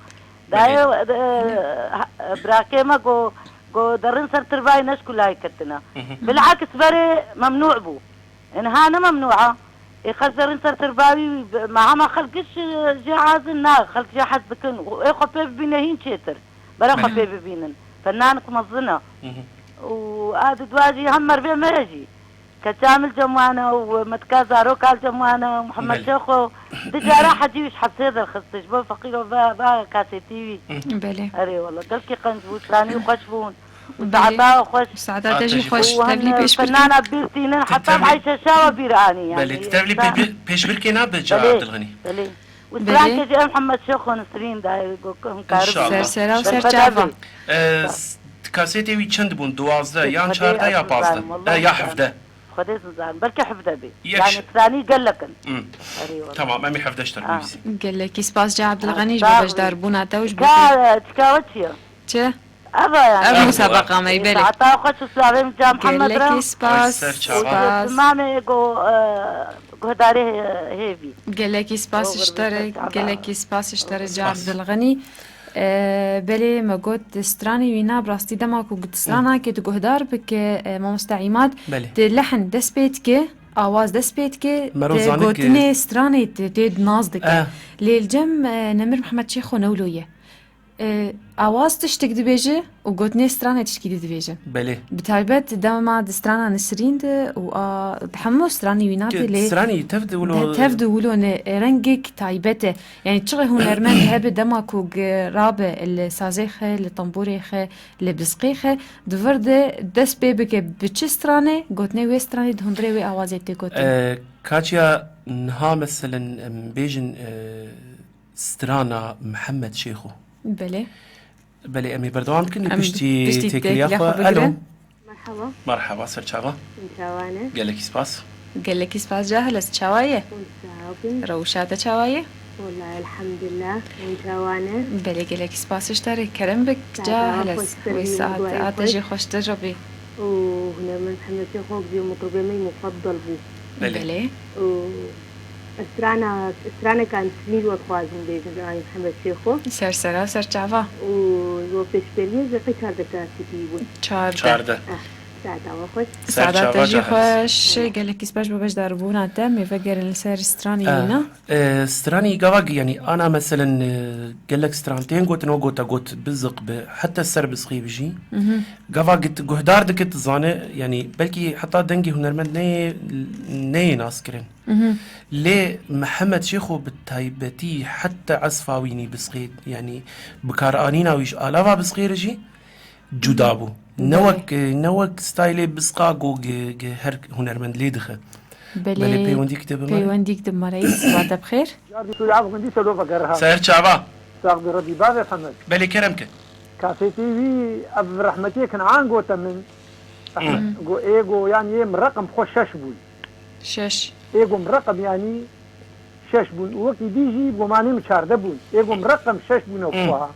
Dayê, Belê. e, ha, birakê me go, go derin ser tirvayî ne ji kulayî ketine. Mhm. Bilaks berê memnû bû. Inha ne memnû a. Ê xelk derin ser tirvayî, me hema xelk giş, e, jê hez in, na, xelk jê hez dikin. Ê xwe pê bibîne hîn çêtir. Bera xwe Belê. pê bibînin. Fenanek mezin e. Hı hı. Û a di dua jî hem mervê me re jî. Keçamil cem wan e û metka zarok al cem wan e û Mihemed Belê. Şêxo. Di cara hecî wî ji hepsê derxist ji bo feqîro ve, ve kasetî wî. Hı hı. Belê. Erê wala. Gelkî qenc bû, stranî xweş bûn. Û Belê. saeta xweş. Saeta te Saeta jî jî xweş. xweş. Û Tevlî hem pêşbirkî. fenana bîr tînin, Ti heta tevlî, bi Ayşe Şawa bîr anî belê, yani. ti tevlî Sa- pê-, pê-, pêşbirkê nabe ca Belê, Abdilxenî. belê. Û Belê. stranke jî em Mihemed Şêxo Nisrîn dayê go-, him karibû. İnşallah. Ser sera û ser Berxwe çava. be. E, s-, kasetê wî çend bûn? Duwazdeh, yan Xwedê çardeh, ya ez pazdeh. nizanim, E, wallahi ya nizanim. hevdeh. Xwedê ez nizanim. Belkî hevdeh be. Yek Yani ş- stranî gelek in. Hmm. Erê wala. Tamam, em ê hevdeh ji te re Ha. bivîsîn. Gelekî spas ca Abdilxenî ji bo beşdarbûna te û ji bo Ka, çikawe çi ye? Çi? Eva yani. Ev musabeqa me, belê. Saeta xweş û slavê min ca Mihemed re. Gelekî spas. Ay ser çava. Û spas. Timamê go, e, guhdarê hê-, hêvî. Gelekî spas ji te re, gelekî spas ji te re ca Abdilxenî. E, belê me got stranê wî na bi rastî dema ku got strana ke tu guhdar bike, e, mamoste Îmad, Belê. tu lehn dest pê dike, awaz dest pê dike, Mero tu zanik, gotinê e, stranê tu tê di nas dike. Eh. Lê li cem, e, Nemir Mihemed Şêxo ne wilo ye. E, awaz tiştek dibêje û gotinê stranê tişkî dî dibêje. Belê. Bi taybet dema di strana Nisrîn de û a, di hemû stranê wîna de Ki lê stranî tev de wilo, de tev de wilo ne, e, rengek taybet e. Yani çiqê hunermend hebe dema ku gi-, rabe li sazê xe, li tembûrê xe, li bizqê xe, di vir de dest pê bike bi çi stranê, gotinê wê stranê di hundirê wê awazê tê gotin. E, kaçiya niha meselen em bêjin, e, Strana Mihemed Şêxo. Belê. Belê, em ê berdewam bikin, Em piştî piştî têkiliya têkiliya xwe. xwe bigirin. Alo. Merhaba. Merhaba, ser çava. Hûn çawa ne? Gelekî spas. Gelekî spas Cahil, ez çawa ye? Hûn çawa bin? Rewşa te çawa ye? Wallahî elhamdulillah, hûn çawa ne? Belê, gelekî spas ji te re, kerem bik Saeta Cahil, ez xweştir wê bî, saet duayê a te xweş. jî xweştir bî. Û hunermend Mihemed Şêxo jî mikrobê me mufaddal bû. Belê. Belê. Û Strana, straneka Nisrîn ji we dixwazin bêjin, stranê Mihemed Şêxo. Ser sera, ser çava. Û ji bo pêşberiyê zêde çardeh kasetî bûn. Çardeh. Çardeh. Eh, saeta we xweş. Ser Saeta çava te jî Cahil. xweş. Gelekî spas bo beşdarbûna te. Em ê vegerin li ser stranê Eh, wîna. eh, stranî gava gi-, yanî ana meselen, eh, gelek stran tên gotin, o gota got biziq bi, heta ser bizqî bi jî. Mhm. Gava git guhdar dikit zane, yanî belkî heta dengê hunermend neyê, neyê nas kirin. Mhm. Lê Mihemed Şêxo bi taybetî heta esfa wînî bisqê, yanî bikaranîna wî ji alava bisqê re jî cuda bû. Ne Belê. wek, ne wek staylê bisqa ku gi-, gi-, her hunermend lê dixe. Belê, Belê, peywendîk de bi me. peywendîk de bi me reis, siba te bi xêr. Cardî tu lê ev gundî te lo vegerha. Ser çava. Sax bi Rebî bavê Hemed. Belê, kerem ke. Kasetê wî ev rehmetê Kenan gote min. Hı. Go, ê go, yanî ê min reqem xwe şeş bûn. Şeş. Ê go min reqem yanî şeş bûn. Û wekî dî jî bi gumanê min çardeh bûn. Ê go min reqem şeş bûn ew Hı. xweha.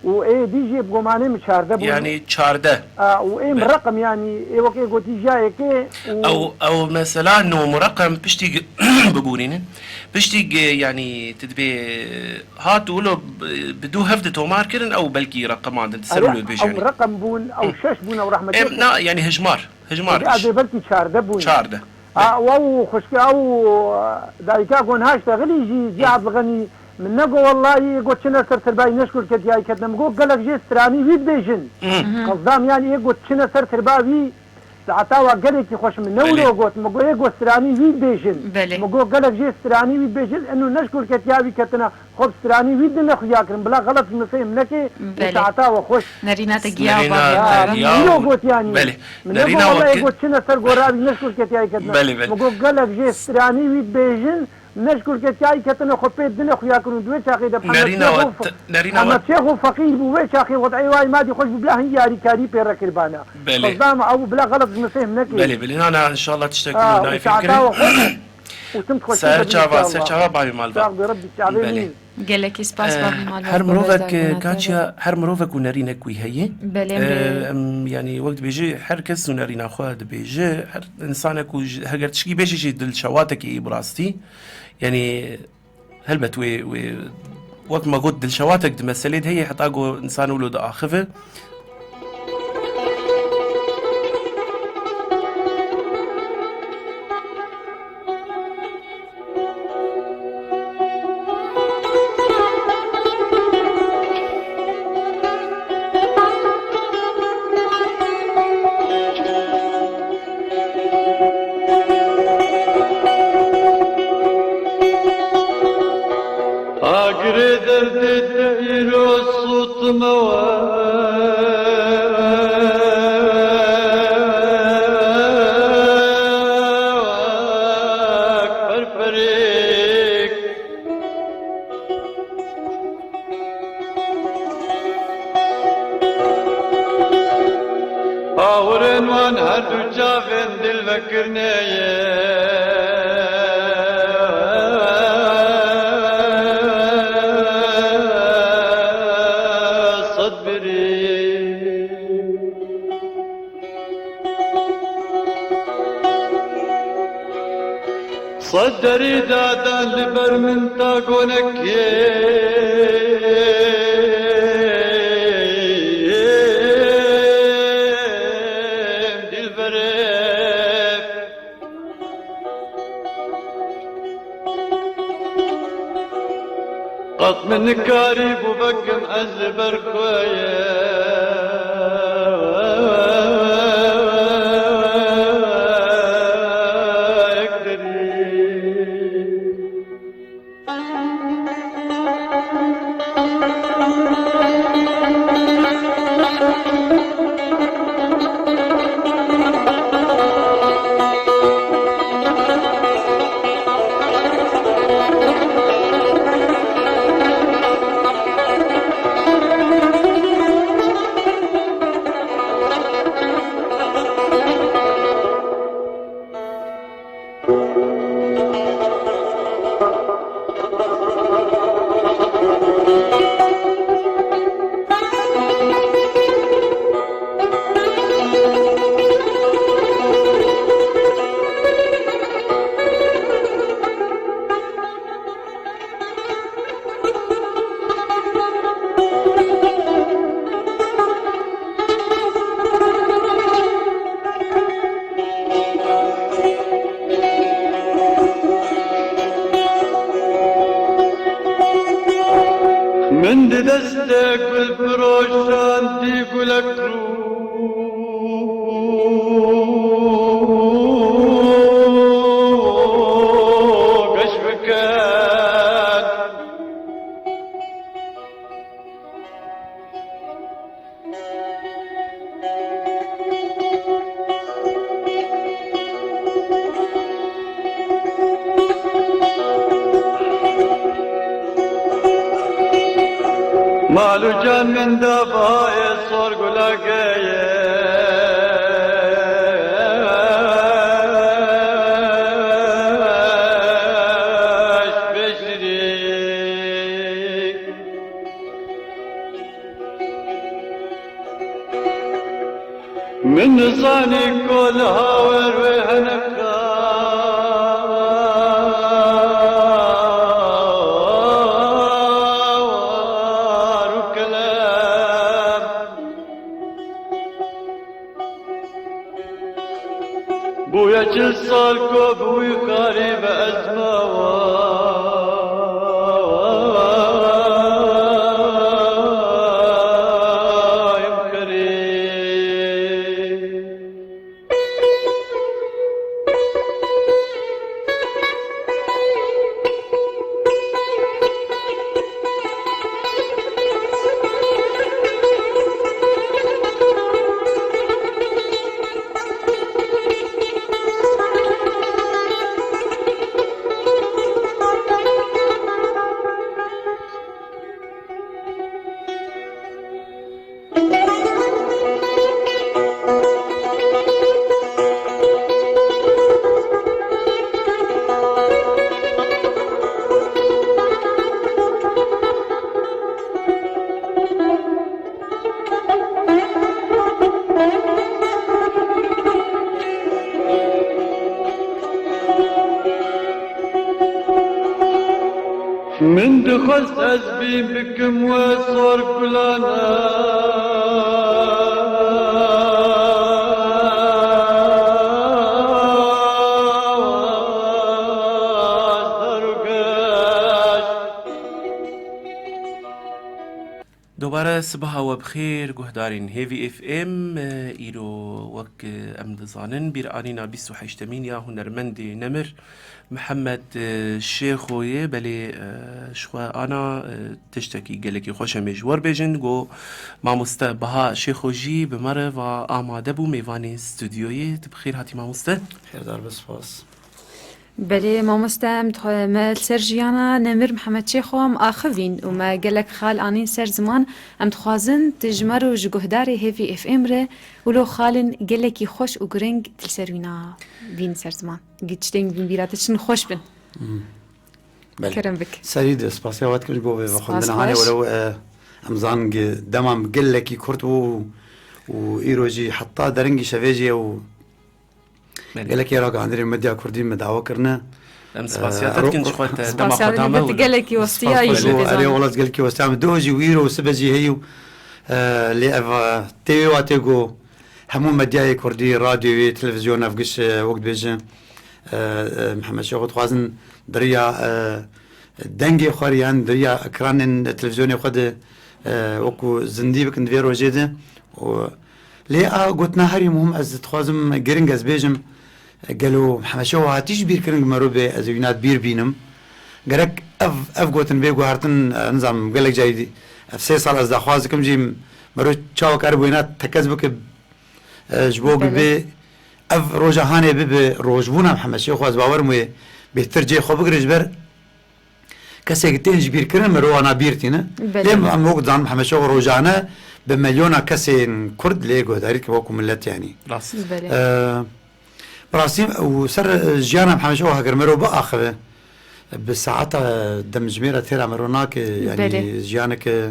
Û ê dî jî bi gumanê min çardeh bûn. Yanî çardeh. A, û ê min Be- reqem yanî ê wek ê gotî jiya êkê û Ew, ew mesela no mureqem piştî gi-, bibûrînin. Piştî gi-, yanî tu dibê hat û wilo bi, bi du hevdi tomar kirin, ew belkî reqeman din, ser Erê, wilo dibêje ew yanî. reqem bûn, ew Hı. şeş bûn, ew rehmetê Em, bûn. na, yanî hijmar, hijmar Ê, biş. Adê belkî çardeh bûn. Çardeh. A, Be- ew xwişka ew dayika gon haşte xilî jî, jî Hı. Abdilxenî, min nego wellahî, ê got çine ser tirbayî neşkur ketiyayî ketine. Min got gelek jê stranî wî dibêjin. Hı. Hı. Qezdam yanî ê got çine ser tirba wî, Saeta wa gelekî xweş min ne Belê. wilo got. Min got ê got stranî wî dibêjin. Belê. Min got gelek jê stranî wî dibêjin, eno ne ji kulketiya wî ketine. Xwe bi stranî wî dine xuya kirin. Bila xelet ji min fêhm neke. Û Belê. saeta we xweş. Nerîna te giya Nerîna bavê te Ha, min giya wilo û got yanî. Belê. Min ne Nerîna got wela ê wekî got çine ser gora wî ne ji kulketiya wî ketine. Belê, belê. Min got gelek jê stranî wî dibêjin. Ne ji kulketiyayî ketine xwe pê dine xuya kirin û di wê çaxê de Nerîna Hemed Şêx û we Fe-, te-, nerîna we Hemed Şêx û feqîr bû, wê çaxê wextê ê wayî madî xweş bû bila hin yarîkarî pê re kiribana. Belê. Qezdama ew bila xelet ji min fêhm neke. Belê, belê. Na, na, inşallah tiştek Ha, wilo û nayê fêhm saeta kirin. we xweş. Û tim xweşî Ser be çava, ser inşallah. çava bavê malbat. Sax be Rebî çavê Belê. min. Gelekî spas Eh, bavê malbat. her mirovek, kaçiya, her mirovek û nerînek wî heye. Belê, Eh, belê. em, yanî wek dibêje, her kes û nerîna xwe dibêje, her insanek û ji, heger tişkî bêje jî dil şewatekê yî bi rastî. Yanî, helbet wê, wê, wek me got, dilşewatek di meselê de heye, heta ku insan wilo diaxive. Dide îro sût me wek perperêk. Awirên wan her du çavên dil vekirine ye sed birî. Sed derî dadan li ber min ta gonekê dilberê. Qet min nikarîbû vekim ez li ber xwe yek derî. Min di destê gul firoşan dî gulek rû geş bikin. Mal û can min da bahayê sor gula geyeş beşirî. Min nizanî ku li hawer wê hene qar û kelem. Bûye çil sal ku bi wî xarî be ez mawayim xirî. Min dixwest ez bîn bikim we sor gulana. Sar û geş. Are sibaha we bi xêr, guhdarên Hêvî F M. Îro wek em dizanin, bîranîna bîst û heştemîn ya hunermendê nemir Mihemed Şêxoyê. Belê, ji xwe ana tiştekî gelekî xweş em ê ji we re bêjin. Go mamoste Baha Şêxo jî bi me re va amade bû, mêvanê stûdyoyê. Tu bi xêr hatî mamoste. Xêrdar be, spas. Belê mamoste, em dixwe-, me li ser jiyana nemir Mihemed Şêxo em axivîn û me gelek xal anîn ser ziman. Em dixwazin tu ji me re û ji guhdarê Hêvî F M re wilo xalên gelekî xweş û giring tu li ser wîna bîn ser ziman. Gi tiştên bîn bîra te çin xweş bin. Hmm. Belê. Kerem bik. Serî de spasiya we dikim ji bo vê vexwendina hanê were, e, em zan gi dema gelekî kurt bû û îro jî heta deringî şevê jî ye û Belê. Gelekî ragihandinê medya kurdî me dawa kirine. Em spasiya te dikin ji xwe te dema xwe da me. Spasiya te gelekî westiyayî jî. Erê, wela gelekî westiya me. Do jî wîro û sibe jî heyî û, e, lê ev, e, tê wê watê ku hemû medyayê kurdî, radyoyê, televîzyon, ev giş, e, wek dibêjin, e, e, Mihemed Şêxo dixwazin di riya, e, dengê xwe re yan di riya ekranên televîzyonê xwe de, e, wekû zindî bikin di vê rojê de. Û lê a gotina herî muhim ez dixwazim giring ez bêjim, gelo Mihemed Şêxo hatî ji bîr kirin ku mero bê ez ê wîna di bîr bînim. Gerek ev, ev gotin bê guhertin, e, nizanim gelek carî dî, ev sê sal ez daxwaz dikim jî mero çawa karibe wêna tekez bike, e, ji bo ku bê ev roja hanê bibe rojbûna Mihemed Şêxo, ez bawer im wê bêhtir cê xwe bigire ji ber kesê ki tên ji bîr kirin, mirov wana bîr tîne. Belê. Lê em wek dizanin Mihemed Şêxo rojane bi milyona kesên Kurd lê guhdarî dike wekû millet, yanî. Rast. Belê. Ee, bi rastî û ser, e, jiyana Mihemed Şêxo heger mirov biaxive, bi saeta demjimêra têra mirov nake, yanî Belê. Jiyaneke,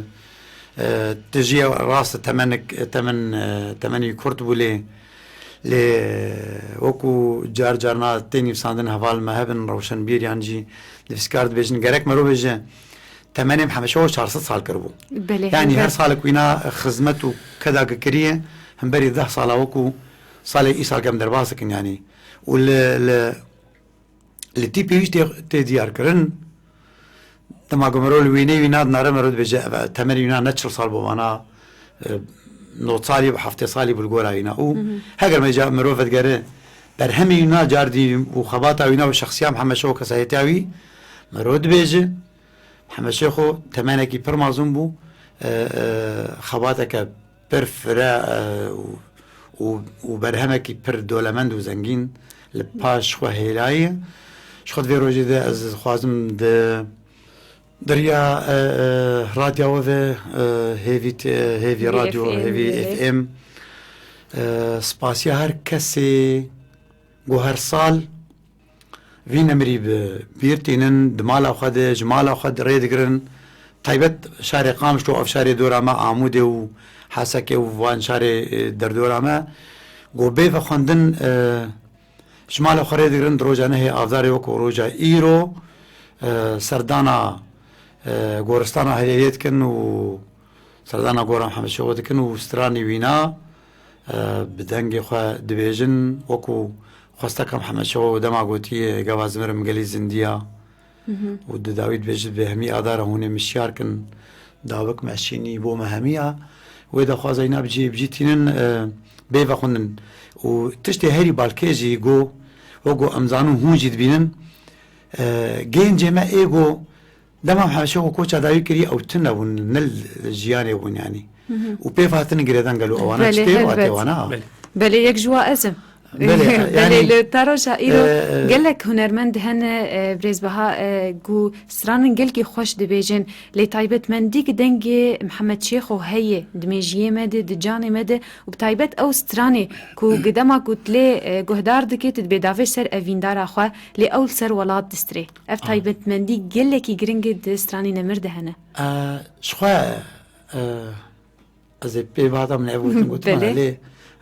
e, tijî ye rast temenek, temen, e, temenî kurt bû lê, lê wekû car carna tê nivîsandin heval me hebin, rewşenbîr yan jî nivîskar dibêjin, gerek mirov bêje, temenê Mihemed Şêxo çar sed sal kiribû. Belê, Yanî her hember. Salek wîna xizmet û keda ki kiriye, hemberî deh sala wekû salê îsal ke em derbas dikin, yanî. Û li, li, li tî pêwîst tê, tê diyar kirin, dema ku mirov li wînê wîna dinare, mirov dibêje, ev temenê wîna ne çil sal bû, vana, e, nod salî bû, heftê salî bû li gora wîna. Û Hı hı. Heger me ca mirov vedigere, berhemê wîna car dî û xebata wîna û şexsiya Mihemed Şêxo û kesayetiya wî, mirov dibêje, Mihemed Şêxo temenekî pir mazin bû, e, e, xebateke pir fire, e, û, û, û berhemekî pir dolemend û zengîn li paş xwe hêlaye. Ji xwe di vê rojê de ez dixwazim di, di riya, e, e, radya we ve, e, Hêvî te-, Hêvî Hêvî Radyo, F M, Hêvî belê. F M, e, spasiya her kesê ku her sal vî nemirî bi bîr tînin, di mala xwe de, ji mala xwe de rê digirin. Taybet şarê Qamişlo, ev şarê dora me, Amûdê û Hesekê û van şarê, e, derdora me, ku bê vexwendin, e, ji mala xwe rê digirin, di roja nehê Avdarê wekû roja îro, e, serdana, e, goristana Hilêliyê dikin û serdana gora Mihemed Şêxo dikin û stranî wîna, e, bi dengê xwe dibêjin, wekû xwesteka Mihemed Şêxo dema gotiye, gava zimirê min gelî zindiya Hı hı. û di dawî dibêjit bêhmî adara hûn ê min şiyar kin, dawik me şînî bo me hemiya. Wê daxwaza îna bi cihê bi cî tînin, e, bê vexwendin. Û tiştê herî balkê jî go, wek go em zanin hûn jî dibînin, e, gêncê me ê go, Dema Mihemed Şêxo koça dawî kirî, ew tune bûn, ne li jiyanê bûn, yanî. Hı hı. Û pêv hatine girêdan gelo ewana Belê, çi tê û helbet. Wana. Belê. Belê, yek ji wa ez im. Belê, Belê, yanî, li te roja îro e, e, gelek hunermend hene, e, birêzbeha, e, ku stranin gelkî xweş dibêjin, lê taybetmendî ki dengê Mihemed Şêxo heye, di mêjiyê me de, di canê me de, û bi taybet ew stranê ku gi dema ku tu lê, e, guhdar dikê, tu dibê davê ser evîndara xwe, lê ew li ser welat distrê. Ev Ah. taybetmendî gelekî giring e di stranê nemir de hene. E, ji xwe, e, ez ê pê vata min ev gotin gotin Belê. Lê,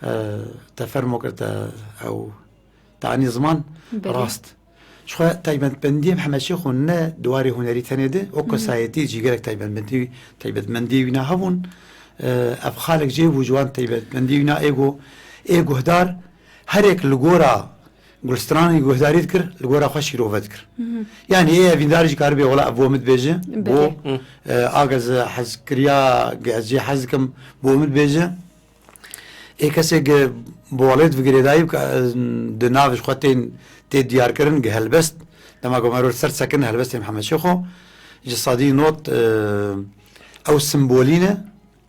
e, te fermo kir te ew te anî ziman Belê. Rast. Ji xwe taybetmendiyê Mihemed Şêxo ne di warê hunerî tenê de, o Hı hı. kesayetî jî gelek taybetmendî, taybetmendiyê wîna hebûn. E, ev xalek jê bû ji wan taybetmendiyê wîna ê go, ê guhdar herek li gora Gulstranî guhdarî dikir, li gora xwe şîrove dikir. Yanî ê evîndarî jî karibê wela ev bo min dibêje, bo, Belê. e, a ez hez kiriya, ez jê hez dikim, bo min dibêje. Ê kesê gi bolêt bi girêdayî bike, e, di nav ji xwe tên, tê diyarkirin gi helbest. Dema ku me ro ser sekin helbestê Mihemed Şêxo, ji sedî not, e, ew simbolî ne.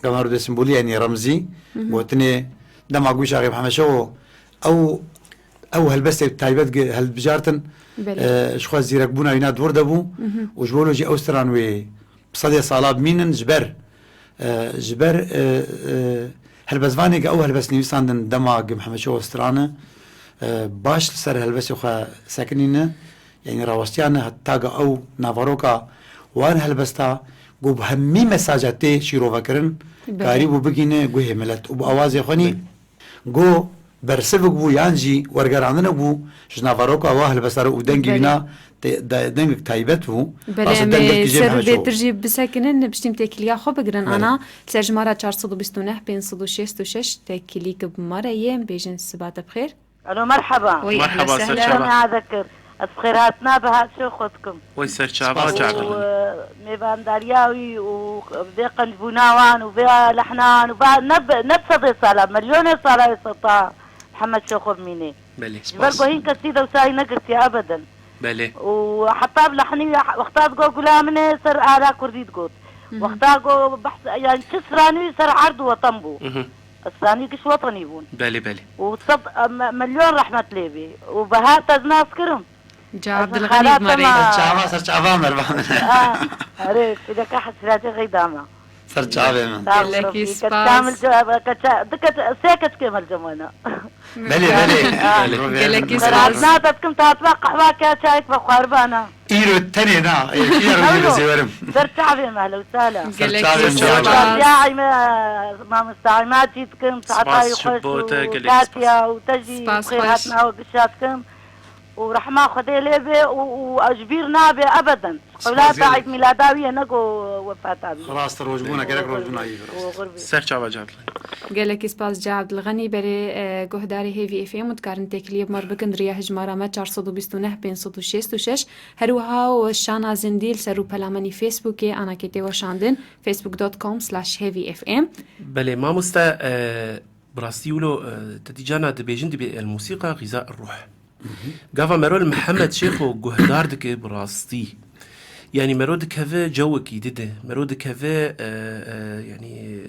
Dema ro dê simbolî, yanî remzî, gotinê dema ku Şaxê Mihemed Şêxo ew, ew helbestê taybet gi helbijartin, Belê. e, ji xwe zîrekbûna wîna dor de bû û ji bo lo jî ew stran wê bi sedê sala bimînin ji ber, e, ji ber, e, e, helbestvanê ke ew helbest nivîsandin dema gi Mihemed Şêxo strane, e, baş li ser helbestê xwe sekinîne, yanî rawestiyane heta ga ew navaroka wan helbesta ku bi hemî mesaja tê şîrovekirin, Belê. karî bû bigîne guhê milet û bi awazê xwe nî Belê. Go bersivik bû yan jî wergerandinek bû ji navaroka wa helbestarê û dengê Belê. wîna te-, de-, dengek taybet bû. Belê, Rast em ê dengek jê ser û meheş bû. bêtir jî bisekinin, piştî em têkiliya xwe bigirin. Belê. Ana, li ser jimara çar sed û bîst û neh pênc sed û şêst û şeş têkilî ki bi me re ye, em bêjin siba te bi xêr. Alo, merheba. Oy, Merheba, ehlen ser sehlen. çava. Ana dikir. Ez xêrhatina bi her şey xwe dikim. Oy, ser çava Spas. Carlin. Û, e, mêvandariya wî û vê qencbûna wan û vê lehnan û va ne bi, ne bi sedê sala, milyonê sala wê seta Mihemed Şêxo bimînê. Belê. Ji ber Spas. ku hîn kesî dewsa wî negirtiye ebeden. Belê. Û heta bi lehnî wî wexta digot gula min ê ser ala kurdî digot. Hı hı. Wexta got behs, yani çi stranî wî ser erd û weten bû. Hı hı. Stranî giş wetenî bûn. Belê, belê. Û sed, e, me-, milyon rehmet lê bî. Û bi her te ez nas kirim. Ca Ez Abdilxanî xalata bi me re. me. Ser çava, ser çava merva min. Ah, erê, pîleka hesretê xeyda me. Ser çavê min. Sağ ol, Gelekî Rabbi. spas. Keçka min ce-, keçe-, di keçe-, sê keçkê min li cem wana. Belê, belê. Ah. Belê. Gelekî Belê. spas. Xeratna te dikim, te hatma qehwa ke çayek ve xwaribana. Îro tenê na, ê, îro, îro Ewro. zêwerim. Ser çavê me, hele wisa la. Gelekî Ser çavê me. spas. Mamosta Îme, mamosta Îme çî dikim, Spas saeta ji xweş bo te, û gelek Katya spas. û te jî Spas xêr xweş. hatina we gişa dikim. û rehma Xwedê lê bê û, û ew ji bîr nabe ebeden. Spas Qewlata gelek. Eîd Mîlada wî ye, ne ku wefata wî ye. Rast, rojbûna, gerek rojbûna yî bi rast. Û xur bî. Ser çava Cabdilxenî. Gelekî spas Cabdilxenî. Berê, e, guhdarê Hêvî F M û dikarin têkiliyê bi me re bikin di riya hejmara me çar sed û bîst û neh pênc sed û şêst û şeş. Her wiha weşana zindî li ser rûpela me nî Facebookê, anakê tê weşandin, facebook dot com slash heavy F M. Belê, mamoste, e, bi rastî wilo, e, te dî carna dibêjin, dibê el musîqa xiza ruh. Gava mero li Mihemed Şêxo guhdar dike bi rastî. Yanî mero dikeve cewekî dide. Mero dikeve, e, e, yanî,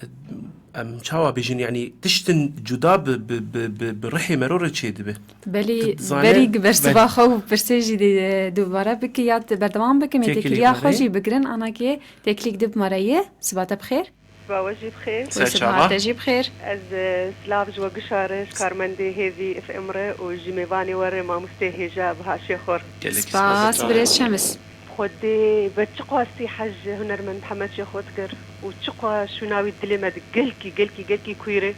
e, em çawa bêjin, yanî tiştin cuda bi, bi, bi, bi, bi rihê mero re çêdibe. Belê, Tu dizane, berî bersiva belê. xwe û pirsê jî dê, e, dubare bike ya te berdewam bike, mê Têkilî têkiliya xwe belê. jî bigirin, anakê têkilîk dib me re ye. Siba te bi xêr. Siba we jî bi xêr. Ser Wê çava. Siba te jî bi xêr. Ez, e, silav ji we gişa re, ji karmendê Hêvî F M re û ji mêvanê we re mamostê hêja Biha Şêxor. Gelek Spas, spas. birêz Şemis. Xwedê be çiqas sîhej hunermend Mihemed Şêxo dikir û çiqas şûna wî dilê me di gelkî, gelkî, gelkî kûyr e.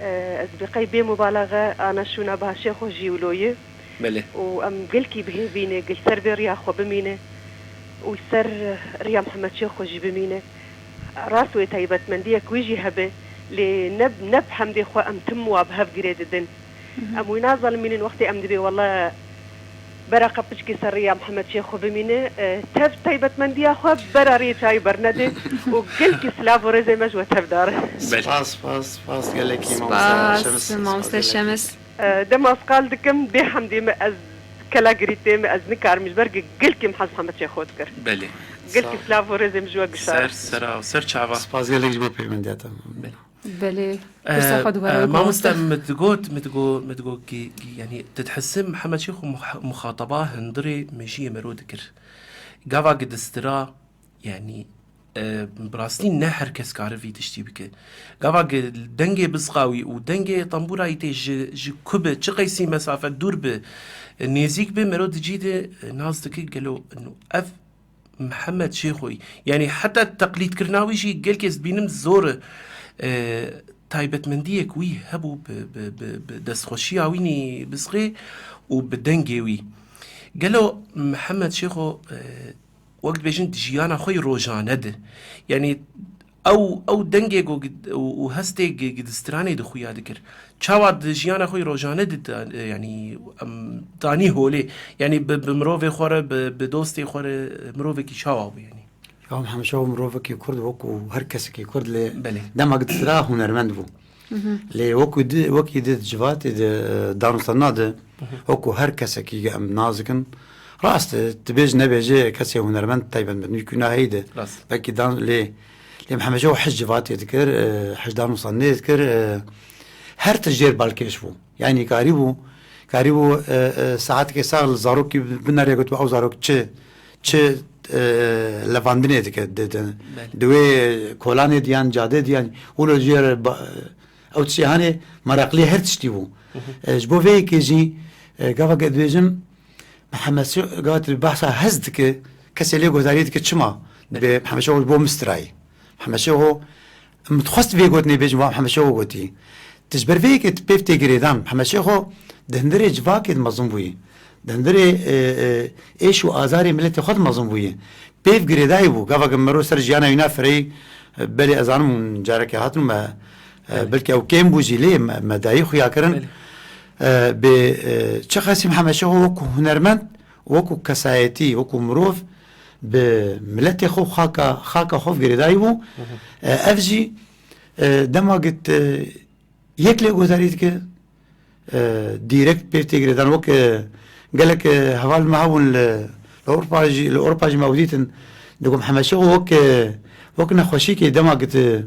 E, ez bi qey bê mubalaxe ana şûna Biha Şêxo jî wilo ye. Belê. Û em gelkî bi hêvî ne, gel ser vê riya xwe bimîne û ser riya Mihemed Şêxo jî bimîne. Rast wê taybetmendiyek wî jî hebe, lê ne, ne bi hemdê xwe em tim wa bi hev girê didin. Hı hı. Em wî nazelimînin wextê em dibê wele bera qe piçkî ser riya Mihemed Şêxo bimîne, e, tev taybetmendiya xwe bera riyê çayê bernede û gelkî silav û rêzê me ji we tev dare. Belê. Spas, spas, spas gelekî Spas, mamoste Şemis. mamoste Spas gelekî. Şemis. E, dema ez qal dikim, bê hemdê min ez kela girîtê min ez nikarim ji ber ge-, gelkî min hez Mihemed Şêxo dikir. Belê. Gelkî Sağ ol. silav û rêzê min ji we gişar. Ser sera û ser çava. Spas gelek ji bo peyvendiya te. Belê. Belê. E, Pirsa xwe dubare e, bike mamoste, mamoste. min digot, min digot, min digot ki, ki, yanî, tu dihesî Mihemed Şêxo muha-, muxataba hundirê mejiyê mero dikir. Gava ge distira, yanî, e, bi rastî ne her kes kare vî tiştî bike. Gava ge dengê bizqa wî û dengê tembûra wî tê ji, ji ku be, çi qeysî mesafe dûr be, e, nêzîk be, mero di cî de, e, nas dike gelo, no, ev Mihemed Şêxoyî. Yanî heta teqlîdkirina wî jî gelkê ez dibînim zor e. E, taybetmendiyek wî hebû bi, bi, bi, bi destxweşiya wî nî bizqê û bi dengê wî. Gelo Mihemed Şêxo, e, wek dibêjin di jiyana xwe yî rojane de. Yanî ew, ew dengê ku gid-, û, û hestê gi-, gidistranê di xuya dikir. Çawa di jiyana xwe yê rojane de da-, yanî, em, danî holê, yanî bi, bi mirovê xwe re, bi, bi dostê xwe re, mirovekî çawa bû yanî? Ya Mihemed Şeho mirovekî Kurd wekû her kesekî Kurd lê Belê. dema gidistira hunermend bû. Lê wekî di, wekî di civatê de, e, danûstana de, wekû her kesekî em nazikin. Rast e, tu bêj nebêje kesê hunermend taybet bin, wî kunahî de. Rast. Belkî dan-, lê, lê Mihemed Şeho hij civatê dikir, e, hij danûstanê dikir, e, her tişt jêr balkêş bû. Yanî karîbû, karîbû, e, e, saetekê sax li zarokî bineriya, gotibû ew zarok çi, çi, e, levandinê dike, di, di, Belê. di wê kolanê diyan, cadê diyan, wilo jê re ba-, ew tiştê hanê meraqliyê her tiştî bû. E, ji bo vê yekê jî, e, gava dibêjim, Mihemed Şêx, gava tu behsa hez dike, kesê lê guhdarî dike çima? Belê. Dibê Mihemed Şêx ji bo mistirayî. Mihemed Şêxo, min dixwest vê gotinê bêjim, wa Mihemed Şêxo gotî. Tu ji ber vê yekê tu pêv tê girêdan. Mihemed Şêxo di hundirê civakê de mezin bûyî. Di hundirê, e, e, êş û azarê miletê xwe de mezin bûyî. Pêv girêdayî bû. Gava ku mero ser jiyana wî na fireyî, e, belê ez zanim hûn carekê hatin me, e, Evet. belkî ew kêm bû jî lê me, me dayî xuya kirin. Belê. E, bê, e, çi qasî Mihemed Şêxo wekû hunermend, wekû kesayetî, wekû mirov, bi miletê xwe, xaka, xaka xwe girêdayî bû. Hı hı. E, ev jî, e, dema git, e, yek lê guhdarî dike, e, dîrekt pêv tê girêdan. Wek, e, gelek, e, heval me hebûn li, li Ewropa jî, li Ewropa jî me ew dîtin. Digo Mihemed Şêxo wek, e, wek nexweşîkê dema git, e,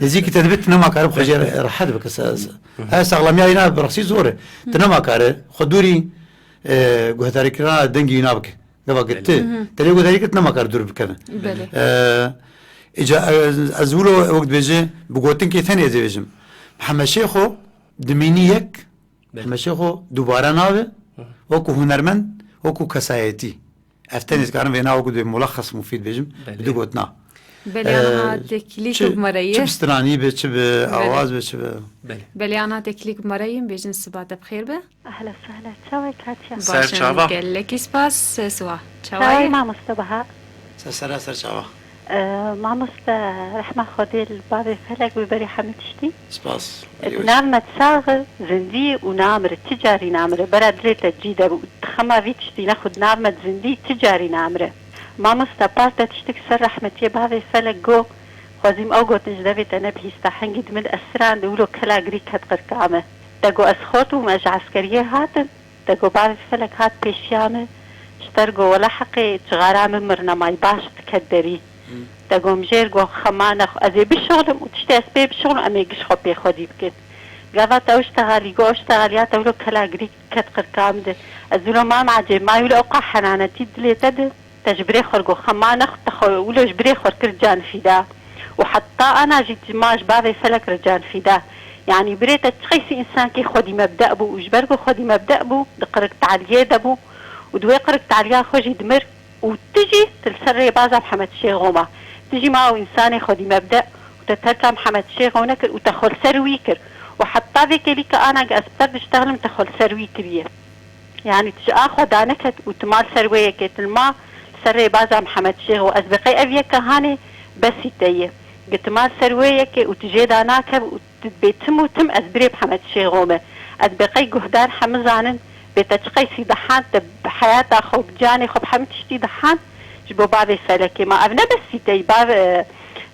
nêzîkî te dibit nema kare bi xwe jê re-, rehet bike. Se-, se-, Hı hı. her saxlamiya wî na bi rexsî zor e. Hı. Tu nema kare xwe dûrî, e, guhdarîkirina dengê wî na bike. Gava Belê. gitti. Hı hı. Te lê guhdarî kir, nema kar dûr bikeve. Belê. Ee, îca, ez, ez wilo wek dibêje, bi gotinkê tenê ez ê bêjim. Mihemed Şêxo dimînî yek, Belê. Mihemed Şêxo dubare nabe, Hı hı. wekû hunermend, wekû kesayetî. Ev tenê dikarim vê na wekû dibê mulexes mufîd bêjim, Belê. bi du gotina. Belê, Ee, ana teklîk çi, bi me re çi ye. bi stranî be, çi bi Belê. awaz be, çi bi Belê. Belê, ana teklîk bi me re ye, bêjin siba te bi xêr be. Ehla sehla, çawa ye Katya? Ser Baş in, çava. Gelekî spas, Suha. Çawa Çawa ye? ye mamoste Baha? Ser sera ser çava. Ee, mamoste, rehma Xwedê li bavê felek bi berî hemî tiştî. Spas. Ee, Eywe. Di nav me sax, zindî û namire, ti carî namire, bera dilê te cî de bû. Di xema vî tiştî nexwe di nav me zindî ti carî namire. Mamoste, par te tiştik ser rehmetiyê bavê felek go, xwezîm ew gotin ji devê te nebihîsta, hengî di min esirand û wilo kela girî ket qirka me. Te go ez xort bûm, ez ji eskeriyê hatim. Te go bavê felek hat pêşiya min, ji te re go wela heqê cixara min mirine may baş diket derî. Hı. Te go mijêr go xemane xwe, ez ê bişixulim û tiştê ez pê bişixulim em ê giş xwe pê xwedî bikin. Gava te ew ştexalî go, ew ştexaliya te wilo kela girî ket qirka min de. Ez wilo mam ecêb may wilo ewqa henanetî dilê te de. Te ji birê xwe re got, xemane xwe te xwe wilo ji birê xwe re kir can fîda. Û heta ana jî tu ma ji bavê felek re can fîda. Yanî birê te çiqeysî însankî xwedî mebde bû û ji ber ku xwedî mebde bû, di qirik taliyê de bû û di wê qirik taliya xwe jî dimir û tu jî tu li ser rêbaza Mihemed Şêxo ma. Tu jî ma ew însanê xwedî mebde û te terka Mihemed Şêxo nekir û te xwe li ser wî kir. Û heta vê kêlî ke ana ge ez bi te diştexlim te xwe li ser wî kiriye. Yanî tu ji a xwe daneket û tu mal ser wê yekê, tu li ma li ser rêbaza Mihemed Şêxo, ez bê qey ev yeke hanê besî te ye. Gi tu mal ser wê yekê û tu jê danakevî û tu dibê tim û tim ez birê Mihemed Şêxo me. Ez bê qey guhdar hemû zanin bê te çi qeysî dihand, te bi heyata xwe, bi canê xwe, bi hemû tiştî dihand ji bo bavê felekê ma. Ev ne besî te ye, bav-, e,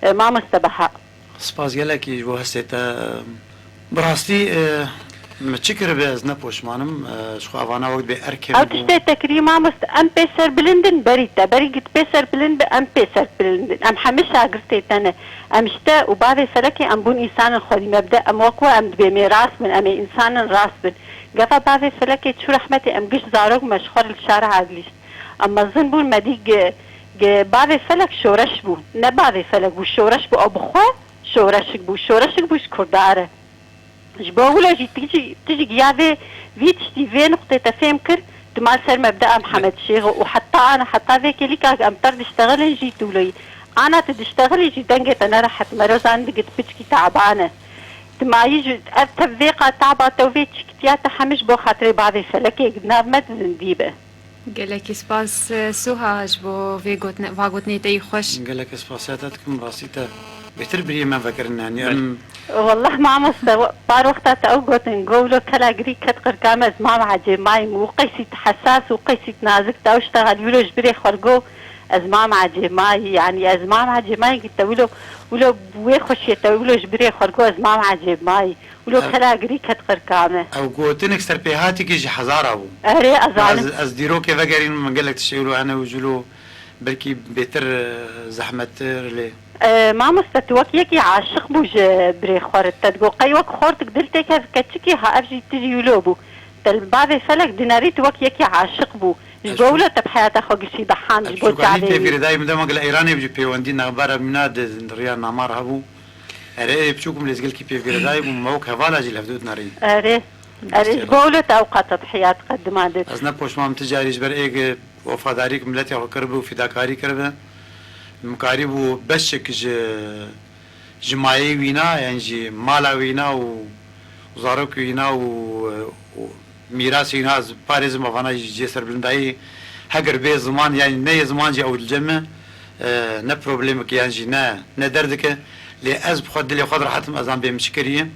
e, mamoste Baha. Spas gelekî ji bo hestê te. Bi rastî, e, min çi kiribe ez ne poşman im. E, ji xwe evana wek dibê erkê Ew min bû. tiştê te kirî mamoste, em pê ser bilind in berî te. Berî git pê ser bilind be, em pê ser bilind in. Em hemî şagirtê te ne. Em ji te û bavê felekê em bûn însanên xwedî mebde. Em wek we em dibê mêras bin, em ê însanên rast bin. Gava bavê felekê çû rehmetê em giş zarok me ji xwe re li şara Adlî. Em mezin bûn, me dî ge-, ge-, bavê felek şoreş bû. Ne bavê felek bû, şoreş bû. Ew bi xwe şoreşik bû. Şoreşik bû ji Kurda re. Ji bo wilo jî tu jî, tu jî giya vê, vî tiştî, vê nuqtê te fêm kir, tu mal ser mebdea Mihemed Şêxo û heta ana, heta vê kêlîka em ter diştexilin jî tu wilo yî. Ana tu diştexilî jî dengê te nerehet, mero zanî digit piçkî taban e. Tu mayî jî ev tev vê qa taba te û vê çîkitiya te hemî ji bo xatirê bavê felekê di nav me de zindî be. Gelekî spas, e, Suha, ji bo vê gotine, va gotinê te yî xweş. Gelekî spasiya te dikim, rastî te Bêtir biriyê me vekirin, yanî Belê. em Wallah mamoste, par wexta te ew gotin, go wilo kela girî ket qirka me, ez mam ecêb mayîm, û qeysî tu hesas û qeysî tu nazik te ew ştexel, wilo ji birê xwe go ez mam ecêb mayî, yanî ez mam ecêb mayî, te wilo, wilo wê xweşiyê te wilo ji birê xwe go ez mam ecêb mayî, wilo Ev- kela girî ket qirka me. Ew gotinek serpêhatîkî ji hezara bû. Erê, ez Wilo ez, zanim. ez dîrokê vegerînim, min gelek tiştê wilo hene û ji wilo belkî bêtir, e, zehmettir lê. E, mamoste, tu wek yekî aşiq bû ji birê xwe re. Te digot, qey wek xortik dil têkeve keçikî ha, ev jî tu jî wilo bû. Te li bavê felek dinerî, tu wek yekî aşiq bû. Ji Ez bo çû- wilo te bi heyata xwe gişî behand, Ez ji bo çûkanî çavê wî. Pêvîredayî min dema gel Îranê bû, pêwendî nexbera mîna di riya namar hebû. Erê, ê biçûk bûm lê ez gelkî pêvîredayî bûm, me wek hevala jî li hevdû dinarî. Erê. Erê, ji bo wilo te ewqat tedhiyat qedima dit. Ez ne poşman, min ti carî ji ber êg wefadarîk miletê xwe kiribe û fîdakarî kiribe. Min karîbû beşek ji, ji mayeyê wîna, yan jî mala wîna û zarokê wîna û, û mîrasê wîna ez parêzim, evana jî cê serbilindayî. Heger bê ziman, yanî neyê ziman jî ew li cem e, e, ne problemek e, yan jî ne, ne derdek e. Lê ez bi xwe dilê xwe direhet im, ez an bê min çi kiriye.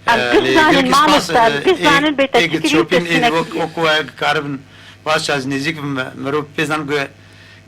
Em E, giş lê zanin gelekî spas, mamoste, em e, giş ê, zanin bê te ê çi kiriye, gitşopîn, ê tiştinek wek, kiriye. Wek ku ez karim, baş ez nêzîk bim, me-, merov pê zan ku,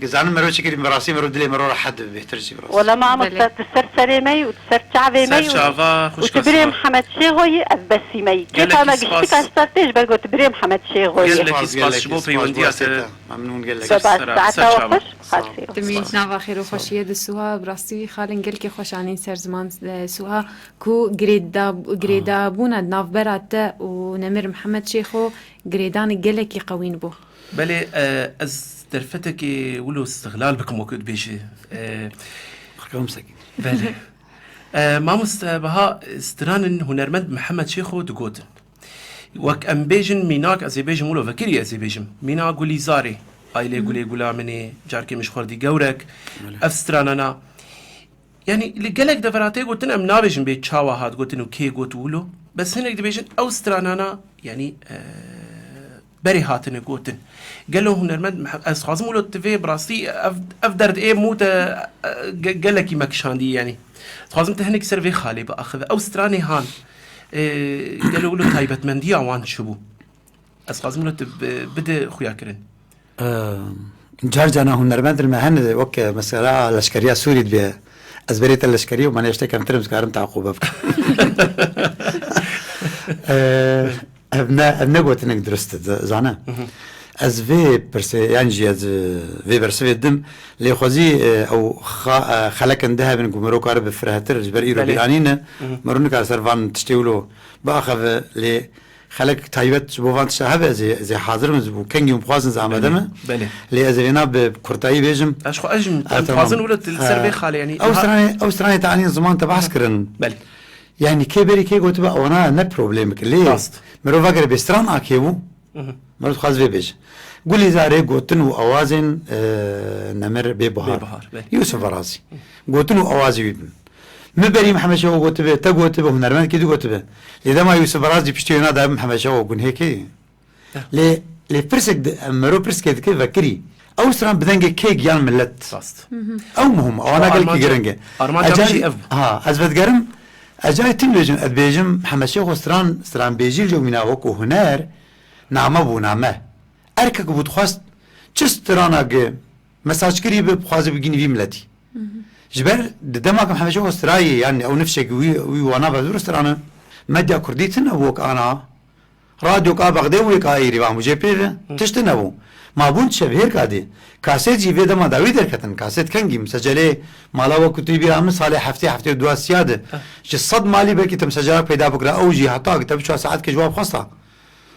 ku zanim merov çi kirî, bi rastî merov dilê merov rehet dibe, bêhtir jî bi rastî. Wele mamoste, Belê. tu ser serê me yî û tu ser çavê me Ser yî û, çava û xwişka tu birê Siva. Mihemed Şêxo yî, ev besî me yî. Kêfa Gelekî me giştik spas. ez ser tê ji ber ku tu birê Mihemed Şêxo yî. Gelekî Gelekî spas, spas, ji bo gelekî spas, peywendîya te. Wazê te. Memnûn, gelekî Spas, spas. ser, ser Saeta we çava. xweş, Sağ ol. xatirê we. Dimî Spas. nava xêr û Sağ ol. xweşiyê di Suha, bi rastî xalên gelkî xweş anîn ser ziman, e, Suha, ku girêda-, girêdabûna di navbera te û Nemir Mihemed Şêxo girêdanek gelekî qewîn bû. Belê, e, ez derfetekê wilo îstixlal bikim, wekî dibêje. E, Qirka min sekî. Belê. E, mamoste Baha, stranên hunermend Mihemed Şêxo digotin. Wek em bêjin mînak, ez ê bêjim wilo vekirî ez ê bêjim. Mîna Gulîzarê, Aylê Hı hı. Gulê Gula Min ê, Carkê Min Ji Xwerdî Gewrek, Belê. Ev stranana, yanî li gelek devera tê gotin, em nabêjin bê çawa hat gotin û kê got wilo. Bes hinek dibêjin ew stranana, yanî, e, berê hatine gotin. Gelo hunermend Mihe-, ez dixwazim wilo tu vê bi rastî ev, ev derd ê mû te, e, ge-, gelekî me kişandî, yanî. Dixwazim tu hinek ser vê xalê biaxive. Ew stranê han, e, gelo wilo taybetmendiya wan çi bû? Ez dixwazim wilo tu bi-, bide xuya kirin. Ee, car carna hunermend me hene wek mesela leşkeriya Sûrî dibe. Ez berê te leşkerî û me nêşte kemtir im, dikarim teqûbe bikim. Ee, ev ne, ev ne gotinek dirust e, zane. Hı hı. Ez vê pirsê, yan jî ez, e, vê bersivê dim, lê xwezî, e, ew xa-, e, xelek in di hebin ku mero karibe firehtir ji ber îro Belê. bîranî ne. Hı hı. Mero nikare ser van tiştê wilo biaxeve, lê xelek taybet ji bo van tişta hebe, ez ê, ez ê hazir im, ji bo kengî hûn bixwazin ez amade Belê, me. belê. Lê ez ê vêna bi kurtayî bêjim. Ez xwe ez jim E, tamam. dixwazin wilo li ser E, vê xalê, yanî ew niha stranê, ew stranê te anîn ziman te behs kirin. Belê. Yanî kê berî kê gotibe, ewana ne problemek e. Lê Rast. mirov vegere bê stran a kê bû, Hı hı. mirov dixwaz vê bêje. Gulîzarê gotin û awazên, e, Nemir Bêbihar. Bêbihar, belê. Yûsif Varazî. Gotin û awazê wî bin. Min berî Mihemed Şeho gotibe, te gotibe, hunermendkî dî gotibe. Lê dema Yûsif Baraz jî piştî wêna daye Mihemed Şeho gunhê kê? Lê, lê pirsek di, em mero pirskê dike vekirî. Ew stran bi dengê kê giyan millet? Rast. Ew muhim, ewana Ew gelkî armanca, giring e. armanca min Ecayî, jî ev bû. ha, ez vedigerim, ecayî tim bêjim, ez bêjim, Mihemed Şêxo stran, stranbêjî li cewmîna wekû huner, name bû, name. Erkek bû dixwest, çi strana gi, mesajkirî bi, bixwaze bigînî vî miletî. Ji ber di dema ku Mihemed Şêxo strayê, yanî ew nifşek wî, wî wana ve zûr strane, medya kurdî tune bû wek ana, radyo ka Bexdê bû yek a Êrîvan bû, jê pê ve, tişt tune bû. Ma bûn şevhêrka dê. Kaset jî vê dema dawî derketin. Kaset kengî, misecelê mala wekû tê bîra min salê heftê, heftê û dua siya de. Ji sed malî belkî te misecelak peyda bikira, ew jî heta ki te bi çar saet ke ji wa bixwesta.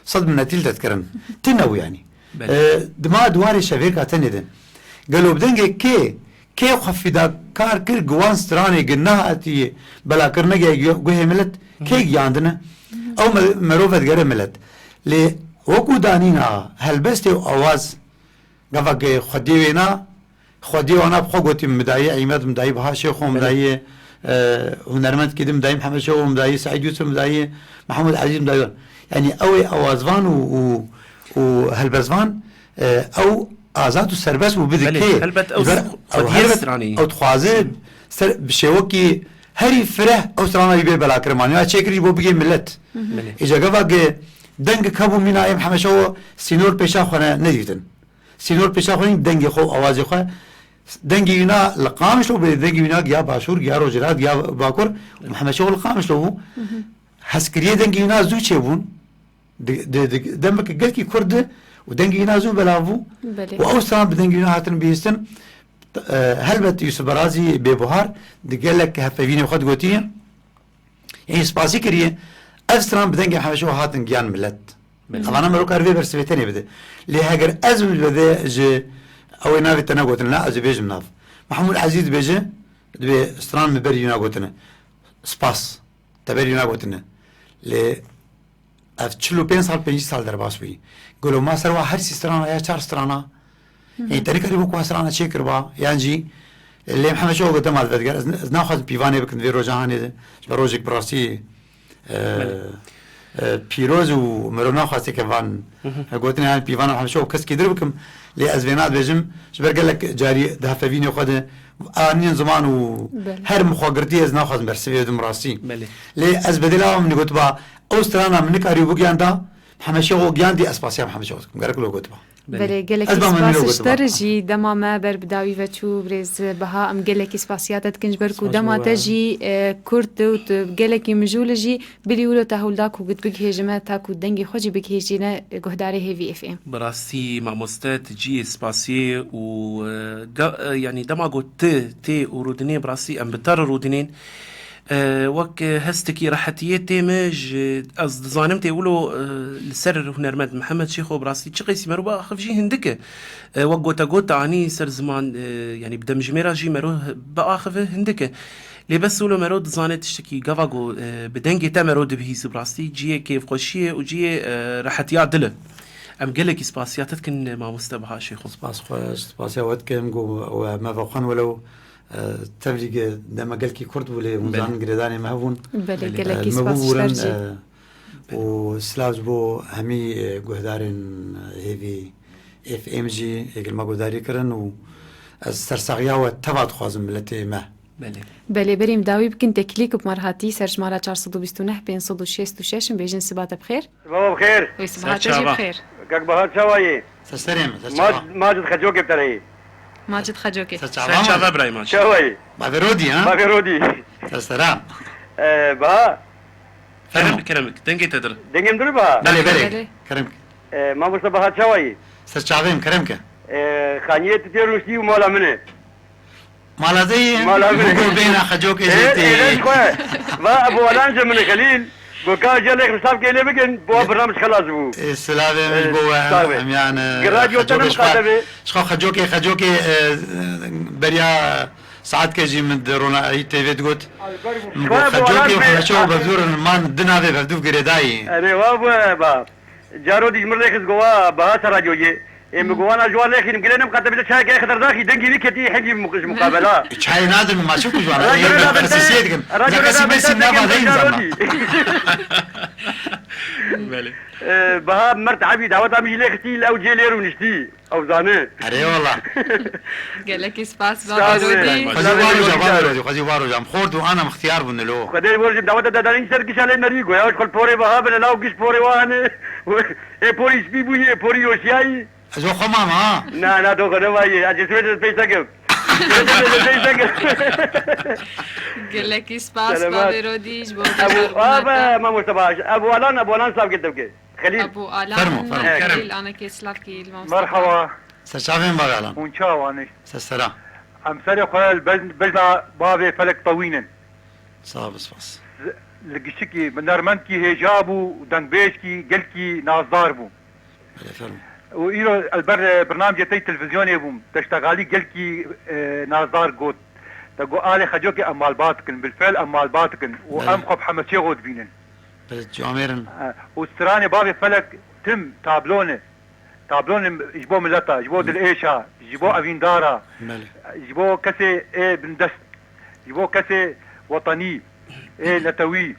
Sed minetî li te dikirin. Tune bû yanî. Belê. E, dima di warê şevêrka tenê de. Gelo bi dengê kê, kê xwe fîdakar kir gi wan stranê gi nehatî belakirineke gu-, guhê milet, kê giyandine? Ew me-, merov vedigere milet. Lê wekû danîna helbestê û awaz, gava gi xwediyê wêna, Xwediyê wana bi xwe gotî, midayê Îmed, midayê Biha Şêxo, Belê. midayê, e, hunermendkî din, midayê Mihemed Şeho, midayê Seîd Yûsif, midayê Mehmûd Ezîz, midayê. Yanî ew ê awazvan û, û, û helbestvan, e, ew azad û serbest bû bidike. Belê, helbet ew Ji ber xwediyê ew helbet stranî. ew dixwaze Ser bi şêwekî herî fireh ew strana wî bê belakirin, mane ya çêkirî ji bo bigê milet. Belê. Îca gava ge dengek hebû mîna ê Mihemed Şeho sînor pêşa xwe ne, nedîtin. Sînor pêşa xwe nî dengê xwe û awazê xwe. Dengê wîna li Qamişlo bê, dengê wîna giya Başûr, giya Rojhilat, giya Bakur û Mihemed Şeho li Qamişlo bû. Hezkiriyê dengê wîna zû çêbûn. Di, di, di, demeke gelkî kurt de û dengê wîna zû belav bû. Belê. Û ew stran bi dengê wîna hatin bihîstin. E, helbet Yusuf Barazî Bêbuhar di gelek hevpeyvînê xwe digotiye. Ê spasî kiriye. Ev stran bi dengê Mihemed Şeho hatin giyan milet. Belê. Evana mero kar vê bersivê tenê bide. Lê heger ez bide ji ew ê navê te negotin, na ez ê bêjim nav. Mehmûd Ezîz dibêje, dibê stran min berî wîna gotine. Spas. Te berî wîna gotine. Lê ev çil û pênc sal, pêncî sal derbas bûyî. Gelo ma ser wa her sî strana ya çar strana, yanî te nikarî bo ku strana çêkiriba, yan jî lê Mihemed Şeho gote mal vedigere. Ez, ez naxwazim pîvanê bikin vê roja hanê de. Ji ber rojek bi rastî, e, Belê. e, pîroz û mirov naxwazê ke van, e, gotinê han pîvana Mihemed Şeho keskî dir bikim. Lê ez vêna dibêjim, ji ber gelek carî di hevpeyvînê xwe de anîn ziman û Belê. her min xwe girtî, ez naxwazim bersivê bidim rastî. Belê. Lê ez bedela min gotiba, ew strana min nikarî bigihanda, Mihemed Şeho gihandî, ez spasiya Mihemed Şeho dikim. Gerek lo gotiba. Belê. Belê, gelekî Ez ba min spas lo ji te gotiba. re jî dema me ber bi dawî ve çû, birêz Beha, em gelekî spasiya te dikin ji ber ku Spas dema bo te we. jî, e, kurt û tu gelekî mijûl jî, bilî wilo te hewlda ku gud bigihêjime, ta ku dengê xwe jî bigihêjîne guhdarê Hêvî F M. Bi rastî mamoste, tu cihê spasiyê û, e, ga-, e, yanî dema ku tu tê û rûdinê, bi rastî em bi te re rûdinên. E, wek, e, hestekî rehetiyê tê me ji, ez dizanim tê wilo, e, li ser hunermend Mihemed Şêxo bi rastî çi qeysî mero biaxiv jî hindik e. E, wek gote got, te anî ser ziman, e, yanî bi demjimêra jî mero biaxive hindik e. Lê bes wilo mero dizane tiştekî gava ku, e, bi dengê te mero dibihîzî bi rastî cihê kêfxweşiyê û cihê, e, rehetiya dil e. Em gelekî spasiya te dikin, e, mamoste Beha Şêxo. Spas xwe, spasiya we dikim ku we me vexwend welew, e, tevlî ge dema gelkî kurt bû lê hûn Belê. zanin girêdanê me hebûn. Belê, Belê. gelekî E, me spas ji te bibûrin, re jî. e, û silav ji bo hemî, e, guhdarên, e, Hêvî F M jî êgil me guhdarî kirin û ez sersaxiya we teva dixwazim miletê me. Belê. Belê, berî em dawî bikin, teklîk bi me re hatî, ser jimara çar sed û bîst û neh pênc sed û şêst û şeş, em bêjin siba te bi xêr. Siba we bi xêr. Wê siba Ser te jî çava. bi xêr. Kek Bahar çawa yî? Ser serê min, ser Ma-, çava. Macid Xecokê bi te re yî. Macid Xecokê. Ser çava Ser mı? çava birayê Macid. Çawa yî? Bavê Rodî, ha? Bavê Rodî. Ser sera. E, Baha? Kerem, Fermo. kerem, dengê te dir. Dengê min dir Baha? Belê, belê. Belê. Kerem. E, mamoste Baha çawa yî? Ser çavê min, kerem ke. E, xaniyê tu tê rûniştî û mala min e. Mala te yî? Mala min. Go bêna Xecokê Ê, jî tê. ê, ez xwe. Va, Ebu Alan ji min e Xelîl. Go ka jê lêx sav kê lê bikin, bo Ye- birnamij xelas bû. Ê, silavê min ji Ê, bo we, sax be. em yan, e, Gi radyo te Xecokê ne ji xwe, miqate be. ji xwe Xecokê, Xecokê, e, beriya saetkê jî min di Ronahî T V digot. Min Xwe got, Ebu Alan Xecokê û be. Xemeço bevdûr in, man di navê bevdûv girêdayî. Erê, wa bû, e, ba. Caro dî ji min rêxist go wa Baha ser radyoyê. Ê, min go wana ji wan rêxînim, gilê ne miqate bêje çayeke Xeterdaxî, dengî wî ketî hengî mu-, ji muqabela. Çayê nadin, ma çi ku ji wan Radyo rêxînim, ne ben nadin, xesisiyê dikim. radyo ne Nefesî nadin, besî dengê nava min deyim caro zana. dî. Belê. Ê, Baha Mert Ebî daweta min jî lê xistî, li ew cê lê rûniştî. Ew zane. Erê wala. Gelekî spas, Spas, Bavê Rodî. Xwezî Spas, var roja, Bavê Rodî. Rodî, xwezî var roja. Em xort û ana mixtiyar bûn lo. Xwedê bor jim daweta de danîn ser gişa lê merî goya, ji xwe porê Baha bine nav giş porê wa hene. Ê porî spî bûyî, ê porî yoşiyayî. Ez o xwe mam ha. Na, na, to xwe nemayî. Ez ê sibê de pêş sekim. Sibê de pêş sekim. Gelekî spas, Selamat. Bavê Rodî, ji bo Ebu, beşdarkirina abi, te. Mamoste Baha. Ebu Alan, Ebu Alan sav gel tevke. Xelîl. Abu Alan, Fermo, fermo. Xelîl, Kerem. Anekê silav kî li mamoste. Merhaba. Ser çavên bavê Alan. Hûn çawa ne? Ser sera. Em serê xwe li bej-, bejna bavê Felek tewînin. Sağ ol, spas. Z-, li giştikî, hunermendkî hêja bû û dengbêjkî gelkî nazdar bû. Belê, fermo. Û îro li ber, e, bernamcê te yî televîzyonê bûm. Te ji te xalî gelkî, e, nazdar got. Te got, alê Xecokê em malbat dikin, bilfel em malbat dikin. Û Belê. em xwe bi Hemesê xwe dibînin. Belê, camêr in. E, û stranê bavê Felek tim tablo ne. Tablo ne ji bo mileta, ji bo Belê. dilêşa, ji bo evîndara, Belê. ji bo kesê ê bindest, ji bo kesê wetenî, ê netewî.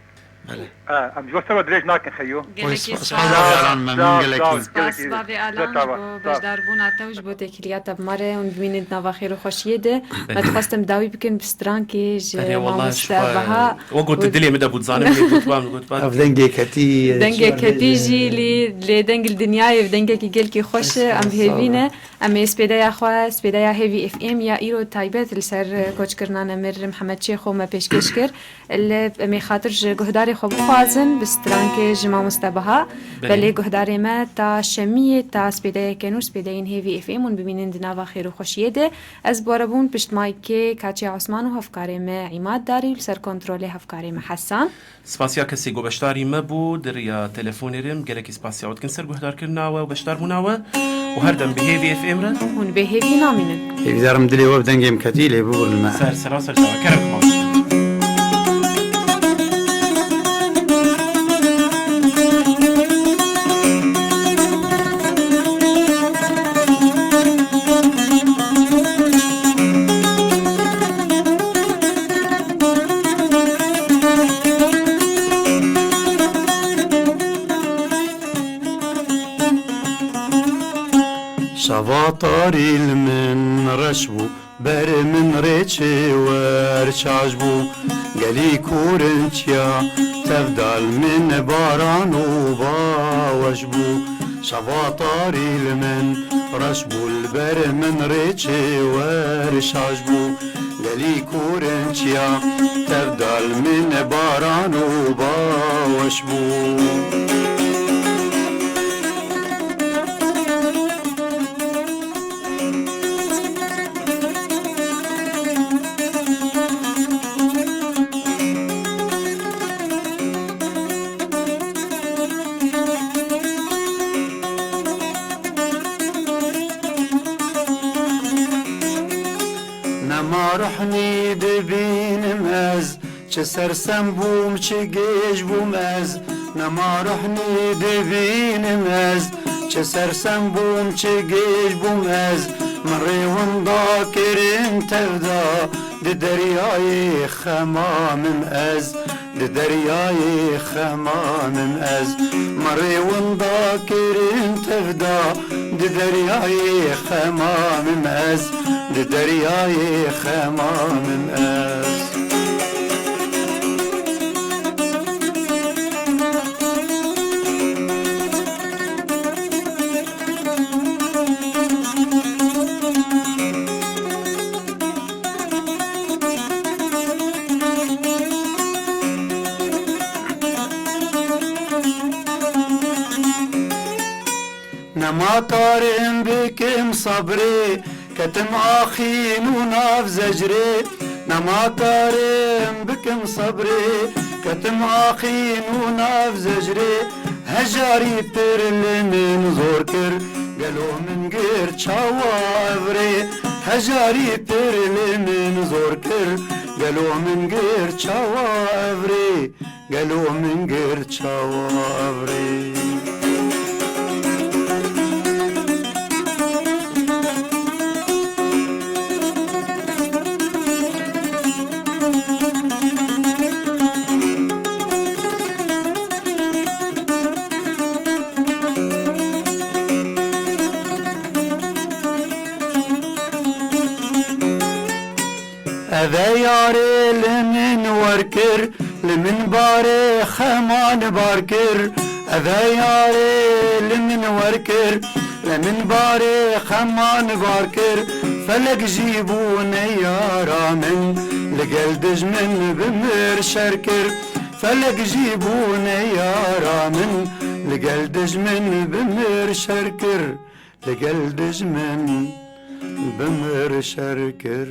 Belê. Ha, em ji we ser ve dirêj nakin Xeyo. Gelekî Oy, spas, spas. Spas, Alan, memnûn Sağ ol, gelekî. Sağ ol, spas, gelekî. Bavê Alan, Zeta ji va, bo sağ ol. Beşdarbûna te û ji bo têkiliya te bi me re hûn bimînin di nava xêr û xweşiyê de. Belê. Me dixwestin bi dawî bikin bi strankê ji Erê, wallah, mamoste şifa, Baha. O got, û dilê min de bû, dizanim lê gotibam, gotibam. Ev dengê ketî, Dengê çi ketî jî lê, lê deng li dinyayê bi dengekî gelkî xweş e, Spas, em sağ hêvî ol. ne. Em ê spêdeya xwe, spêdeya Hêvî F M ya îro taybet li ser, e, koçkirina Nemir Mihemed Çêxo me pêşkêş kir. Li, em ê xatir ji guhdarê xwe bixwazin, bi strankê ji mamoste Baha. Belê. Belê guhdarê me ta şemiyê, ta spêdeyeke nû, spêdeyên Hêvî F M hûn bimînin di nava xêr û xweşiyê de. Ez bi we re bûm pişt maykê Kaçê Osman û hevkarê me Îmad Darî û li ser kontrolê hevkarê me Hesan. Spasiya kesê ku beşdarî me bû, di riya telefonê re em gelekî spasiya we dikin ser guhdarkirina we û beşdarbûna we û her dem bi Hêvî F M re. Hûn bê hêvî namînin. Hêvîdarim dilê we bi dengê min ketî lê biburin me. Ser sera ser çava. Kerem xwe. Şeva tarî li min reş bû, ber min rê çêwer çaş bû. Gelî kûrinçya tevda li min baran û baweş bû. Şeva tarî li min reş bû, li ber min rê çêwer şaş bû. Gelî kûrinçya tevda li min baran û baweş bû. Nema ruhnî dibînim ez, çi sersem bûm, çi gêj bûm ez. Nema ruhnî dibînim ez, çi sersem bûm, çi gêj bûm ez. Min rê winda kirin tevda, di deryayê xema mim ez. Di deryayê xema mim ez. Min rê winda kirin tevda, di deryayê xema mim ez. Di deryayê xema mim ez. Nema karim bikim sabrê, ketim axîn û nav zecrê. Nema karim bikim sabrê, ketim axîn û nav zecrê. Hejarî pir li min zor kir, gelo min gir çawa ev rê? Hejarî pir li min zor kir, gelo min gir çawa ev rê? Gelo min gir çawa ev rê? Eve yarê li min wer kir, li min barê xeman bar kir. Eve yarê li min wer kir, li min barê xeman bar kir. Felek jî bû neyara min, li gel dijmin bi mir şer kir. Felek jî bû neyara min, li gel dijmin bi mir şer kir. Li gel dijmin bi mir şer kir.